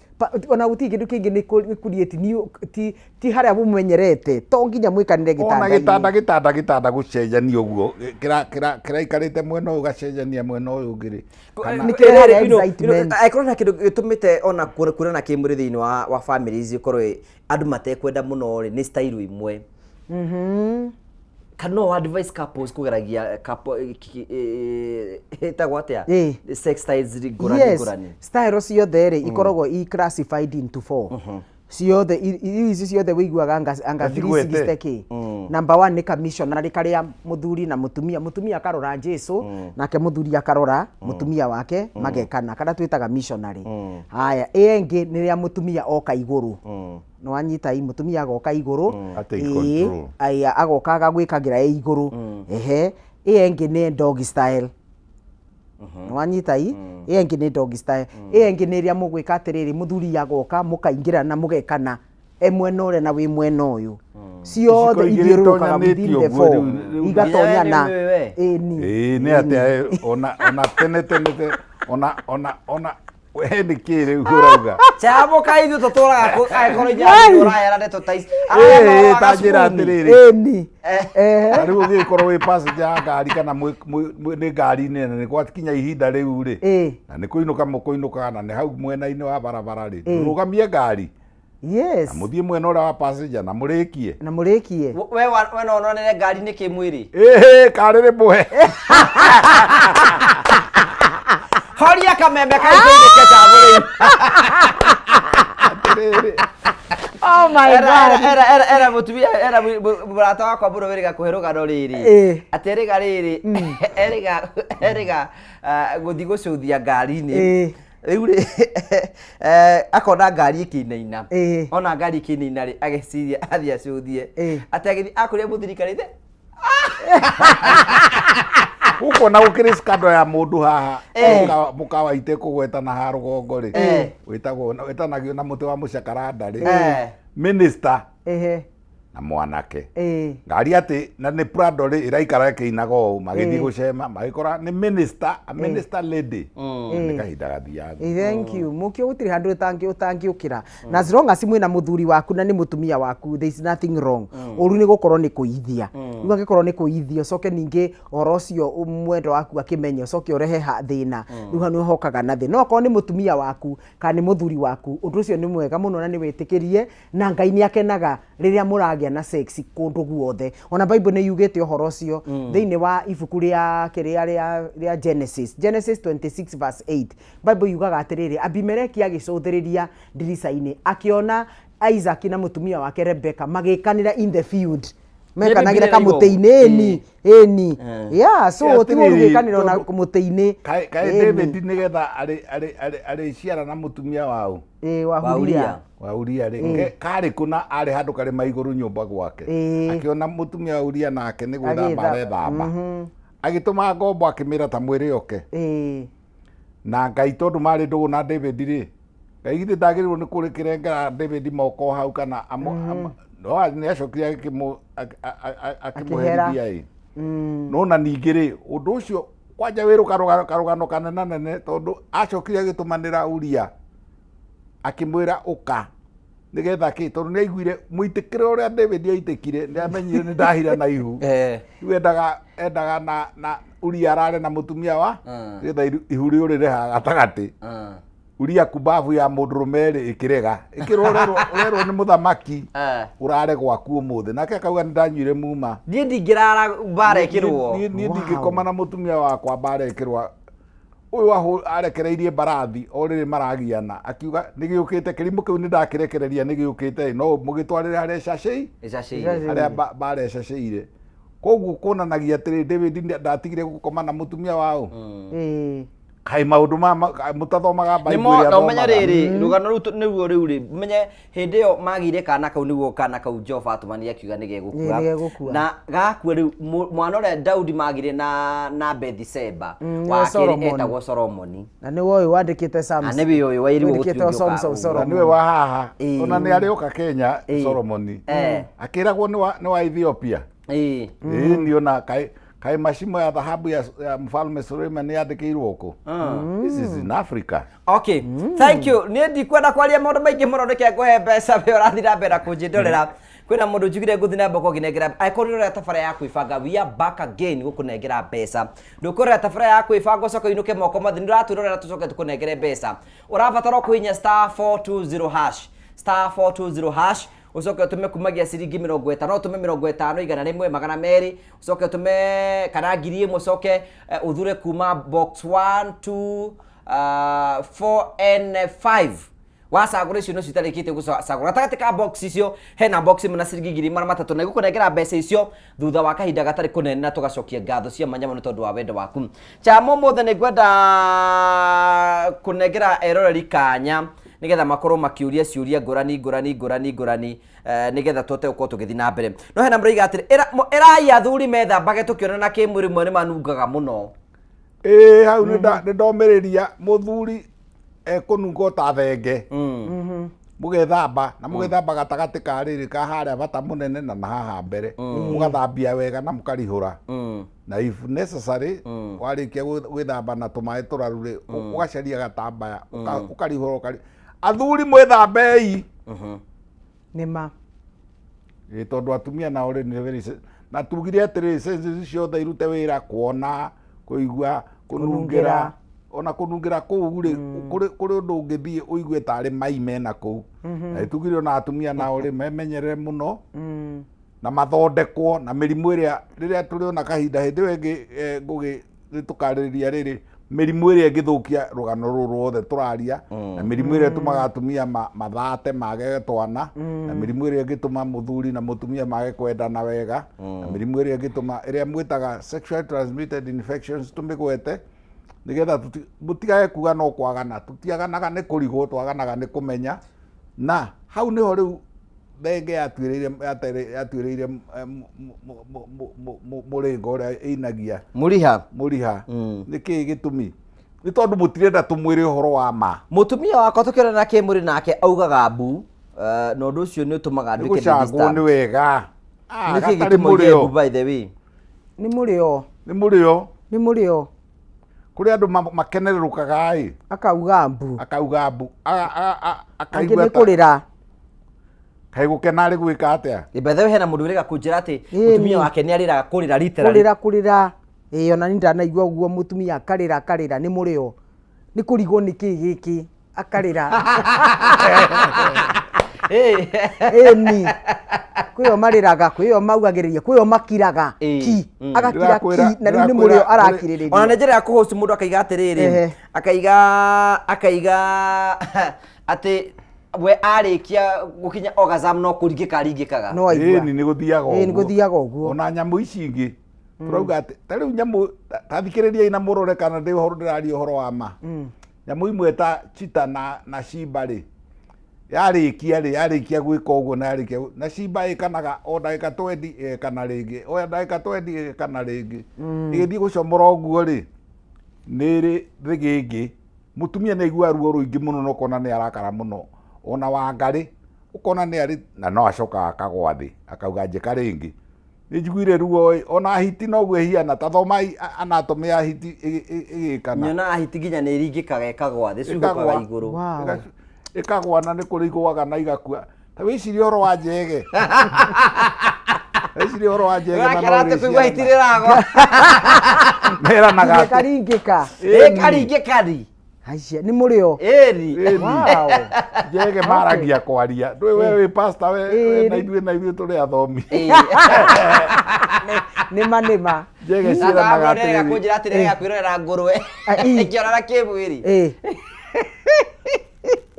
Ona gũtirĩ kĩndũ kĩngĩ nĩ create new, ti harĩa mũmenyerete, to nginya mwĩkanĩre Ona gĩtanda-inĩ. Gĩtanda gũcenjania ũguo, kĩraikarĩte mwena ũyũ ũgacenjania mwena ũyũ ũngĩ rĩ. Nĩ kĩrehaga excitement. Angĩkorwo na kĩndũ gĩtũmĩte ona kuonana kĩmwĩrĩ thĩinĩ wa families ikorwo andũ matekwenda mũno rĩ, nĩ style imwe. Kana no advice couples kũgeragia couple ĩtagwo atĩa? Sex styles ngũrani ngũrani. Style ciothe rĩ, ikoragwo i classified into four. Ciothe ici ciothe wĩiguaga anga Ndacigwete. 360 kĩ. Number 1 nĩ commissionary, karĩa mũthuri na mũtumia, mũtumia akarora Jesu, nake mũthuri akarora mũtumia wake, magekana, karĩa twĩtaga missionary. Haya, ĩyo ĩngĩ nĩ rĩrĩa mũtumia oka igũrũ. Nĩ wanyita i, mũtumia agoka igũrũ. Atake control. Aya, agoka agagwĩkagĩra ĩ igũrũ. Ehe, ĩyo ĩngĩ nĩ dog style. Nĩ wanyita i, ĩyo ĩngĩ nĩ dog style. Ĩyo ĩngĩ nĩ ĩrĩa mũgwĩka atĩrĩrĩ, mũthuri agoka mũkaingĩra na mũgekana e mwena ũrĩa na wĩ mwena ũyũ. Ciothe Iciko igĩrĩ ithiũrũrũkaga itonyanĩtio within the ũguo four. rĩu- Igatonyana. Nginya we nĩ ũĩ we. Ĩni. Ĩĩ, nĩ atĩa, ona tene tene ona ona ona We nĩ kĩ rĩu ũrauga? Chamũka ithuĩ tũtũraga kũ angĩkorwo inyanya ũrahera ndeto ta ici. Ĩĩ, ta njĩra atĩrĩrĩ. Ĩni. Na rĩu ũgĩkorwo wĩ passenger ya ngari kana nĩ ngari-inĩ na nĩ gwakinya ihinda rĩu rĩ na nĩ kũinũka mũkũinũkaga na nĩ hau mwena-inĩ wa barabara rĩ rũgamie ngari Yes. Na mũthiĩ mwena ũrĩa wa passenger na mũrĩkie. Na mũrĩkie. We we no ononere ngari nĩ kĩmwĩrĩ. Ĩhĩ, karĩ rĩmwe. Horia kamembe kau tũinũke Chavo rĩu. Atĩrĩrĩ. Oh my Era era God. era era era mũtumia era mũrata wakwa mũno wĩrĩga kũhe rũgano rĩrĩ. Atĩ erĩga rĩrĩ erĩga erĩga gũthiĩ gũcũthia ngari-inĩ. Rĩu rĩ akona ngari ĩkĩinaina. Ona ngari ĩkĩinaina rĩ ageciria athiĩ acũthie. Atĩ agĩthiĩ akorire mũthirikarĩte. Gũkũ ona gũkĩrĩ scandal ya mũndũ haha mũkawa itekũgweta na haha rũgongo rĩ wĩtagwo wĩtanagio na mũtĩ wa mũcakaranda rĩ minister na mwanake ngari atĩ na nĩ Prado rĩ ĩraikara ĩkĩinaga ũũ magĩthiĩ gũcema magĩkora nĩ minister a minister lady. Nĩ kahinda gathiangu. Thank you. Mũkio gũtirĩ handũ ũtangĩũkĩra. Na as long as mwĩna mũthuri waku na nĩ mũtumia waku, there is nothing wrong. Ũru nĩ gũkorwo nĩ kũithia. Rĩu angĩkorwo nĩ kũithia, ũcoke ningĩ ũhoro ũcio mwendwa waku akĩmenye, ũcoke ũrehe thĩna. Rĩu hau nĩho hokaga na thĩna. No okorwo nĩ mũtumia waku kana nĩ mũthuri waku, ũndũ ũcio nĩ mwega mũno na nĩ wĩtĩkĩrie, na Ngai nĩ akenaga rĩrĩa mũragĩa na sex kũndũ guothe. Ona Bible nĩ yugĩte ũhoro ũcio thĩinĩ wa ibuku rĩa kĩrĩa rĩa Genesis, Genesis 26 verse 8. Bible yugaga atĩrĩrĩ, Abimeleki agĩcũthĩrĩria ndirica-inĩ, akĩona Isaac na mũtumia wake Rebeka magĩkanĩra in the field. Mekanagĩra Bibilia ĩrauga ũguo? kamũtĩ-inĩ, ĩni, ĩni. Yeah, so ti ũru Atĩrĩrĩ, gwĩkanĩra ona tondũ- mũtĩ-inĩ. Kaĩ Ĩni. David nĩgetha arĩciara na mũtumia waũ? Ĩĩ, wa Wa Huria. Uria. Wa Uria rĩ, karĩ kũ na arĩ handũ karĩma igũrũ nyũmba gwake. Akĩona mũtumia wa Uria nake nĩ gwĩthamba Agĩthamba. arethamba. Agĩtũma ngombo akĩmĩra ta mwĩre oke. Na Ngai tondũ marĩ ndũgũ na David rĩ, Ngai githĩ ndagĩrĩirwo nĩ kũrengera David moko hau kana no nĩ acokire akĩmũherithia ĩ. No na ningĩ rĩ, ũndũ ũcio kwanja wĩrũ karũgano kanenanene tondũ acokire agĩtũmanĩra Uria akĩmwĩra ũka nĩgetha kĩ, tondũ nĩ aiguire mũitĩkĩre ũrĩa David aitĩkire, nĩ amenyire nĩ ndahira na ihu. Rĩu endaga na Uria arare na mũtumia wa nĩgetha ihu rĩũrĩre haha gatagatĩ. Uria kumbabu ya mũndũrũme rĩ ĩkĩrega, ĩkĩrwo ũrerwo nĩ mũthamaki ũrare gwaku ũmũthĩ, nake akauga nĩ ndanyuire muma. Niĩ ndingĩrara mbara ĩkĩrwo. Niĩ ndingĩkoma na mũtumia wakwa mbara ĩkĩrwo. Ũyũ arekereirie mbarathi o rĩrĩ maragiana, akiuga nĩ gĩũkĩte, kĩrimũ kĩu nĩ ndakĩrekereria nĩ gĩũkĩte, no mũgĩtwarĩre harĩa ĩcacĩire. Harĩa mbara ĩcacĩire. Koguo kuonanagia atĩrĩ, David ndatigire gũkoma na mũtumia waũ. Kaĩ maũndũ ma mũtathomaga Bible ĩrĩa Na ũmenye thomaga. rĩrĩ, rũgano rũu nĩruo rĩu rĩ, ũmenye hĩndĩ ĩyo magĩire kana kau nĩguo kana kau Jehova atũmanire akiuga nĩ gegũkua. Nĩ gegũkua. Na gakua rĩu mwana ũrĩa Daudi magĩire na Bethseba, wa Nĩwe kerĩ Solomon. etagwo Solomoni. Na nĩwe ũyũ wandĩkĩte Psalms. Na nĩwe ũyũ wairwo Wandĩkĩte gũtirĩ ũngĩ Psalms of ũka- Na Solomon. nĩwe wa haha. Ona nĩ arĩũka Kenya, Solomoni. Akĩragwo nĩ wa Ethiopia. Ĩĩ, niĩ ona kaĩ macimo ya thahabu ya mfalme Suleiman yandĩkĩirwo kũ? This is in Africa. Okay, thank you. Niĩ ndikwenda kwaria maũndũ maingĩ mũno, reke ngũhe mbeca we ũrathiĩ na mbere na kũnjĩndorera. Kwĩna mũndũ njugire ngũthiĩ na mbere kũnginengera. Angĩkorwo nĩ ũrera tabara ya kwĩbanga, we are back again gũkũnengera mbeca. Ndũkũrera tabara ya kwĩbanga ũcoke ũinũke moko matheri, nĩ ũratwĩrorera tũcoke tũkũnengere mbeca. Ũrabatara o kũhihinya star 420 hash, star 420 hash, ũcoke ũtũme kumagia ciringi 50, ũtũme 50, 100, 200, ũcoke ũtũme kana 1000, ũcoke ũthure kuma box 1, 2, 4 and 5. Wacagũra icio nĩcio itarĩkĩtie gũcagũra. Gatagatĩ ka box icio hena box ĩmwe na ciringi ngiri magana matatũ, na ĩgũkũnengera mbeca icio thutha wa kahinda gatarĩ kũnene, na tũgacokia ngatho cia mwanya mũno tondũ wa wendo waku. Chama ũmũthĩ nĩ ngwenda kũnengera eroreri kanya nĩgetha makorwo makĩũria ciũria ngũrani ngũrani ngũrani ngũrani, nĩgetha tũhote gũkorwo tũgĩthiĩ na mbere. No hena mũraiga atĩrĩ, ĩrai athuri methambage tũkĩonana kĩmwĩrĩ, mwe nĩ manungaga mũno. Ĩĩ, hau nĩ ndomĩrĩria mũthuri ekũnunga o ta thenge. Mũgethamba na mũgethamba gatagatĩ ka rĩrĩ ka harĩa bata mũnene na na haha mbere, mũgathambia wega na mũkarihũra, na if necessary warĩkia gwĩthamba na tũmaĩ tũraru rĩ, ũgacaria gatambaya ũkarihũra athuri mwĩthambei. Nĩ ma. Ĩ, tondũ atumia nao rĩ nĩ very na tugire atĩrĩ, senses ciothe irute wĩra, kuona, kũigua, kũnungĩra. Ona kũnungĩra kũu rĩ, kũrĩ ũndũ ũngĩthiĩ ũigue tarĩ mai mena kũu. Na tugire ona atumia nao rĩ memenyerere mũno na mathondekwo na mĩrimũ ĩrĩa rĩrĩa tũrĩona kahinda hĩndĩ ĩyo ĩngĩ, ngũgĩ nĩ tũkarĩrĩria rĩrĩ mĩrimũ ĩrĩa ĩngĩthũkia rũgano rũrũ ruothe tũraria, na mĩrimũ ĩrĩa ĩtũmaga atumia mathate mage twana, na mĩrimũ ĩrĩa ĩngĩtũma mũthuri na mũtumia mage kwendana wega, na mĩrimũ ĩrĩa ĩngĩtũma ĩrĩa mwĩtaga sexually transmitted infections, tũmĩgwete nĩgetha mũtigage kuga no kwagana. Tũtiaganaga nĩ kũrigwo, twaganaga nĩ kũmenya. Na hau nĩho rĩu thenge yatuĩrĩire yatuĩrĩire mũrĩngo ũrĩa ĩinagia. Mũriha. Mũriha. Nĩ kĩĩ gĩtũmi? Nĩ tondũ mũtirenda tũmwĩre ũhoro wa ma. Mũtumia wakwa tũkĩonana kĩmwĩrĩ nake augaga mbu, na ũndũ ũcio nĩ ũtũmaga nĩ nduĩke ndĩ gũcangwo nĩ disturbed. Wega. Nĩ kĩĩ gatarĩ gĩtũma uge mũrĩo. mbu, by the way? Nĩ mũrĩo. Nĩ mũrĩo. Nĩ mũrĩo. Kũrĩ andũ makenerũkaga ĩ. Akauga mbu. Akauga mbu. Angĩ Akaigua nĩ kũrĩra. Kaĩ gũkena arĩ gwĩka atĩa? Ĩ, by the way, hena mũndũ wĩrĩga kũnjĩra atĩ Ĩĩ, mũtumia nĩ. wake nĩ arĩraga kũrĩra literally. Kũrĩra kũrĩra. Ĩĩ, ona niĩ ndanaigua ũguo, mũtumia akarĩra akarĩra, nĩ mũrĩo. Nĩ kũrigwo nĩ kĩĩ gĩkĩ akarĩra. Ĩni. Kwĩyo marĩraga, kwĩyo maugagĩrĩria, kwĩyo makiraga. Ki. Agakira ki na rĩu nĩ mũrĩo arakirĩrĩria. Ona nĩ njĩra ya kũhost mũndũ akaiga atĩrĩrĩ, akaiga atĩ we arĩkia gũkinya orgasm no kũringĩka aringĩkaga. No aigua. Ĩni, nĩ gũthiaga Ĩĩ, nĩ ũguo. gũthiaga ũguo. Ona nyamũ ici ingĩ tũrauga atĩ ta rĩu nyamũ ta thikĩrĩriai na mũrore kana ndĩ ũhoro ndĩraria ũhoro wa ma. Nyamũ imwe ta chita na simba rĩ, yarĩkia rĩ, yarĩkia gwĩka ũguo na yarĩkia na simba ĩkanaga o ndagĩka 20 ĩgekana rĩngĩ, o ndagĩka 20 ĩgekana rĩngĩ, ĩgĩthiĩ gũcomora ũguo rĩ, nĩ ĩrĩ thĩgĩngĩ. Mũtumia nĩ aiguaga ruo rũingĩ mũno na ũkona nĩ arakara mũno. Ona wangarĩ ũkona nĩ arĩ na no acokaga akagwa thĩ akauga njĩka rĩngĩ, nĩ njiguire ruo ĩ. Ona hiti noguo ĩhiana, ta thomai anatomy ya hiti ĩgĩkana. Nyonaga hiti nginya nĩ ĩringĩkaga ĩkagwa thĩ, cuhũkaga Ĩkagwa. igũrũ. Ĩkagwa na nĩ kũrĩ igũaga na igakua. Ta wĩcirie ũhoro wa njege, wĩcirie ũhoro wa njege na no Ũrakena atĩ kũigua hiti ĩrĩciarana. rĩragwa. Meranaga atĩ Ĩkaringĩka. Ĩkaringĩka ri. Aicia, nĩ mũrĩo. Ĩni. Ĩni. Wow. Njege maragia kwaria ndũĩ we wĩ pastor we we na Ĩni. ithuĩ na ithuĩ tũrĩ athomi. Nĩma nĩma. Njege ciĩranaga Atĩrĩrĩ. atĩrĩrĩ. Kũnjĩra atĩrĩrĩ kwĩrorera ngũrwe. Ĩkĩonana kĩmwĩrĩ. Ĩ.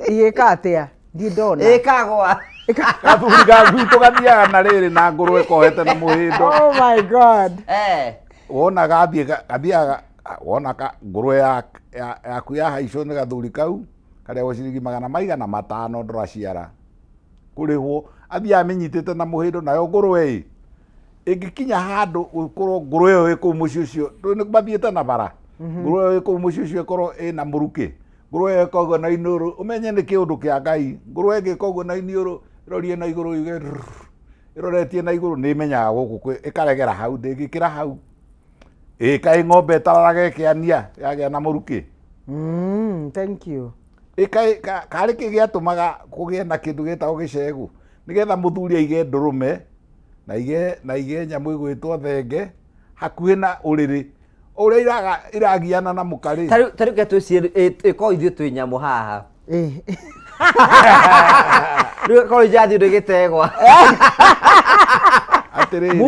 Igĩka atĩa? Ndirĩ ndona. Ĩkagwa. Gathuri ga gwitũ gathiaga na rĩrĩ na ngũrwe kohete na mũhĩndo. Oh my God. Wona gathiĩ gathiaga wona ka ngũrwe yaku yahaicwo nĩ gathuri kau karĩagwo ciringi magana maigana matano ndũraciara kũrĩhwo, athiaga amĩnyitĩte na mũhĩndo, nayo ngũrwe ĩ ĩngĩkinya handũ gũkorwo ngũrwe ĩyo ĩ kũu mũciĩ ũcio, ndũĩ nĩ mathiĩte na bara, ngũrwe ĩyo ĩ kũu mũciĩ ũcio ĩkorwo ĩna mũrukĩ, ngũrwe ĩyo ĩka ũguo na iniũrũ, ũmenye nĩ kĩũndũ kĩa Ngai. Ngũrwe ĩngĩka ũguo na iniũrũ, ĩrorie na igũrũ yuge rrrr, ĩroretie na igũrũ, nĩ ĩmenyaga gũkũ kwĩ, ĩkaregera hau, ndĩngĩkĩra hau. Ĩ kaĩ ng'ombe ĩtararaga ĩkĩania yagĩa na mũrukĩ? Thank you. Ĩ kaĩ karĩ kĩ gĩatũmaga kũgĩe na kĩndũ gĩtagwo gĩcegũ? Nĩgetha mũthuri aige ndũrũme na aige nyamũ ĩgwĩtwo thenge hakuhĩ na ũrĩrĩ ũrĩa iragiana na mũka rĩ. Ta rĩu ke twĩcirie ĩkorwo ithuĩ twĩ nyamũ haha. Rĩu ĩkorwo injathi ndĩ gĩtegwa. Atĩrĩrĩ,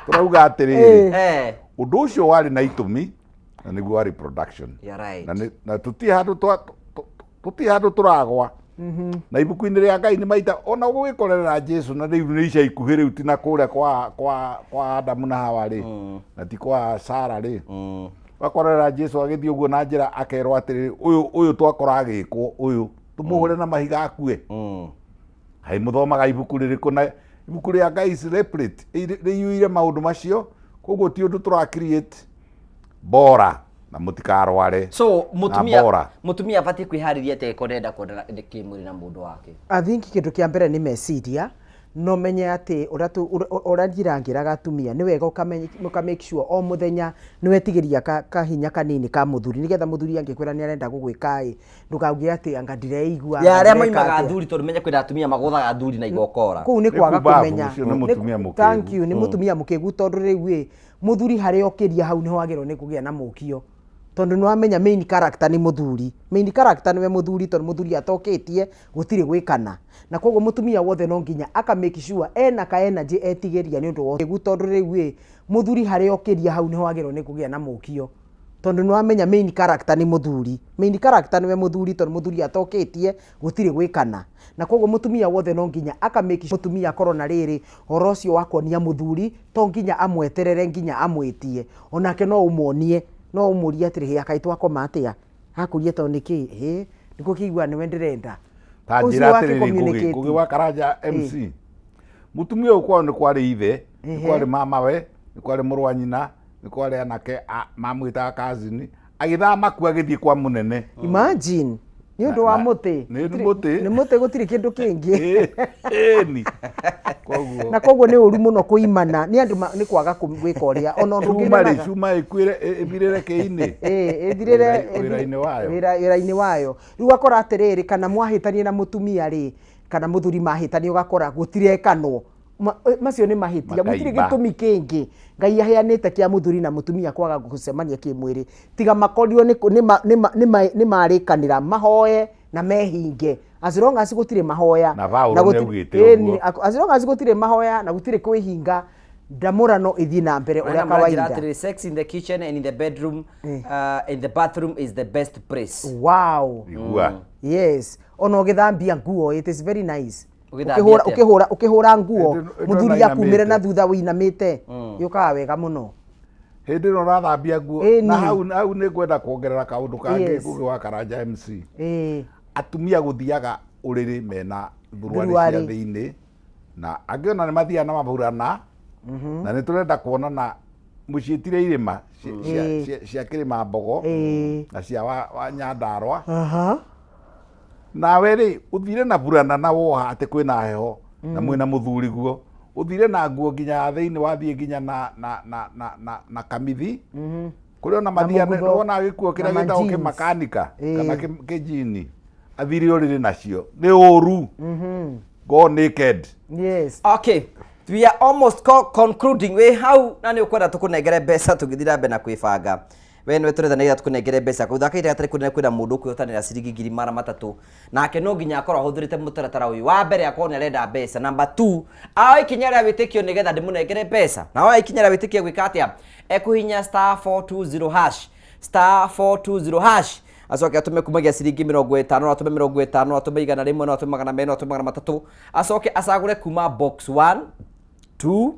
tũrauga atĩrĩrĩ, ũndũ ũcio warĩ na itũmi na nĩguo wa reproduction. You're right. Na tũtirĩ handũ tũtirĩ handũ tũragwa na ibuku-inĩ rĩa Ngai nĩ maita ona gũgĩkorerera Jesu, na rĩu nĩ ica ikuhĩ, rĩu ti na kũrĩa kwa Adamu na Hawa rĩ, na ti kwa Sara rĩ, wakorera Jesu agĩthiĩ ũguo na njĩra akerwo atĩrĩrĩ, ũyũ twakora agĩkwo ũyũ tũmũhũre na mahiga akue. Kaĩ mũthomaga ibuku rĩrĩkũ? Na ibuku rĩa Ngai is replete, rĩiyũire maũndũ macio, koguo ti ũndũ tũra create bora. Na mũtikarware. So mũtumia Na mbora. Mũtumia abatiĩ kwĩharĩria atĩa angĩkorwo nĩarenda kuonana kĩmwĩrĩ na mũndũ wake? I think kĩndũ kĩa mbere nĩ meciria no menye atĩ ũrĩa tu- ũrĩa- ũrĩa njirangĩraga atumia nĩ wega ũkamenya- ũka make sure o mũthenya nĩ wetigĩria ka- kahinya kanini ka mũthuri nĩgetha mũthuri angĩkwĩra nĩ arenda gũgwĩka ĩ ndũkauge atĩ anga ndireigua ya anga arĩa ndĩreka maimaga atĩa. athuri tondũ menye kwĩna atumia magũthaga athuri na igokora. Kũu nĩ Nĩ kwaga kumbabu, kũmenya. ũcio nĩ mũtumia mũkĩgu. Thank you, nĩ mũtumia mũkĩgu tondũ rĩu ĩ mũthuri harĩa okĩria hau nĩho wagĩrĩirwo nĩ kũgĩa na mũkio tondũ nĩ wamenya main character nĩ mũthuri. Main character nĩwe mũthuri tondũ mũthuri atokĩtie gũtirĩ gwĩkana, na koguo mũtumia wothe no nginya aka make sure ena ka energy etigĩria nĩ ũndũ wa ũkĩgu tondũ rĩu ĩ mũthuri harĩa okĩria hau nĩho wagĩrĩirwo nĩ kũgĩa na mũkio tondũ nĩ wamenya main character nĩ mũthuri. Main character nĩwe mũthuri tondũ mũthuri atokĩtie gũtirĩ gwĩkana, na koguo mũtumia wothe no nginya aka make sure mũtumia akorwo na rĩrĩ ũhoro ũcio wa kuonia mũthuri to nginya amweterere nginya amwĩtie, onake no ũmuonie, no ũmũrie atĩrĩ, hĩ kaĩ twakoma atĩa? Akũrie to nĩkĩ? Hĩ nĩkũ kĩigua nĩwe ndĩrenda. Ta Ũcio njĩra wake atĩrĩrĩ Ngũgĩ, communicate. Ngũgĩ wa Karanja MC, mũtumia ũyũ kwao nĩ kwarĩ ithe, nĩ kwarĩ mamawe, nĩ kwarĩ mũrũ wa nyina, nĩ kwarĩ anake mamwĩtaga cousin, agĩthama kuo agĩthiĩ kwa mũnene. Imagine nĩ ũndũ wa mũtĩ. Nĩ mũtĩ. Nĩ mũtĩ gũtirĩ kĩndũ kĩngĩ. Ĩni. Koguo Na koguo nĩ ũru mũno kũimana nĩ andũ nĩ kwaga gwĩka ũrĩa ona ũndũ ũngĩ cuma rĩ nyonaga. cuma ĩkuĩre ĩthirĩre kĩinĩ. Ĩĩ, ĩthirĩre Wĩra-inĩ wayo. Wĩra-inĩ wayo. Rĩu ũgakora atĩrĩrĩ, kana mwahĩtania na mũtumia rĩ, kana mũthuri mahĩtania ũgakora gũtirekanwo. Macio nĩ mahĩtia. Gũtirĩ Makaimba. gĩtũmi kĩngĩ Ngai aheanĩte kĩa mũthuri na mũtumia kwaga gũcemania kĩmwĩrĩ tiga makorirwo nĩ marĩkanĩra mahoe na mehinge. As long as gũtirĩ mahoya Na Paulo na gũtirĩ- nĩaugĩte Ĩni, ũguo. as long as gũtirĩ mahoya na gũtirĩ kwĩhinga, ndamũrano ĩthiĩ na mbere ũrĩa Wena mũranjĩra kawaida. atĩrĩrĩ, sex in the kitchen and in the bedroom, in the bathroom is the best place. Wow. Igua. Yes. Ona ũgĩthambia nguo, it is very nice. Ũgĩthambia Ũkĩhũra, atĩa? ũkĩhũra, ũkĩhũra nguo, Ĩndĩ- ĩndĩ mũthuri ona akumĩre na inamĩte. thutha wĩinamĩte, yũkaga wega mũno. Hĩndĩ ĩno ũrathambia nguo, Ĩni. na hau nĩ ngwenda kuongerera kaũndũ kangĩ Yes. Ngũgĩ wa Karanja MC. Ĩĩ. Atumia gũthiaga ũrĩrĩ mena thuruarĩ cia Thuruarĩ. thĩinĩ, na angĩ ona nĩ mathiaga na maburana, na nĩ tũrenda kuonana mũciĩtire irĩma cia kĩrĩma mbogo na cia wa Nyandarua. Nawe rĩ ũthire na burana na woha atĩ kwĩna heho na mwĩna mũthuri guo, ũthire na nguo nginya ya thĩinĩ, wathiĩ nginya na kamithi kũrĩa ona mathiaga, mũgutho, wona gĩkuo kĩrĩa na gĩtagwo ma-jeans. kĩmakanika kana kĩjini, athire ũrĩrĩ nacio nĩ ũru. Go naked. Yes. Okay. We are almost concluding. We hau na nĩ ũkwenda tũkũnengere mbeca tũgĩthiĩ na mbere na kwĩbanga. We nĩwe tũretha nĩgetha tũkũnengere mbeca. Kũu thaka ira kwĩna kwĩna mũndũ ũkwĩhotanĩra ciringi ngiri magana matatũ. Nake no nginya akorwo ahũthĩrĩte mũtaratara ũyũ. Wa mbere akorwo nĩ arenda mbeca. Number 2, aoe ikinya rĩa wĩtĩkio nĩgetha ndĩmũnengere mbeca. Na oya ikinya rĩa wĩtĩkio gwĩka atĩa? Ekũhihinya star 420 hash. Star 420 hash. Acoke atũme kumagia ciringi mĩrongo ĩtano, no atũme mĩrongo ĩtano, no atũme igana rĩmwe, no atũme magana merĩ, no atũme magana matatũ. Acoke acagũre kuma box 1, 2,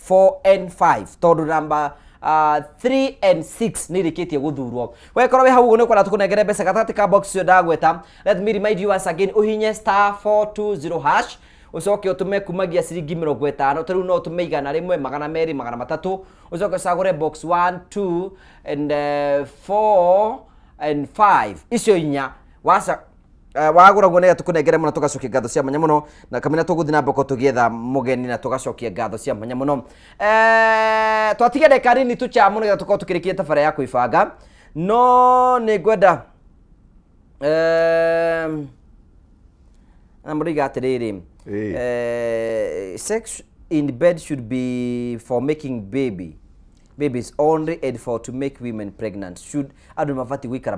4 and 5 tondũ namba 3 and 6 nĩ irĩkĩtie gũthurwo. Wekorwo wĩ hau ũguo nĩ ũkwenda tũkũnengere mbeca gatagatĩ ka box icio ndagweta. Let me remind you once again, ũhinye star 420 hash ũcoke ũtũme kumagia ciringi mĩrongo ĩtano, ta rĩu no ũtũme igana rĩmwe, magana merĩ, magana matatũ, ũcoke ũcagũre box 1, 2 and 4 and 5 icio inya waca wagũra guo nĩgetha tũkũnengere mũno, tũgacokia ngatho cia mwanya mũno na kamina tũgũthiĩ na mboko tũgĩetha mũgeni na tũgacokia ngatho cia mwanya mũno. Twatiga ndagĩka nini tu cha mũno nĩgetha tũkorwo tũkĩrĩkia tabarĩra ya kwĩbanga, no nĩ ngwenda na mũrĩiga atĩrĩrĩ, sex in bed should be for making babies only and for to make women pregnant. Should andũ mabatiĩ gũikara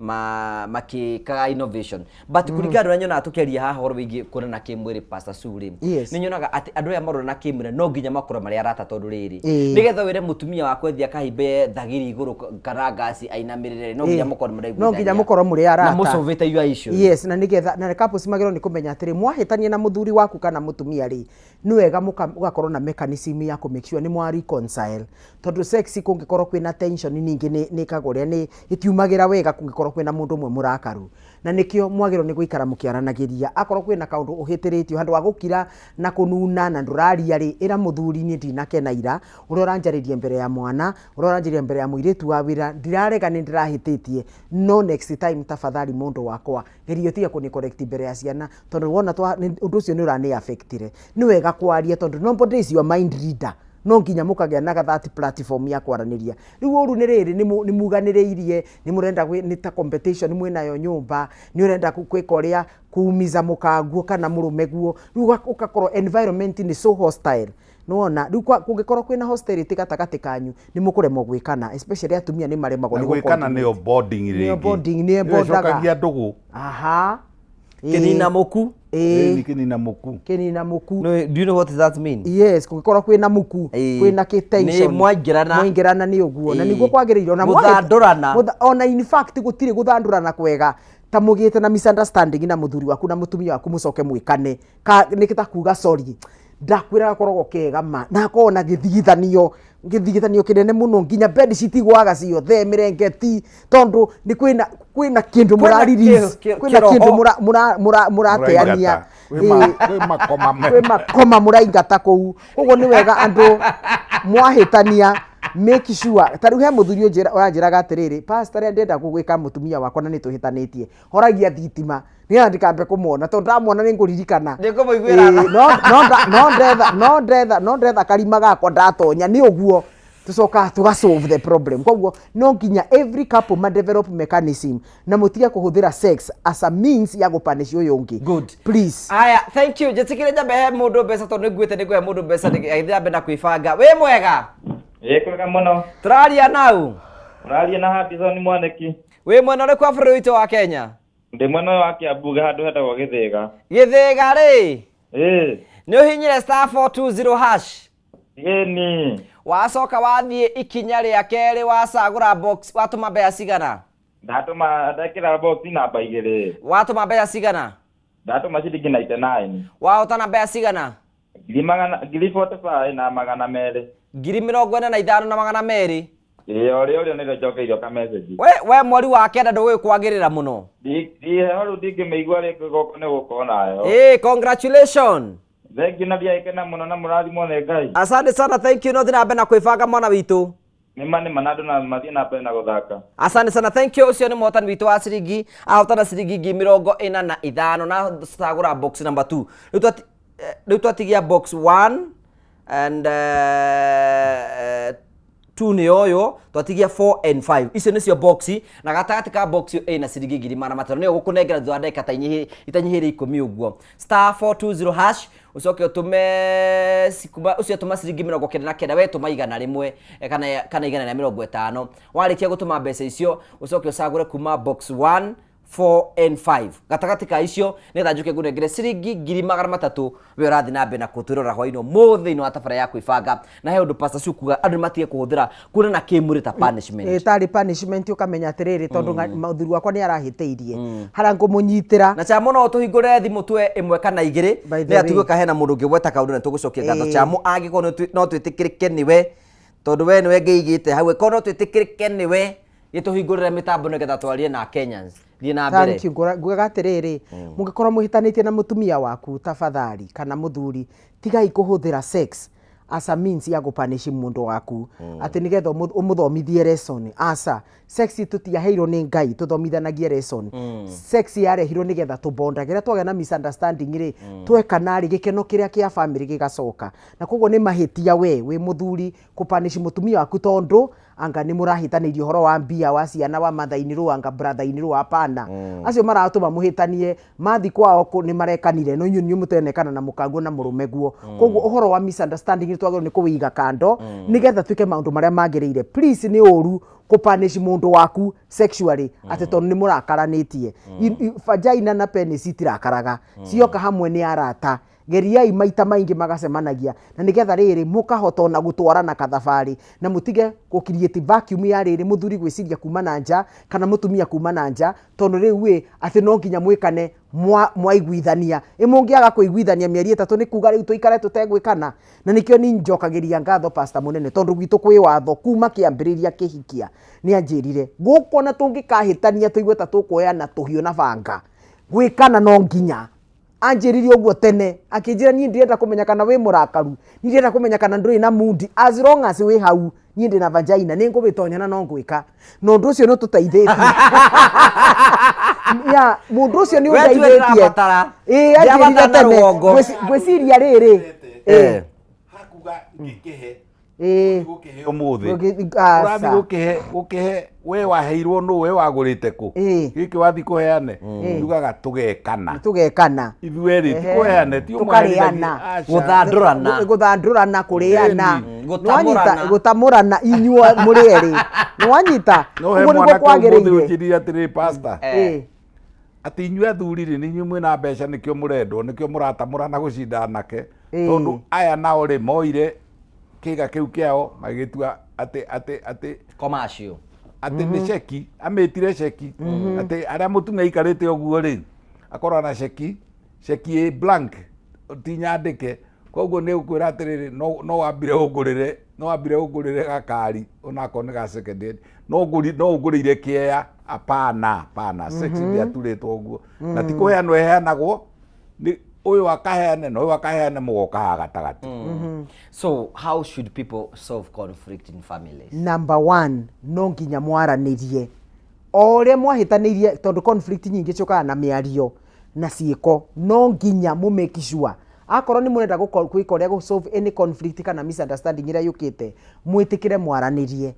makĩkaga innovation, but kũringana na ũrĩa nyonaga tũkĩaria haha ũhoro wĩgiĩ kuonana kĩmwĩrĩ, Pastor Sue rĩ, nĩ nyonaga atĩ andũ aya maronana kĩmwĩrĩ no nginya makorwo marĩ arata, tondũ rĩrĩ, nĩgetha wĩre mũtumia waku athiĩ akahimbe thagiri igũrũ kana ngaci ainamĩrĩre, no nginya mũkorwo nĩ No nginya mũkorwo mũrĩ arata. na mũcũvĩte your issues. Yes, na nĩgetha na couples magĩrĩirwo nĩ kũmenya atĩrĩ, mwahĩtania na mũthuri waku kana mũtumia rĩ, nĩ wega mũgakorwo na mechanism ya kũ make sure nĩ mwa reconcile, Tondũ sex kũngĩkorwo kwĩna tension ningĩ nĩ nĩkaga ũrĩa nĩ ĩtiumagĩra wega kũngĩkorwo kwĩna mũndũ ũmwe mũrakaru. Na nĩkĩo mwagĩrĩirwo nĩ gũikara mũkĩaranagĩria. Akorwo kwĩna kaũndũ ũhĩtĩrĩtio handũ ha gũkira na kũnuna na ndũraria rĩ, ĩra mũthuri niĩ ndinakena ira, ũrĩa ũranjarĩria mbere ya mwana, ũrĩa ũranjarĩria mbere ya mũirĩtu wa wĩra, ndirarega nĩ ndĩrahĩtĩtie, no next time tafadhali mũndũ wakwa, geria ũtige kũnĩ correct mbere ya ciana, tondũ wona twa, ũndũ ũcio nĩ ũranĩ affect ire. Nĩ wega kwaria tondũ nobody is your mind reader. No nginya mũkagĩa na that platform ya kwaranĩria. Rĩu ũru nĩ rĩrĩ, nĩ muganĩrĩirie, nĩ mũrenda nĩ ta competition mwĩnayo nyũmba, nĩ ũrenda gwĩka ũrĩa kuumiza mũkaguo kana mũrũme guo, rĩu ũgakorwo environment nĩ so hostile. Nĩwona, rĩu kũngĩkorwo kwĩna hostility gatagatĩ kanyu, nĩ mũkũremwo gwĩkana, especially atumia nĩ maremagwo nĩ gwĩkana nĩyo bonding rĩngĩ. Nĩyo bonding, nĩyo bondaga. Ĩcokagia ndũgũ. Aha. Kĩnina mũku. Ĩĩ. Kĩnina mũku. Kĩnina mũku. No, do you know what that mean? Yes, kũngĩkorwo kwĩna mũku, kwĩna kĩ tension. Nĩ mwaingĩrana. Mwaingĩrana nĩ ũguo. Na nĩguo kwagĩrĩire. Ona Gũthandũrana. Ona in fact gũtirĩ gũthandũrana kwega ta mũgĩte na misunderstanding na mũthuri waku na mũtumia waku mũcoke mwĩkane. Ka nĩ ta kuga sorry. Ndakwĩra gakoragwo kega ma. Na hakoragwo na gĩthigithanio. Gĩthigithanio kĩnene mũno nginya bed sheet igũaga ciothe mĩrengeti tondũ nĩ kwĩna kwĩna kĩndũ Kwĩna mũra release, kwĩna kĩroho. kĩndũ mũrateania. Mũraingata. Kwĩ makoma Kwĩ makoma mũraingata kũu. Koguo nĩ wega andũ mwahĩtania make sure. Ta rĩu he mũthuri ũranjĩraga atĩrĩrĩ, pastor rĩrĩa ndĩrenda gũgwĩka mũtumia wakwa na nĩ tũhĩtanĩtie, horagia thitima nĩgetha ndikambe kũmwona tondũ ndamwona nĩ ngũririkana. Nĩ ngũmũiguĩra tha. Ĩĩ, no ndetha karima gakwa ndatonya nĩ ũguo tũcokaga tũga solve the problem. Koguo no nginya every couple ma develop mechanism na mũtige kũhũthĩra sex as a means ya gũpanish ũyũ ũngĩ. Good. Please. Aya, thank you. Njĩtĩkĩre njambe he mũndũ mbeca tondũ nĩnguĩte nĩngũhe mũndũ mbeca agĩthiĩ na mbere na kwĩbanga. Wĩ mwega? Ĩ kwega mũno. Tũraria nau? Ũraria na Hardison Mwanĩki. Wĩ mwena ũrĩkũ wa bũrũri witũ wa Kenya? Ndĩ mwena ũyũ wa Kiambu handũ hetagwo Gĩthĩga. Gĩthĩga rĩ? Ĩ. Nĩ ũhinyire star 420 hash? Ĩni. Wacoka wathiĩ ikinya rĩa kerĩ wacagũra box, watũma mbeca cigana? Ndatũma, ndekĩra box namba igĩrĩ. Watũma mbeca cigana? Ndatũma ciringi 99. Wahotana mbeca cigana? Ngiri magana, ngiri 45 na magana merĩ. Ngiri mĩrongo ĩna na ithano na magana merĩ. Ĩĩ, o rĩo rĩo nĩrĩo njokeirio ka message. We mweri wa kenda ndũgũgĩkwagĩrĩra mũno. Heho rĩu ndingĩmĩigua rĩngĩ gũkũ nĩ gũkorwo nayo. Ĩĩ, congratulations. Thank you na ndiagĩkena mũno na mũrathimwo nĩ Ngai. Asante sana, thank you. No thiĩ na mbere na kwĩbanga mwana witũ. Nĩma nĩma na andũ na mathiĩ na mbere na gũthaka. Asante sana, thank you. Ũcio nĩ mũhotani witũ wa ciringi, ahotana ciringi ngiri mĩrongo ĩna na ithano na cagũra box number 2. Rĩu twatigia box 1 and 2 nĩ ũyũ, twatigia 4 and 5. Icio nĩcio box, na gatagatĩ ka box ĩyo ĩna ciringi ngiri magana matano. Nĩyo gũkũnengera thutha wa ndagĩka ta itanyihĩire ikũmi ũguo. Star 420 hash, ũcoke ũtũme kuma, ũcio tũma ciringi mĩrongo kenda na kenda, we tũma igana rĩmwe, kana igana rĩa mĩrongo ĩtano. Warĩkia gũtũma mbeca icio, ũcoke ũcagũre kuma box 1, 4 and 5. Gatagatĩ ka icio, nĩgetha njũke ngũnengere ciringi ngiri magana matatũ, we ũrathiĩ na mbere na kũtwĩrora hwaĩ-inĩ ũmũthĩ thĩinĩ wa tabarĩra ya kwĩbanga. Na he ũndũ Pastor Sue kuga andũ nĩmatige kũhũthĩra kuonana kĩmwĩrĩ ta punishment. Ĩ, tarĩ punishment ũkamenya atĩrĩrĩ, tondũ mũthuri wakwa nĩ arahĩtĩirie. Harĩa ngũmũnyitĩra. Na Chamo no tũhingũre thimũ tuoe ĩmwe kana igĩrĩ, By the nĩgetha way. tũigue kana hena mũndũ ũngĩ gweta kaũndũ na tũgũcokia ngatho. Chamo angĩkorwo no twĩtĩkĩrĩke nĩwe, tondũ we nĩwe ngĩigĩte hau, ĩkorwo no twĩtĩkĩrĩke nĩwe, gĩtũhingũrĩre mĩtambo nĩgetha twarie na Kenyans. Thiĩ na mbere. Thank you. Ngugaga atĩrĩrĩ, mũngĩkorwo mũhĩtanĩtie na mũtumia waku tafadhali, kana mũthuri, tigai kũhũthĩra sex as a means ya gũpanish mũndũ waku. Atĩ nĩgetha ũmũthomithie lesson. Aca, sex tũtiaheirwo nĩ Ngai tũthomithanagie lesson. Sex yarehirwo nĩgetha tũbondage. Rĩrĩa twagĩa na misunderstanding rĩ, twekana rĩ, gĩkeno kĩrĩa kĩa family gĩgacoka. Na koguo nĩ mahĩtia we wĩ mũthuri kũpanish mũtumia waku tondũ anga nĩ mũrahĩtanĩirie ũhoro wa mbia, wa ciana, wa mother-in-law, anga brother-in-law, hapana. Acio maratũma mũhĩtanie, mathi kwao nĩ marekanire, no inyuĩ nĩ mũtenekana na mũkaguo na mũrũme guo. Koguo ũhoro wa misunderstanding nĩ twagĩrĩirwo nĩ kũwĩiga kando, nĩgetha twĩke maũndũ marĩa magĩrĩire. Please, nĩ ũru kũpunish mũndũ waku sexually, atĩ tondũ nĩ mũrakaranĩtie. Vagina na penis itirakaraga, cioka hamwe nĩ arata. Geriai maita maingĩ magacemanagia na nĩgetha rĩrĩ mũkahota ona gũtwarana kathabarĩ na mũtige gũ create vacuum ya rĩrĩ mũthuri gwĩciria kuma na nja kana mũtumia kuma na nja tondũ rĩu ĩ atĩ no nginya mwĩkane mwaiguithania. Ĩ mũngĩaga kũiguithania mĩeri 3 nĩ kuga rĩu tũikare tũtegwĩkana? Na nĩkĩo niĩ njokagĩria ngatho pastor mũnene tondũ gwitũ kwĩ watho kuma kĩambĩrĩria kĩhikia nĩ anjĩrire gũkũ ona tũngĩkahĩtania tũigue ta tũkuoyana tũhiũ na banga gwĩkana no nginya. Anjĩrire ũguo tene akĩnjĩra niĩ ndirenda kũmenya kana wĩ mũrakaru, niĩ ndirenda kũmenya kana ndũrĩ na mundi, as long as wĩ hau niĩ ndĩna vagina nĩ ngũmĩtonya na no ngwĩka. Na ũndũ ũcio nĩ ũtũteithĩtie. Ya, mũndũ ũcio nĩ We tuwe ũndeithĩtie. ndĩrabatara. Ĩĩ, anjĩrire Ndĩrabatara na tene. rũgongo. Ngwĩciria rĩrĩ. Ĩĩ. Hakuga ngĩkĩhe Ĩĩ. Gũkĩhe ũmũthĩ. Aca. Ũrathiĩ gũkĩhe we waheirwo nũ we wagũrĩte kũ? Gĩkĩ wathiĩ kũheane tugaga tũgekana. Tũgekana. Ithuerĩ ti kũheane ti ũmwe Tũkarĩana. aca. Gũthandũrana. Gũthandũrana, kũrĩana. Ĩni. Nĩwanyita, gũtamũrana inyuo mũrĩ erĩ. Nĩwanyita? No he Ũguo nĩguo mwanake ũmũthĩ kwagĩrĩire. ũnjĩrire atĩrĩrĩ pastor. Ĩĩ. Atĩ inyuĩ athuri rĩ nĩ inyuĩ mwĩna mbeca nĩkĩo mũrendwo nĩkĩo mũratamũrana gũcinda anake. Ĩĩ. Tondũ aya nao rĩ moire kĩga kĩu kĩao magĩgĩtua atĩ atĩ atĩ Commercial. atĩ nĩ ceki amĩtire ceki atĩ arĩa mũtumia aikarĩte ũguo rĩ akorwo na ceki ceki ĩ blank ti nyandĩke koguo nĩ ũkwĩra atĩrĩrĩ no no wambire ũngũrĩre no wambire ũngũrĩre gakari onakorwo nĩ ga second hand no ngũri no ũngũrĩire kĩeya apana apana sex ndĩaturĩtwo ũguo na ti kũheanwo ĩheanagwo nĩ ũyũ akaheane na ũyũ akaheane mũgoka haha gatagatĩ. So how should people solve conflict in families? Number one, no nginya mwaranĩrie o ũrĩa mwahĩtanĩirie tondũ conflict nyingĩ ciũkaga na mĩario na ciĩko. No nginya mũ make sure akorwo nĩ mũrenda gwĩka ũrĩa gũ solve any conflict kana misunderstanding ĩrĩa yũkĩte, mwĩtĩkĩre mwaranĩrie.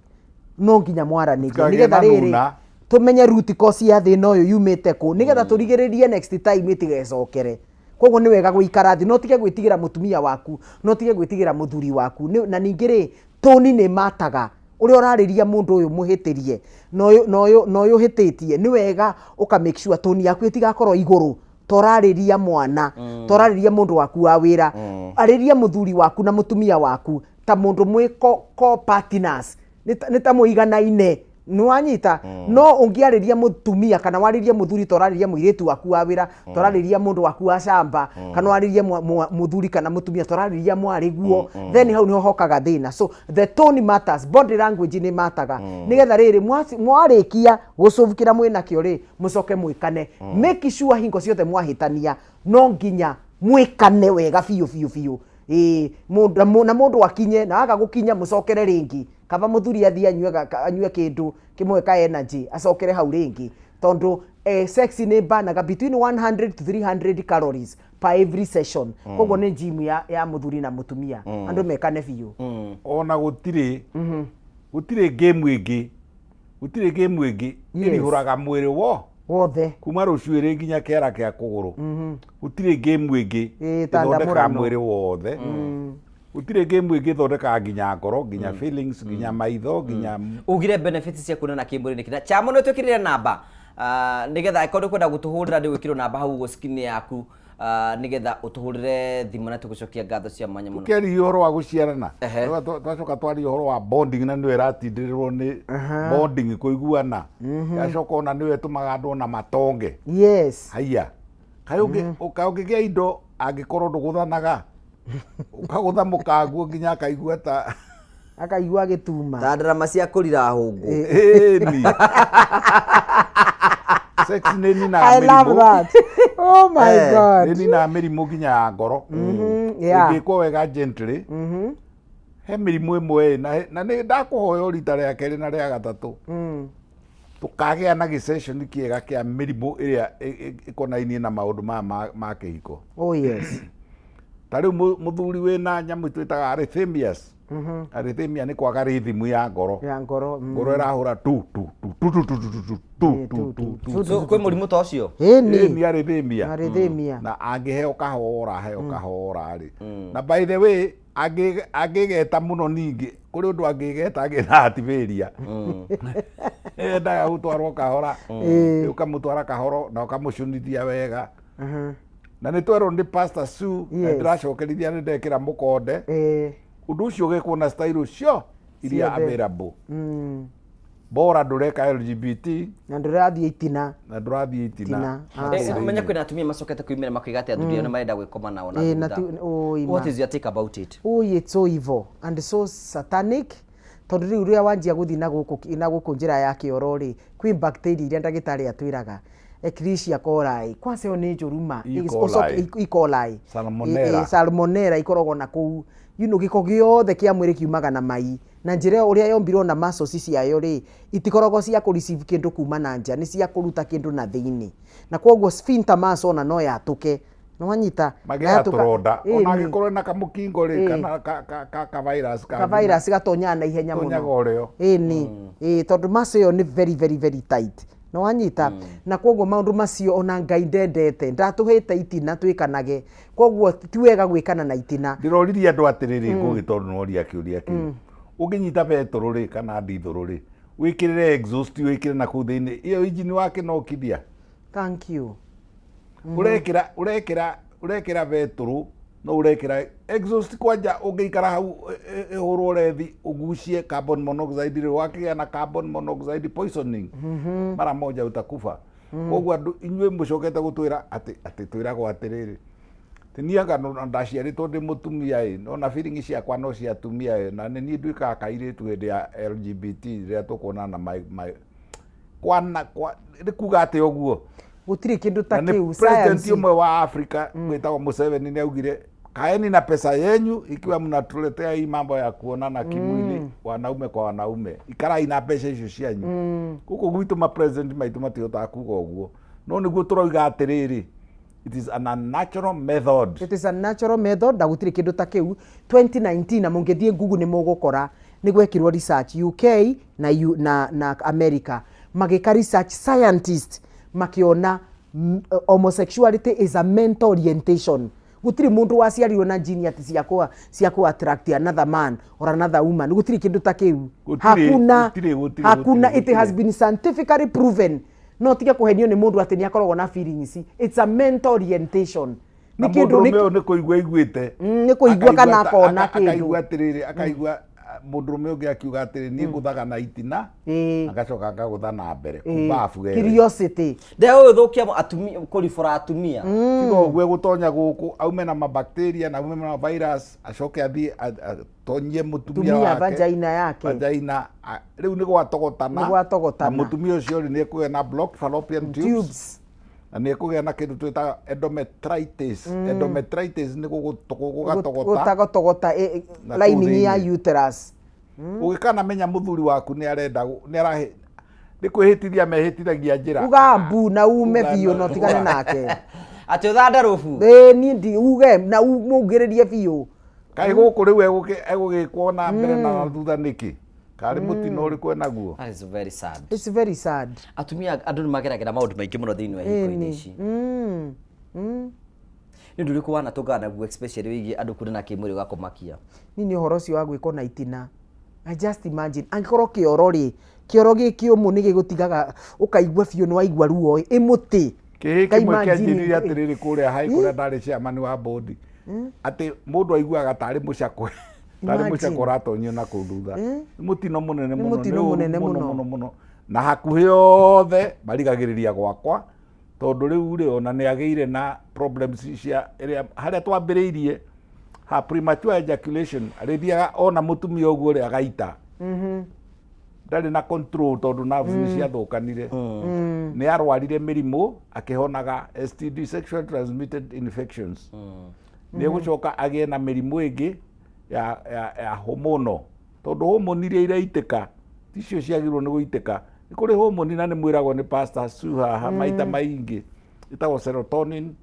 No nginya mwaranĩrie Mũtikagĩe nĩgetha na rĩrĩ nuna. tũmenye root cause ya thĩna ũyũ yumĩte kũ nĩgetha tũrigĩrĩrie next time ĩtigecokere. Koguo nĩ wega gũikara thĩ, no ũtige gwĩtigĩra mũtumia waku, no ũtige gwĩtigĩra mũthuri waku. Na ningĩ rĩ, tone nĩ ĩmataga. Ũrĩa ũrarĩria mũndũ ũyũ mũhĩtĩrie na ũyũ, na ũyũ, na ũyũ ũhĩtĩtie, nĩ wega ũka make sure tone yaku ĩtigakorwo igũrũ ta ũrarĩria mwana, ta ũrarĩria mũndũ waku wa wĩra. Arĩria mũthuri waku na mũtumia waku ta mũndũ mwĩ co-partners, nĩ ta mũiganaine. Nĩwanyita? No ũngĩarĩria mũtumia kana warĩrie mũthuri ta ũrarĩria mũirĩtu waku wa wĩra, ta ũrarĩria mũndũ waku wa camba, kana warĩrie mũthuri kana mũtumia ta ũrarĩria mwarĩ guo, then hau nĩho hokaga thĩna. So the tone matters, body language nĩ mataga. Nĩgetha rĩrĩ mwarĩkia gũcũbukĩra mwĩnakĩo rĩ, mũcoke mwĩkane. Make sure hingo ciothe mwahĩtania no nginya mwĩkane wega biũ biũ biũ. Ĩĩ, na mũndũ akinye, na waga gũkinya mũcokere rĩngĩ. Kaba mũthuri athiĩ anyue kĩndũ kĩmwe ka energy acokere hau rĩngĩ, tondũ sex nĩ banaga between 100 to 300 calories per every session. Koguo nĩ gym ya mũthuri na mũtumia. Andũ mekane biũ. Ona gũtirĩ game ĩngĩ, gũtirĩ game ĩngĩ ĩrihũraga mwĩrĩ wo wothe kuma rũcuĩrĩ nginya kĩara kĩa kũgũrũ. Gũtirĩ game ĩngĩ Ĩĩ, ta ĩthondekaga ndamũrano. mwĩrĩ wothe. Gũtirĩ game ĩngĩ ĩthondekaga nginya ngoro, nginya feelings, nginya maitho, nginya Ugire benefits cia kuonana kĩmwĩrĩ nĩkĩ? Na chamo nĩ twĩkĩrire namba. Nĩgetha angĩkorwo nĩ ũkwenda gũtũhũrĩra nĩ gwĩkĩrwo namba hau ũguo screen yaku, nĩgetha ũtũhũrĩre thimũ na tũgũcokia ngatho cia mwanya mũno. Tũkĩaria ũhoro wa gũciarana, twacoka twaria ũhoro wa bonding na nĩyo ĩratindĩrĩrwo nĩ bonding kũiguana. Yacoka ona nĩyo ĩtũmaga andũ ona matonge. Haiya. Kaĩ ũngĩgĩa indo angĩkorwo ndũgũthanaga, ũkagũtha mũkaguo nginya akaigua ta akaigua gĩtuma. Ta ndarama cia kũrira hũngũ. Ĩni. Sex nĩ ninaga I love mĩrimũ. that. Oh my God. Nĩ ninaga mĩrimũ nginya ya ngoro. Ĩngĩkwo wega gently. He mĩrimũ ĩmwe ĩ, na nĩ ndakũhoya rita rĩa kerĩ na rĩa gatatũ. Tũkagĩa na gĩceceni kĩega kĩa mĩrimũ ĩrĩa ĩkonainie na maũndũ maya ma kĩhiko. Oh yes. Ta rĩu mũthuri wĩna nyamũ twĩtaga arrhythmias. Arrhythmia nĩ kwaga rhythm ya ngoro. Ya ngoro. Ngoro ĩrahũra tu tu tu tu tu tu tu tu tu tu tu tu. So kwĩ mũrimũ ta ũcio? Ĩni. Ĩni arrhythmia. Arrhythmia. Na angĩheo kahora, aheo kahora rĩ. Na by the way, angĩgeta mũno ningĩ, kũrĩ ũndũ angĩgeta agĩe na heart failure. Endaga gũtwarwo kahora. Ũkamũtwara kahoro na ũkamũcunithia wega. Na nĩ twerwo nĩ Pastor Sue na Yes. ndĩracokerithia nĩ ndekĩra mũkonde. Eh. Ũndũ ũcio ũgekwo na style cio iria Ciothe. available. Bora ndũreka LGBT na ndũrathiĩ itina. Na ndũrathiĩ itina. Itina. Eh, ũmenye kwĩna atumia macokete kwĩmĩra makoiga atĩ athuri ao nĩ marenda gwĩkoma nao na Eh, na thutha. oi, ma. What is your take about it? Oi, it's so evil and so satanic, tondũ rĩu rĩrĩa wanjia gũthiĩ na gũkũ njĩra ya kĩoro rĩ, kwĩ bacteria iria ndagĩtarĩ atwĩraga Escherichia coli, kwanza ĩyo nĩ njũru ma. E. Ũcoke- coli. E. coli. Salmonella. Salmonella ikoragwo na kũu, gĩko gĩothe kĩa mwĩrĩ kiumaga na mai, na njĩra ĩyo ũrĩa yombirwo na muscles ciayo rĩ, itikoragwo cia kũ receive kĩndũ kuma na nja, nĩ cia kũruta kĩndũ na thĩinĩ, na koguo sphincter muscle ona no yatũke, nĩwanyita? Magĩaga Yatũka- tũronda. Ĩĩ, Ona nĩ. angĩkorwo ena kamũkingo rĩ, Ĩĩ. kana ka virus ka virus gatonyaga na ihenya mũno. Gatonyaga ũrĩo. Ĩĩ nĩ. Ĩĩ, tondũ muscle ĩyo nĩ very very very tight, nĩwanyita? Na koguo maũndũ macio ona Ngai ndendete, ndatũhĩte itina twĩkanage, koguo ti wega gwĩkana na itina. Ndĩroririe andũ atĩrĩrĩ, Ngũgĩ, tondũ noria kĩũria kĩu, ũngĩnyita betũrũ rĩ kana ndithũrũ rĩ, wĩkĩrĩre exhaust, wĩkĩre na kũu thĩinĩ, ĩyo injini wakĩnokithia. Thank you. Ũrekĩra betũrũ no ũrekĩra exhaust kwanja, ũngĩikara hau ĩhũrwo rethi ũgucie carbon monoxide rĩ, wakĩgĩa na carbon monoxide poisoning, mara moja utakufa. Koguo andũ inyuĩ mũcokete gũtwĩra atĩ twĩragwo atĩrĩrĩ, ti niĩ anga ndaciarĩtwo ndĩ mũtumia ĩ, no na feeling ciakwa no cia atumia ĩ, na nĩ niĩ nduĩkaga kairĩtu hĩndĩ ya LGBT rĩrĩa tũkuonana my kwana kwa nĩ kuga atĩ ũguo. Gũtirĩ kĩndũ ta Na nĩ kĩu president science. ũmwe wa Afrika wĩtagwo Museveni nĩ augire, kaeni na pesa yenyu ikiwa mnatuletea hii mambo ya kuonana kimwili wanaume kwa wanaume, ikarai na mbeca icio cianyu. Gũkũ gwitũ ma president maitũ matihotaga kuga ũguo, no nĩguo tũroiga atĩrĩrĩ, it is an unnatural method. It is a natural method na gũtirĩ kĩndũ ta kĩu. 2019, na mũngĩthiĩ Google nĩ mũgũkora nĩ gwekirwo research UK na, U, na America, magĩka research, scientist makĩona homosexuality is a mental orientation. Gũtirĩ mũndũ waciarirwo na gene atĩ cia kũ attract another man or another woman. Gũtirĩ kĩndũ ta kĩu. Gũtirĩ, Hakuna. gũtirĩ, gũtirĩ, Hakuna. gũtirĩ, It has gũtirĩ. been scientifically proven. No tige kũhenio nĩ mũndũ atĩ nĩ akoragwo na feelings. It's a mental orientation. Na Nĩ kĩndũ mũndũrũme ũyũ nĩ kũigua aiguĩte. Nĩ kũigua kana akona kĩndũ. Akaigua atĩrĩrĩ, akaigua mũndũrũme ũngĩ akiuga atĩrĩ, niĩ ngũthaga na itina, agacoka ngagũtha na mbere kumbabu wewe. Curiosity. Ndegũgĩthũkia atumia kũribũra atumia. Tiga ũguo, egũtonya gũkũ aume na mabacteria na aume na virus, acoke athiĩ atonyie mũtumia Tumia wake vagina yake. Vagina rĩu nĩ gwatogotana. Nĩ gwatogotana. Na mũtumia ũcio rĩ, nĩ ekũgĩa na blocked fallopian tubes, Tubes. Na nĩ ekũgĩa na kĩndũ twĩtaga endometritis. Endometritis nĩ gũgatogota. Gũtagotogota Na kũu lining ya thĩinĩ. uterus. Ũgĩkanamenya mũthuri waku nĩ arenda nĩ arahe nĩ kwĩhĩtithia mehĩtithagia njĩra. Uga mbu na ume Uga biũ na ũtigane nake. Atĩ ũthandarũbu. Ĩĩ, niĩ ndi uge na mũngĩrĩrie biũ. Kaĩ gũkũ rĩu egũgĩkwo na mbere na thutha nĩkĩ? Karĩ mũtino ũrĩkũ enaguo? That is very sad. It's very sad. Atumia andũ nĩ mageragĩra maũndũ maingĩ mũno thĩinĩ wa ihiko-inĩ ici. Nĩ ũndũ ũrĩkũ wanatũngana naguo, especially wĩgiĩ andũ kuonana kĩmwĩrĩ ũgakũmakia? Niĩ nĩ ũhoro ũcio wa gwĩkwo na itina. I just imagine angĩkorwo kĩoro rĩ, kĩoro gĩ kĩũmũ nĩ gĩgũtigaga ũkaigua biũ nĩ waigua ruo ĩ mũtĩ. Kĩhĩ Ka kĩmwe imagine- kĩanjĩrire atĩrĩrĩ, kũrĩa hai kũrĩa ndarĩ chairman wa board, atĩ mũndũ aiguaga tarĩ mũcakwe, tarĩ mũcakwe Imagine. ũratonyio na kũu thutha. Nĩ mũtino mũnene Nĩ mũno, mũtino nĩ ũru mũnene mũno mũno. mũno mũno, na hakuhĩ othe marigagĩrĩria gwakwa, tondũ rĩu rĩ, ona nĩ agĩire na problems cia ĩrĩa harĩa twambĩrĩirie ha premature ejaculation, arĩthiaga ona mũtumia ũguo rĩ, agaita, ndarĩ na control tondũ nerves nĩ ciathũkanire. Nĩ arwarire mĩrimũ akĩhonaga STD, sexual transmitted infections. Nĩ egũcoka agĩe na mĩrimũ ĩngĩ ya hormonal, tondũ hormone iria iraitĩka ticio ciagĩrĩirwo nĩ gũitĩka. Nĩ kũrĩ hormone, na nĩ mwĩragwo nĩ Pastor Sue haha maita maingĩ, ĩtagwo serotonin,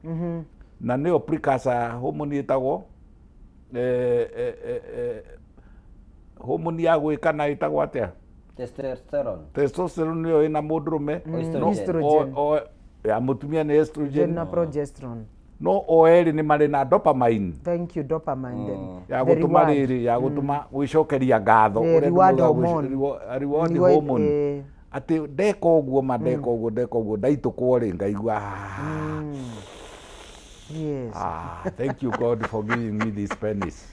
na nĩyo precursor ya hormone ĩtagwo hormone ya gwĩkana ĩtagwo atĩa? Testosterone. Testosterone nĩyo ĩna mũndũrũme. Estrogen. No, Estrogen. ya mũtumia nĩ estrogen. Na progesterone. No o erĩ nĩ marĩ na dopamine. Thank you, dopamine then. Ya The gũtũma reward. rĩrĩ ya gũtũma gwĩcokeria ngatho. The ũrĩa reward andũ maugaga hormone. reward Nĩguo, hormone. Atĩ ndeka ũguo ma, ndeka ũguo, ndeka ũguo, ndaitũkwo rĩ, ngaigua. Yes. Ah, thank you God for giving me this penis.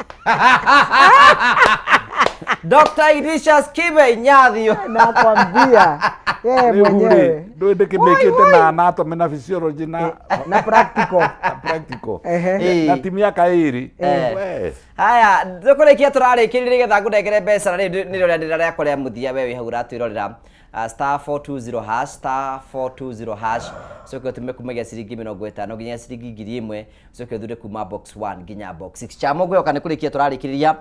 Dr. Ignatius Kibe Nyathio. Nakwambia yeye Rĩu rĩ, mwenyewe ndũĩ ndĩkĩmĩkĩte na anatomy na physiology na na practical na practical Ehe. na ti mĩaka ĩrĩ. Eh. We. Haya, tũkũrĩkia tũrarĩkĩria nĩgetha ngũnengere mbeca na rĩu nĩrĩo rĩanĩrĩra rĩakwa rĩa mũthia we wĩ hau ũratwĩrorera. Star 420 hash, star 420 hash, ũcoke ũtũme kumagia ciringi 50 nginya ciringi 1000, ũcoke ũthure kuma box 1 nginya box 6. Chamo ngwĩhoka nĩ kũrĩkia tũrarĩkĩrĩria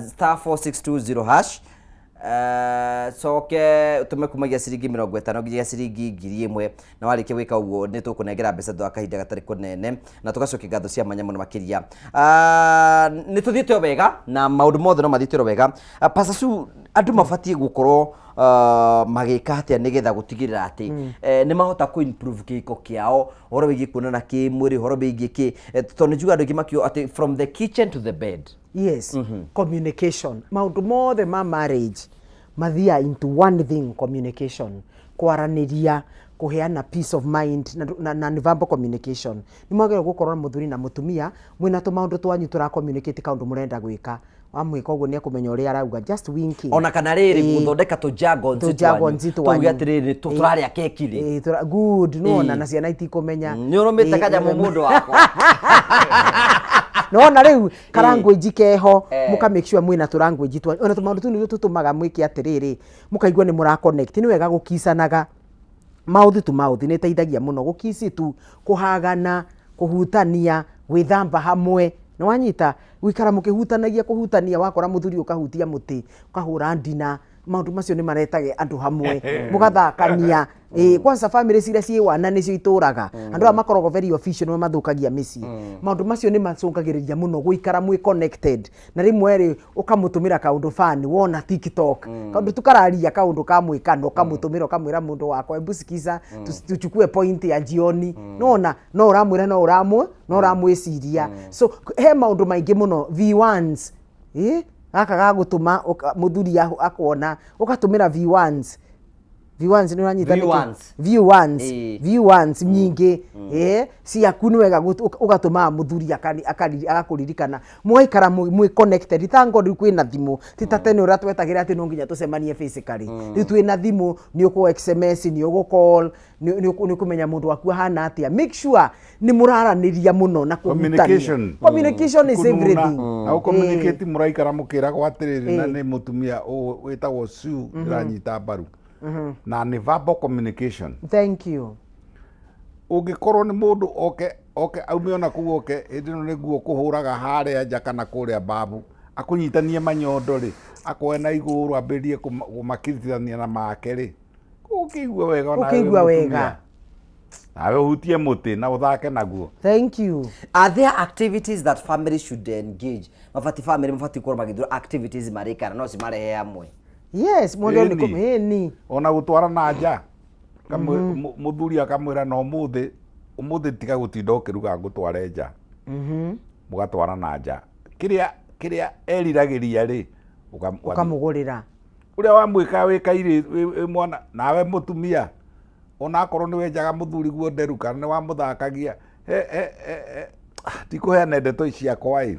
star 4620 hash. Coke ũtũme kumagia ciringi 50 nginya ciringi 1000, na warĩkia gwĩka ũguo nĩ tũkũnengera mbeca thutha wa kahinda gatarĩ kũnene, na tũgacokia ngatho cia mwanya mũno makĩria. Nĩ tũthiĩte o wega na maũndũ mothe no mathiĩte o wega. Pastor Sue, andũ mabatiĩ gũkorwo magĩka atĩa nĩgetha gũtigĩrĩra atĩ nĩ mahota kũ improve kĩhiko kĩao, ũhoro wĩgiĩ kuonana kĩmwĩrĩ, ũhoro wĩgiĩ kĩ, tondũ nĩ njugaga andũ aingĩ makiuga atĩ from the kitchen to the bed. Yes, communication. Maũndũ mothe ma marriage mathiaga into one thing, communication. Kwaranĩria, kũheana peace of mind na nĩ verbal communication. Nĩ mwagĩrĩirwo gũkorwo na mũthuri na mũtumia mwĩna tũmaũndũ twanyu tũra communicate kaũndũ mũrenda gwĩka. Wamwĩka ũguo nĩ ekũmenya ũrĩa arauga, just winking. Ona kana rĩrĩ gũthondeka tũjargons Tũjargons twanyu. twanyu. Tuge atĩrĩrĩ, tũrarĩa keki rĩ. Good, nĩwona na ciana itikũmenya. Nĩ ũrũmĩte kanyamũ mũndũ wakwa. Nĩwona rĩu karanguage keho, mũka make sure mwĩna tũranguage twanyu. Ona tũmaũndũ tũu nĩtuo tũtũmaga mwĩke atĩrĩrĩ, mũkaigua nĩ mũra connect. Nĩ wega gũkicanaga mouth to mouth, nĩ ĩteithagia mũno. Gũkici tu, kũhagana, kũhutania, gwĩthamba hamwe. Nĩ wanyita? Gũikara mũkĩhutanagia, kũhutania, wakora mũthuri ũkahutia mũtĩ, ũkahũra ndina, maũndũ macio nĩ maretage andũ hamwe, mũgathakania. Kwanza family ciria ciĩ wana nĩcio itũraga. Andũ aya makoragwo very official nĩo mathũkagia mĩciĩ. Maũndũ macio nĩ macũngagĩrĩria mũno gũikara mwĩ connected. Na rĩmwe rĩ, ũkamũtũmĩra kaũndũ funny, wona TikTok. Kaũndũ tu kararia kaũndũ ka mwĩkano, ũkamũtũmĩra ũkamwĩra mũndũ wakwa, hebu sikiza, tuchukue point ya jioni. Nĩwona, no ũramwĩra, no ũramũ, no ũramwĩciria. So, he maũndũ maingĩ mũno, V1s. Gaka gagũtũma mũthuri akuona, ũgatũmĩra V1s. V1s nĩ ũranyita nĩkĩ? V1s. V1s. V1s nyingĩ. Ciaku nĩ wega ũgatũmaga mũthuri agakũririkana. Mũgaikara mwĩ connected. Thank God rĩu kwĩna thimũ. Ti ta tene ũrĩa twetagĩra atĩ no nginya tũcemanie physically. Rĩu twĩna thimũ, nĩ ũkũ SMS, nĩ ũgũ call, nĩ ũkũmenya mũndũ waku ahana atĩa. Make sure nĩ mũraranĩria mũno na kũhutania. Communication. Communication is Kũnuna. everything. Na gũ-communicate mũraikara mũkĩragwo atĩrĩrĩ, na nĩ mũtumia ũyũ wĩtagwo Sue ndĩranyita mbaru. Na nĩ verbal communication. Thank you. Ũngĩkorwo nĩ mũndũ oke aume ona kũu oke, hĩndĩ ĩno nĩguo kũhũraga harĩa nja kana kũrĩa babu, akũnyitanie manyondo rĩ, akoe na igũrũ ambĩrĩrie kũmakiritithania na make rĩ, ũkĩigua wega ona wewe Ũkĩigua mũtumia. wega. Nawe ũhutie mũtĩ na ũthake naguo. Thank you. Are there activities that family should engage? Mabati family mabati gũkorwo magĩthura activities marĩ kana no cimarehe hamwe? Yes, mwagĩrĩirwo nĩ Ĩni. ĩni. Ona gũtwara na nja. Mũthuri akamwĩra na ũmũthĩ tiga gũtinda ũkĩruga ngũtware nja. Mũgatwara na nja. Kĩrĩa eriragĩria rĩ, Ũkamũgũrĩra. Ũrĩa wamwĩka wĩ kairĩ, wĩ mwana, nawe mũtumia, ona akorwo nĩ wenjaga mũthuri guo nderu kana nĩ wamũthakagia, ndikũheana ndeto ici ciakwa ĩ.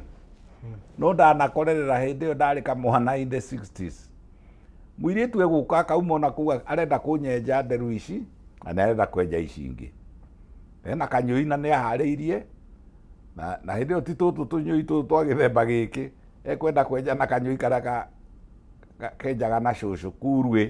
No ndanakorerera hĩndĩ ĩyo ndarĩ kamwana in the 60s. Mũirĩtu egũka akauma ona kũu arenda kũnyenja nderu ici na nĩ arenda kwenja ici ingĩ. Ena kanyũi na nĩ aharĩirie, na hĩndĩ ĩyo ti tũtũ tũnyũi tũtũ twa gĩthemba gĩkĩ, ekwenda kwenja na kanyũi karĩa kenjaga na cũcũ kuruĩ.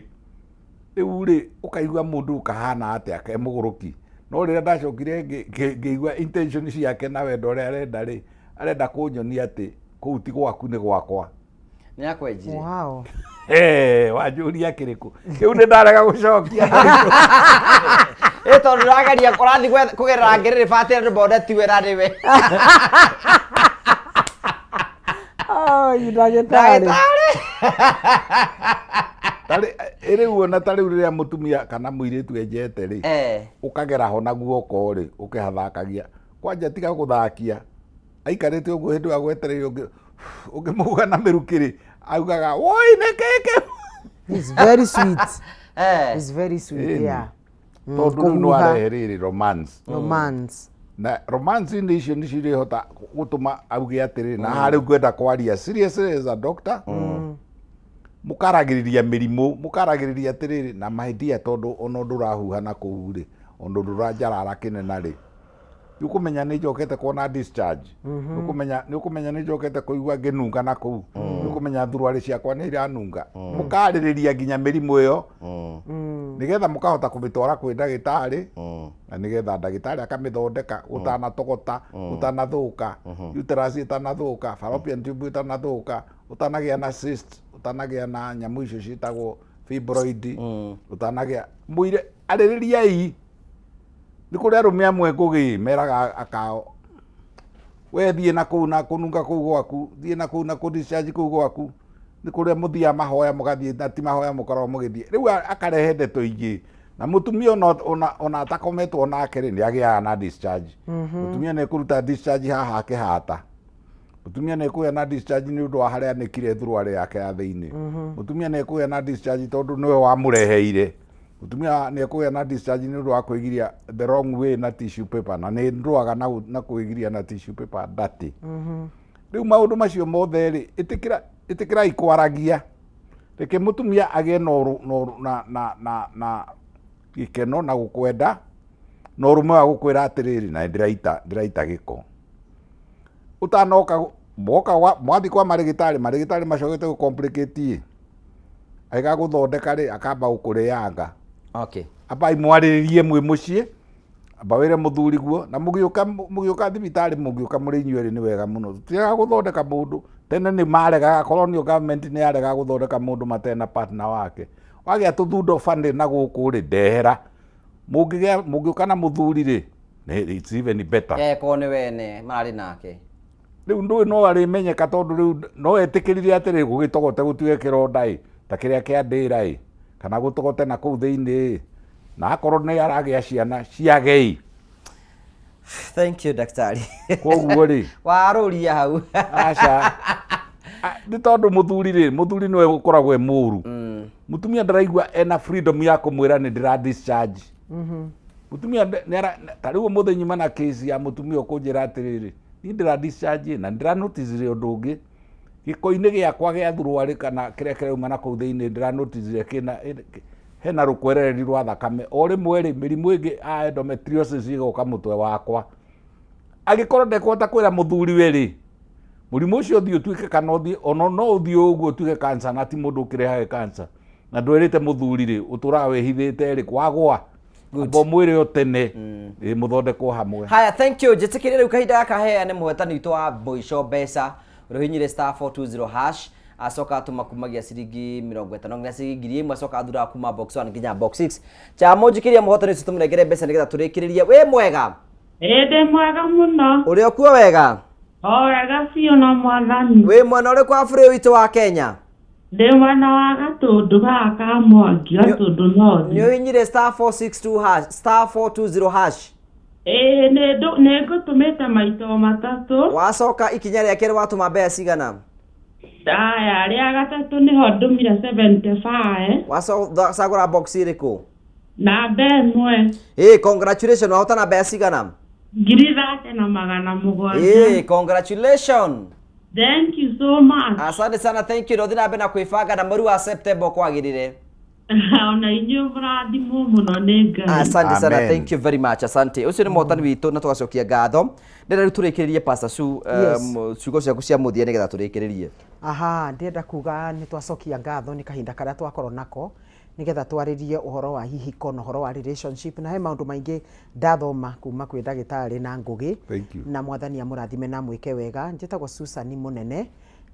Rĩu rĩ, ũkaigua mũndũ kahana atĩa ke mũgũrũki. No rĩrĩa ndacokire ngĩigua intention ciake na wendo ũrĩa arenda rĩ, arenda kũnyonia atĩ kũu ti gwaku nĩ gwakwa. Nĩ akwenjire. Wow. Hey, wanjũria kĩrĩkũ? Kĩu nĩ ndarega gũcokia. Ĩ tondũ ndĩrageria kũrathiĩ kũgerera ngĩrĩrĩ bati andũ mone tiwe na nĩwe. Oi, ndagĩtarĩ. Ndagĩtarĩ. Tarĩ, rĩu ona ta rĩu rĩrĩa mũtumia kana mũirĩtu enjete rĩ, ũkagera ho na guoko rĩ, ũkĩhathakagia. Kwanja tiga gũthakia. Aikarĩte ũguo hĩndĩ ĩyo agwetereire ũngĩmũhuha na mĩrukĩ rĩ, augaga, woi nĩ kĩĩ kĩu? He's very sweet. He's very sweet, Ĩni. yeah. Tondũ rĩu no Kũhuha. arehe rĩrĩ romance. Romance. Na romance-inĩ icio nĩcio irĩhota gũtũma auge atĩrĩrĩ, na haha rĩu ngwenda kwaria seriously as a doctor. Mũkaragĩrĩria mĩrimũ, mũkaragĩrĩria atĩrĩrĩ, na my dear, tondũ ona ũndũ ũrahuha na kũu rĩ, ona ũndũ ũranjarara kĩnena rĩ, nĩ ũkũmenya nĩ njokete kuona discharge. Nĩ ũkũmenya nĩ njokete kũigua ngĩnunga na kũu. Nĩ ũkũmenya thuruarĩ ciakwa nĩ iranunga. Mũkarĩrĩria nginya mĩrimũ ĩyo, nĩgetha mũkahota kũmĩtwara kwĩ ndagĩtarĩ, na nĩgetha ndagĩtarĩ akamĩthondeka ũtanatogota, ũtanathũka, uterus ĩtanathũka, fallopian tube ĩtanathũka, ũtanagĩa na cyst, ũtanagĩa na nyamũ icio ciĩtagwo fibroid, ũtanagĩa mũire. Arĩrĩriai. Nĩ kũrĩ arũme amwe ngũgĩ meraga akao, we thiĩ na kũu na kũnunga kũu gwaku, thiĩ na kũu na kũ discharge kũu gwaku. Nĩ kũrĩa mũthiaga mahoya, mũgathiĩ na ti mahoya mũkoragwo mũgĩthiĩ. Rĩu akarehe ndeto ingĩ. Na mũtumia ona atakometwo nake rĩ, nĩ agĩaga na discharge. Mũtumia nĩ ekũruta discharge haha akĩhata. Mũtumia nĩ ekũgĩa na discharge nĩ ũndũ wa harĩa anĩkire thuruarĩ yake ya thĩinĩ. Mũtumia nĩ ekũgĩa na discharge tondũ nĩwe wamũreheire. Mũtumia nĩ ekũgĩa na discharge nĩ ũndũ wa kwĩgiria the wrong way na tissue paper, na nĩ ndũaga na kwĩgiria na tissue paper ndatĩ. Rĩu maũndũ macio mothe rĩ, ĩtĩkĩrai kwaragia. Reke mũtumia agĩe na ũrũ, na ũrũ, na, na, na, na gĩkeno na gũkwenda, na ũrũme wa gũkwĩra atĩrĩrĩ, na ndĩraita gĩko. Ũtanoka mwoka mwathiĩ kwa marĩgĩtarĩ, marĩgĩtarĩ macokete gũ complicate ĩ. Agĩgagũthondeka rĩ, akamba gũkũrĩanga. Ambai mwarĩrĩrie mwĩ mũciĩ, amba wĩre mũthuri guo, na mũgĩũka thibitarĩ, mũngĩũka mũrĩ inyuĩ erĩ nĩ wega mũno. Tũtiregaga gũthondeka mũndũ. Tene nĩ maregaga, colonial government nĩ yaregaga gũthondeka mũndũ matena partner wake. Wagĩa tũthundo bani na gũkũ rĩ, ndehera. Mũngĩũka na mũthuri rĩ, it's even better. Korwo nĩ wene mararĩ nake. Rĩu ndũĩ no arĩmenyeka tondũ rĩu no etĩkĩrire atĩrĩ, gũgĩtogote gũtuĩke kĩronda ĩ, ta kĩrĩa kĩa ndĩra ĩ, kana gũtogote na kũu thĩinĩ ĩ, na akorwo nĩ aragĩa ciana ciage ĩ. Thank you, daktari. Koguo rĩ, warũria hau. Aca. Nĩ tondũ mũthuri rĩ, mũthuri nĩwe ũkoragwo e mũru. Mũtumia ndaraigua ena freedom ya kũmwĩra nĩ ndĩra discharge. Mũtumia nĩ ara-, ta rĩu ũmũthĩ nyuma na case ya mũtumia ũkũnjĩra atĩrĩrĩ, niĩ ndĩra discharge na ndĩra notice ũndũ ũngĩ gĩko-inĩ gĩakwa gĩa thuruarĩ kana kĩrĩa kĩrauma na kũu thĩinĩ, ndĩra notice kĩna hena rũkwerereri rwa thakame. O rĩmwe rĩ, mĩrimũ ĩngĩ a endometriosis ĩgoka mũtwe wakwa. Angĩkorwo ndekũhota kwĩra mũthuri we rĩ, mũrimũ ũcio ũthiĩ ũtuĩke kana ũthiĩ ona no ũthiĩ ũguo ũtuĩke cancer, na ti mũndũ ũkĩrehaga cancer, na ndwĩrĩte mũthuri rĩ, ũtũraga wĩhithĩte rĩ, wagwa amba ũmwĩre o tene, ĩ mũthondekwo hamwe. Haya, thank you. Njĩtĩkĩrie rĩu kahinda gaka heane mũhetani witũ wa mũico mbeca, ũrĩa ũhihinyire star 420 hash, acoka atũma kumagia ciringi 50 nginya ciringi 1000, acoka athuraga kuma box 1 nginya box 6. Chamo njĩkĩria mũhotani ũcio tũmũnengere mbeca nĩgetha tũrĩkĩrĩrie. Wĩ mwega? Ĩ, ndĩ mwega mũno. Ũrĩ o kuo wega? O wega biũ na mwathani. Wĩ mwena ũrĩkũ wa bũrũri witũ wa Kenya? Ndĩ mwena wa Gatũndũ gaka ka Mwangi, Gatũndũ North. Nĩ ũhihinyire star 462 hash, star 420 hash? Ĩĩ, nĩ ngũtũmĩte maita matatũ. Wacoka ikinya rĩa kerĩ watũma mbeca cigana? Aya, rĩa gatatũ nĩho ndũmire 75. Wacagũra box ĩrĩkũ? Namba ĩmwe. Ĩĩ, congratulations, wahotana mbeca cigana? 37,700. Ĩĩ, congratulations. Thank you so much. Asante sana, thank you. Ndũthiĩ na mbere na kwĩbanga na mweri wa September kwagĩrĩre. Ona inyuĩ mũrathimwo mũno nĩ Ngai. Asante sana, thank you very much. Asante. Ũcio nĩ mũhotani witũ na tũgacokia ngatho. Ndĩrenda rĩu tũrĩkĩrĩrie Pastor Sue, ciugo ciaku cia mũthia nĩgetha tũrĩkĩrĩrie. Aha, ndĩrenda kuga nĩ twacokia ngatho nĩ kahinda karĩa twakorwo nako nĩgetha twarĩrie ũhoro wa ihiko na ũhoro wa relationship, na he maũndũ maingĩ ndathoma kuma kwĩ ndagĩtarĩ na Ngũgĩ. Thank you. Na mwathani amũrathime na amwĩke wega. Njĩtagwo Susan Mũnene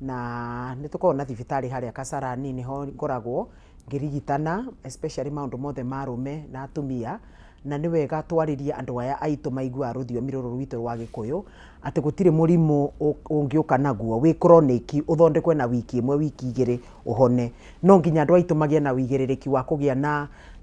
na nĩ tũkoragwo na thibitarĩ harĩa Kasarani, nĩho ngoragwo ngĩrigitana especially maũndũ mothe ma arũme na atumia, na nĩ wega twarĩrie andũ aya aitũ maiguaga rũthiomi rũrũ rwitũ rwa Gĩkũyũ atĩ gũtirĩ mũrimũ ũngĩũka naguo wĩ chronic ũthondekwe na wiki ĩmwe, wiki igĩrĩ ũhone. No nginya andũ aitũ magĩe na ũigĩrĩrĩki wa kũgĩa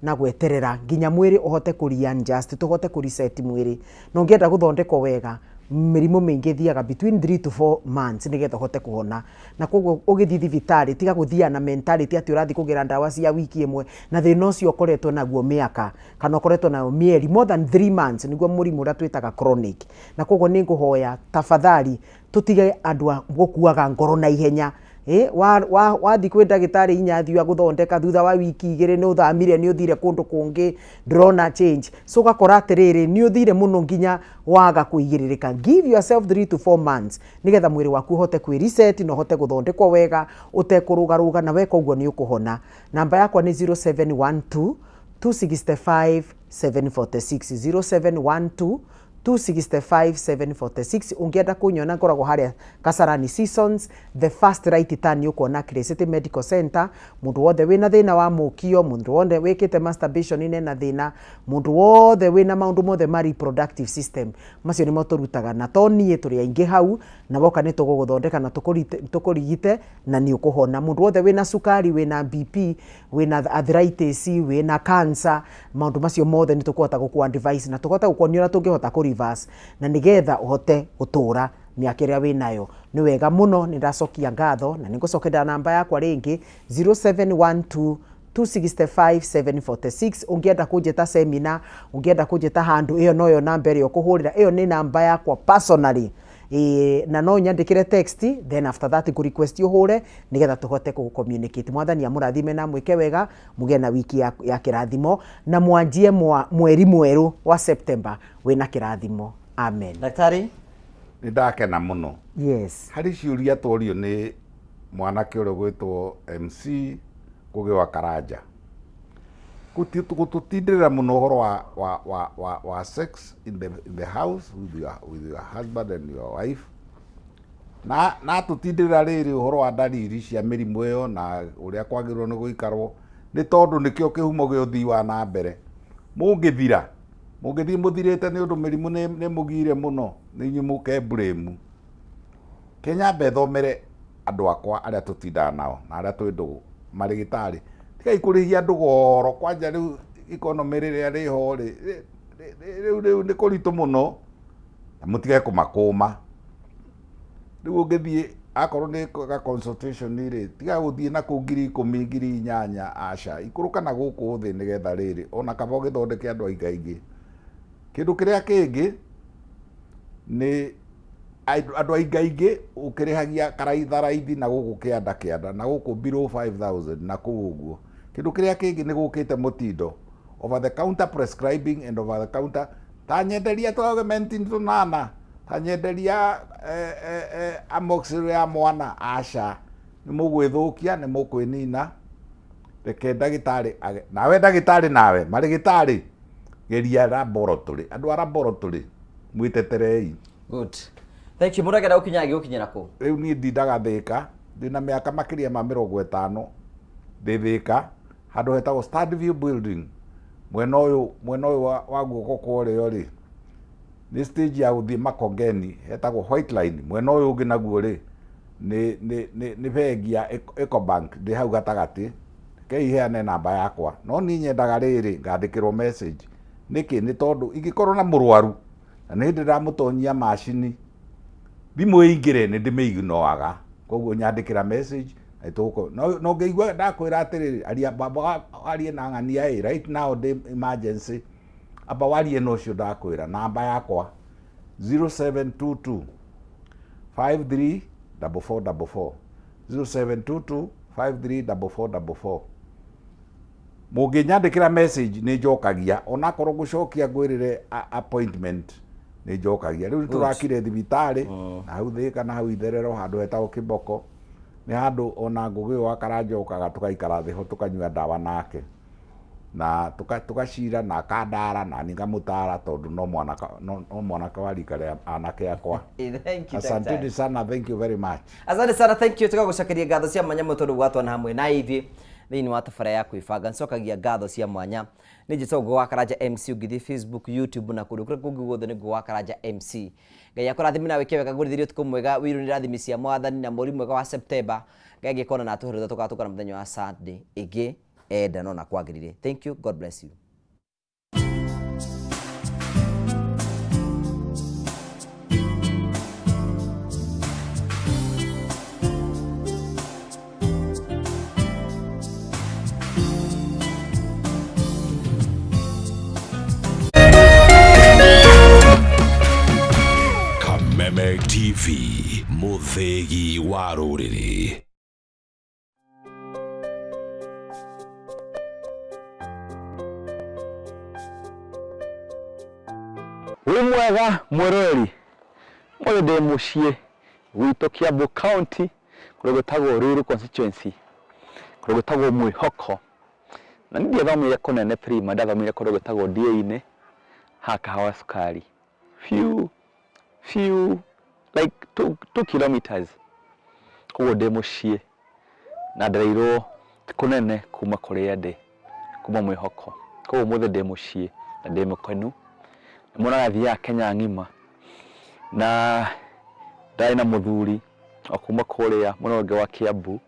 na gweterera nginya mwĩrĩ ũhote kũ readjust, tũhote kũ reset mwĩrĩ. Na ũngĩenda gũthondekwo wega, Mĩrimũ mĩingĩ ĩthiaga between 3 to 4 months nĩgetha ũhote kũhona. Na koguo ũgĩthiĩ thibitarĩ tiga gũthiaga na mentality atĩ ũrathiĩ kũgĩra ndawa cia wiki ĩmwe na thĩna ũcio ũkoretwo naguo mĩaka kana ũkoretwo nayo mĩeri more than 3 months, nĩguo mũrimũ ũrĩa twĩtaga chronic. Na koguo nĩ ngũhoya tafadhali tũtige andũ a gũkuaga ngoro na ihenya. Ĩ, wa, wa, wathiĩ kwĩ ndagĩtarĩ Inyathiũ agũthondeka thutha wa wiki igĩrĩ nĩ ũthamire nĩ ũthire kũndũ kũngĩ ndũrona change. So ũgakora atĩrĩrĩ nĩ ũthire mũno nginya waga kũigĩrĩrĩka. Give yourself 3 to 4 months nĩgetha mwĩrĩ waku ũhote kwĩ reset na ũhote gũthondekwo wega ũtekũrũgarũga, na weka ũguo nĩ ũkũhona. Namba yakwa nĩ 0712 265 746, 0712 265 746. Ũngĩenda kũnyona ngoragwo harĩa Kasarani Seasons, the first right turn nĩ ũkuona Clay City Medical Center. Mũndũ wothe wĩna thĩna wa mũkio, mũndũ wothe wĩkĩte masturbation ina thĩna, mũndũ wothe wĩna maũndũ mothe ma reproductive system, macio nĩmo tũrutaga. Na to niĩ, tũrĩ aingĩ hau, na woka nĩ tũgũgũthondeka na tũkũrigite na nĩ ũkũhona. Mũndũ wothe wĩna cukari, wĩna BP, wĩna arthritis, wĩna cancer, maũndũ macio mothe nĩ tũkũhota gũkũ advice na tũhote gũkuonia ũrĩa tũngĩhota kũ reverse na nĩgetha ũhote gũtũra mĩaka ĩrĩa wĩnayo. Nĩ wega mũno, nĩ ndacokia ngatho na nĩ ngũcokerera namba yakwa rĩngĩ, 0712 265 746. Ũngĩenda kũnjĩta seminar, ũngĩenda kũnjĩta handũ, ĩyo noyo namba ĩrĩa ũkũhũrĩra. Ĩyo nĩ namba yakwa personally. Ĩĩ, na no nyandĩkĩre text, then after that ngũ request ũhũre nĩgetha tũhote kũ communicate. Mwathani amũrathime na amwĩke wega, mũgĩe na wiki ya kĩrathimo na mwanjie mweri mwerũ wa September wĩna kĩrathimo. Amen. Daktari? Nĩ ndakena mũno. Yes. Harĩ ciũria tworio nĩ mwanake ũrĩa ũgwĩtwo MC Ngũgĩ wa Karanja. Gũtũtindĩrĩra mũno ũhoro wa sex in the house with your husband and your wife. Na tũtindĩrĩra rĩrĩ ũhoro wa ndariri cia mĩrimũ ĩyo na ũrĩa kwagĩrĩirwo nĩ gũikarwo, nĩ tondũ nĩkĩo kĩhumo gĩa ũthii wa na mbere. Mũngĩthira, mũngĩthiĩ mũthirĩte nĩ ũndũ mĩrimũ nĩ mũgire mũno, nĩ inyuĩ mũke blame. Kenya mbe thomere andũ akwa arĩa tũtindaga nao na arĩa twĩ ndũgũ marĩgĩtarĩ, tigai kũrĩhia andũ goro kwanja. Rĩu economy rĩrĩa rĩho rĩ, rĩu nĩ kũritũ mũno, na mũtige kũmakũma. Rĩu ũngĩthiĩ akorwo nĩ ga consultation rĩ, tiga gũthiĩ na kũu 10,000, 8,000, aca, ikũrũka na gũkũ thĩ nĩgetha rĩrĩ ona kaba ũgĩthondeke andũ aingaingĩ. Kĩndũ kĩrĩa kĩngĩ nĩ andũ aingaingĩ ũkĩrĩhagia karaitharaithi na gũkũ kĩanda kĩanda na gũkũ below 5000 na kũu ũguo. Kĩndũ kĩrĩa kĩngĩ nĩ gũkĩte mũtindo over the counter prescribing and over the counter, ta nyenderia Augmentin tũnana, ta nyenderia Amoxil ya mwana, aca, nĩ mũgwĩthũkia, nĩ mũkwĩnina. Reke ndagĩtarĩ nawe, ndagĩtarĩ nawe, marĩgĩtarĩ, geria laboratory, andũ a laboratory mwĩteterei. Good, thank you. Mũndũ angĩenda gũkinya agĩgũkinyĩra kũ? Rĩu niĩ ndindaga Thĩka, ndĩna mĩaka makĩria ma 50 ndĩ Thĩka, handũ hetagwo Standview Building, mwena ũyũ wa guoko kwa ũrĩo rĩ, nĩ stage ya gũthiĩ Makongeni, hetagwo White Line. Mwena ũyũ ũngĩ naguo rĩ, nĩ bengi ya Ecobank. Ndĩ hau gatagatĩ. Rekei heane namba yakwa, no niĩ nyendaga rĩrĩ ngandĩkĩrwo message. Nĩkĩ? Nĩ tondũ ingĩkorwo na mũrwaru na nĩ hĩndĩ ndamũtonyia macini, thimũ ĩingĩre nĩ ndĩmĩignoaga, koguo nyandĩkĩra message na nĩtũgũkorwo no ũngĩigua ndakwĩra atĩrĩrĩ, aria baba, warie na ng'ania ĩ right now ndĩ emergency, amba warie na ũcio ndakwĩra. Namba yakwa 0722 53 4444, 0722 53 4444. Mũngĩnyandĩkĩra message nĩ njokagia, onakorwo ngũcokia ngwĩrĩre appointment, nĩ njokagia. Rĩu nĩ tũrakire thibitarĩ na hau Thĩka, na hau Itherero, handũ hetagwo Kĩboko. Nĩ handũ ona Ngũgĩ ũyũ wa Karanja okaga, tũgaikara thĩ ho, tũkanyua ndawa nake na tũgacira na akandara na niĩ ngamũtara, tondũ no mwanake wa rika rĩa anake akwa. Thank you, Asanteni daktari. sana, thank you very much. Asante sana, thank you. Tũgagũcokeria ngatho cia mwanya mũno tondũ gwatwana hamwe na ithuĩ thĩinĩ wa tabara ya kwĩbanga. Nĩcokagia ngatho cia mwanya. Nĩ njĩtagwo Ngũgĩ wa Karanja MC. Ũngĩthiĩ Facebook, YouTube na kũndũ kũrĩa kũngĩ guothe nĩ Ngũgĩ wa Karanja MC. Ngai akũrathime na wĩke wega. Ngũrithĩrie ũtukũ mwega wĩirwo nĩ irathimi cia Mwathani na mweri mwega wa September. Ngai angĩkona na atũhe rũtha, tũgatũngana mũthenya wa Sunday ĩngĩ enda no na kwagĩrĩire. Thank you, God bless you. TV, mũthĩgi wa rũrĩrĩ. Wĩ mwega mwĩroreri, ũmũthĩ ndĩ mũciĩ gwitũ Kiambu County kũrĩa gwĩtagwo Ruiru constituency, kũrĩa gwĩtagwo Mwĩhoko. Na niĩ ndiathomeire kũnene prima, ndathomeire kũndũ gwĩtagwo Ndiĩ-inĩ haha Kahawa Sukari. Few, few, like 2 kilometers. Koguo ndĩ mũciĩ na ndereirwo ti kũnene kuma kũrĩa ndĩ, kuma Mwĩhoko. Koguo ũmũthĩ ndĩ mũciĩ na ndĩ mũkenu. Nĩ muonaga thiaga Kenya ng'ima na ndarĩ na mũthuri wa kuma kũrĩa mwena ũngĩ wa Kiambu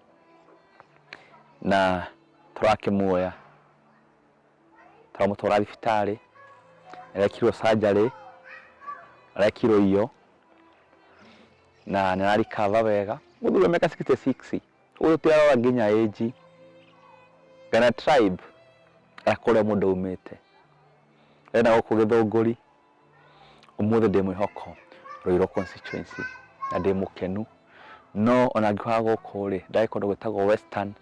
na tũrakĩmuoya tũramũtwara thibitarĩ, arekirwo surgery, arekirwo iyo na nĩ ara recover wega. Mũthuri wa mĩaka 66, ũyũ tũtirarora nginya age kana tribe kana kũrĩa mũndũ aumĩte. Ena gũkũ Gĩthũngũri, ũmũthĩ ndĩ Mwĩhoko Ruiru constituency na ndĩ mũkenu. No ona ngĩũkaga gũkũ rĩ, ndarĩ kũndũ gwĩtagwo Western,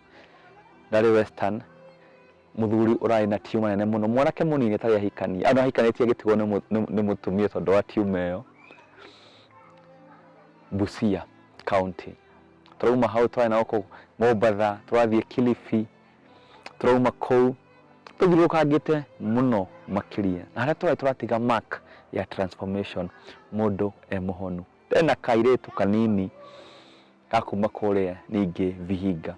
ndarĩ Western, mũthuri ũrarĩ na tumor nene mũno, mwanake mũnini atarĩ ahikania, ona ahikanĩtie agĩtigwo nĩ mũtumia tondũ wa tumor ĩyo, Busia county. Tũrauma hau twarĩ na gũkũ Mombatha, tũrathiĩ Kilifi, tũrauma kũu tũthiũrũrũkangĩte mũno makĩria, na harĩa tũrarĩ tũratiga mark ya transformation, mũndũ e mũhonu. Ndĩna kairĩtu kanini ga kuma kũrĩa ningĩ Vihiga,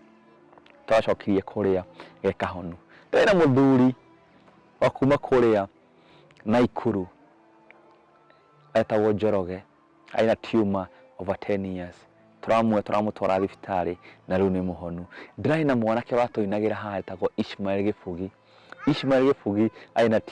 tũracokirie kũrĩa ge kahonu. Ndĩna mũthuri wa kuma kũrĩa Naikuru etagwo Njoroge, arĩ na tumor over 10 years, tũramuoya tũramũtwara thibitarĩ na rĩu nĩ mũhonu. Ndĩrarĩ na mwanake watũinagĩra haha etagwo Ishmael Gĩbugi. Ishmael Gĩbugi arĩ na tumor.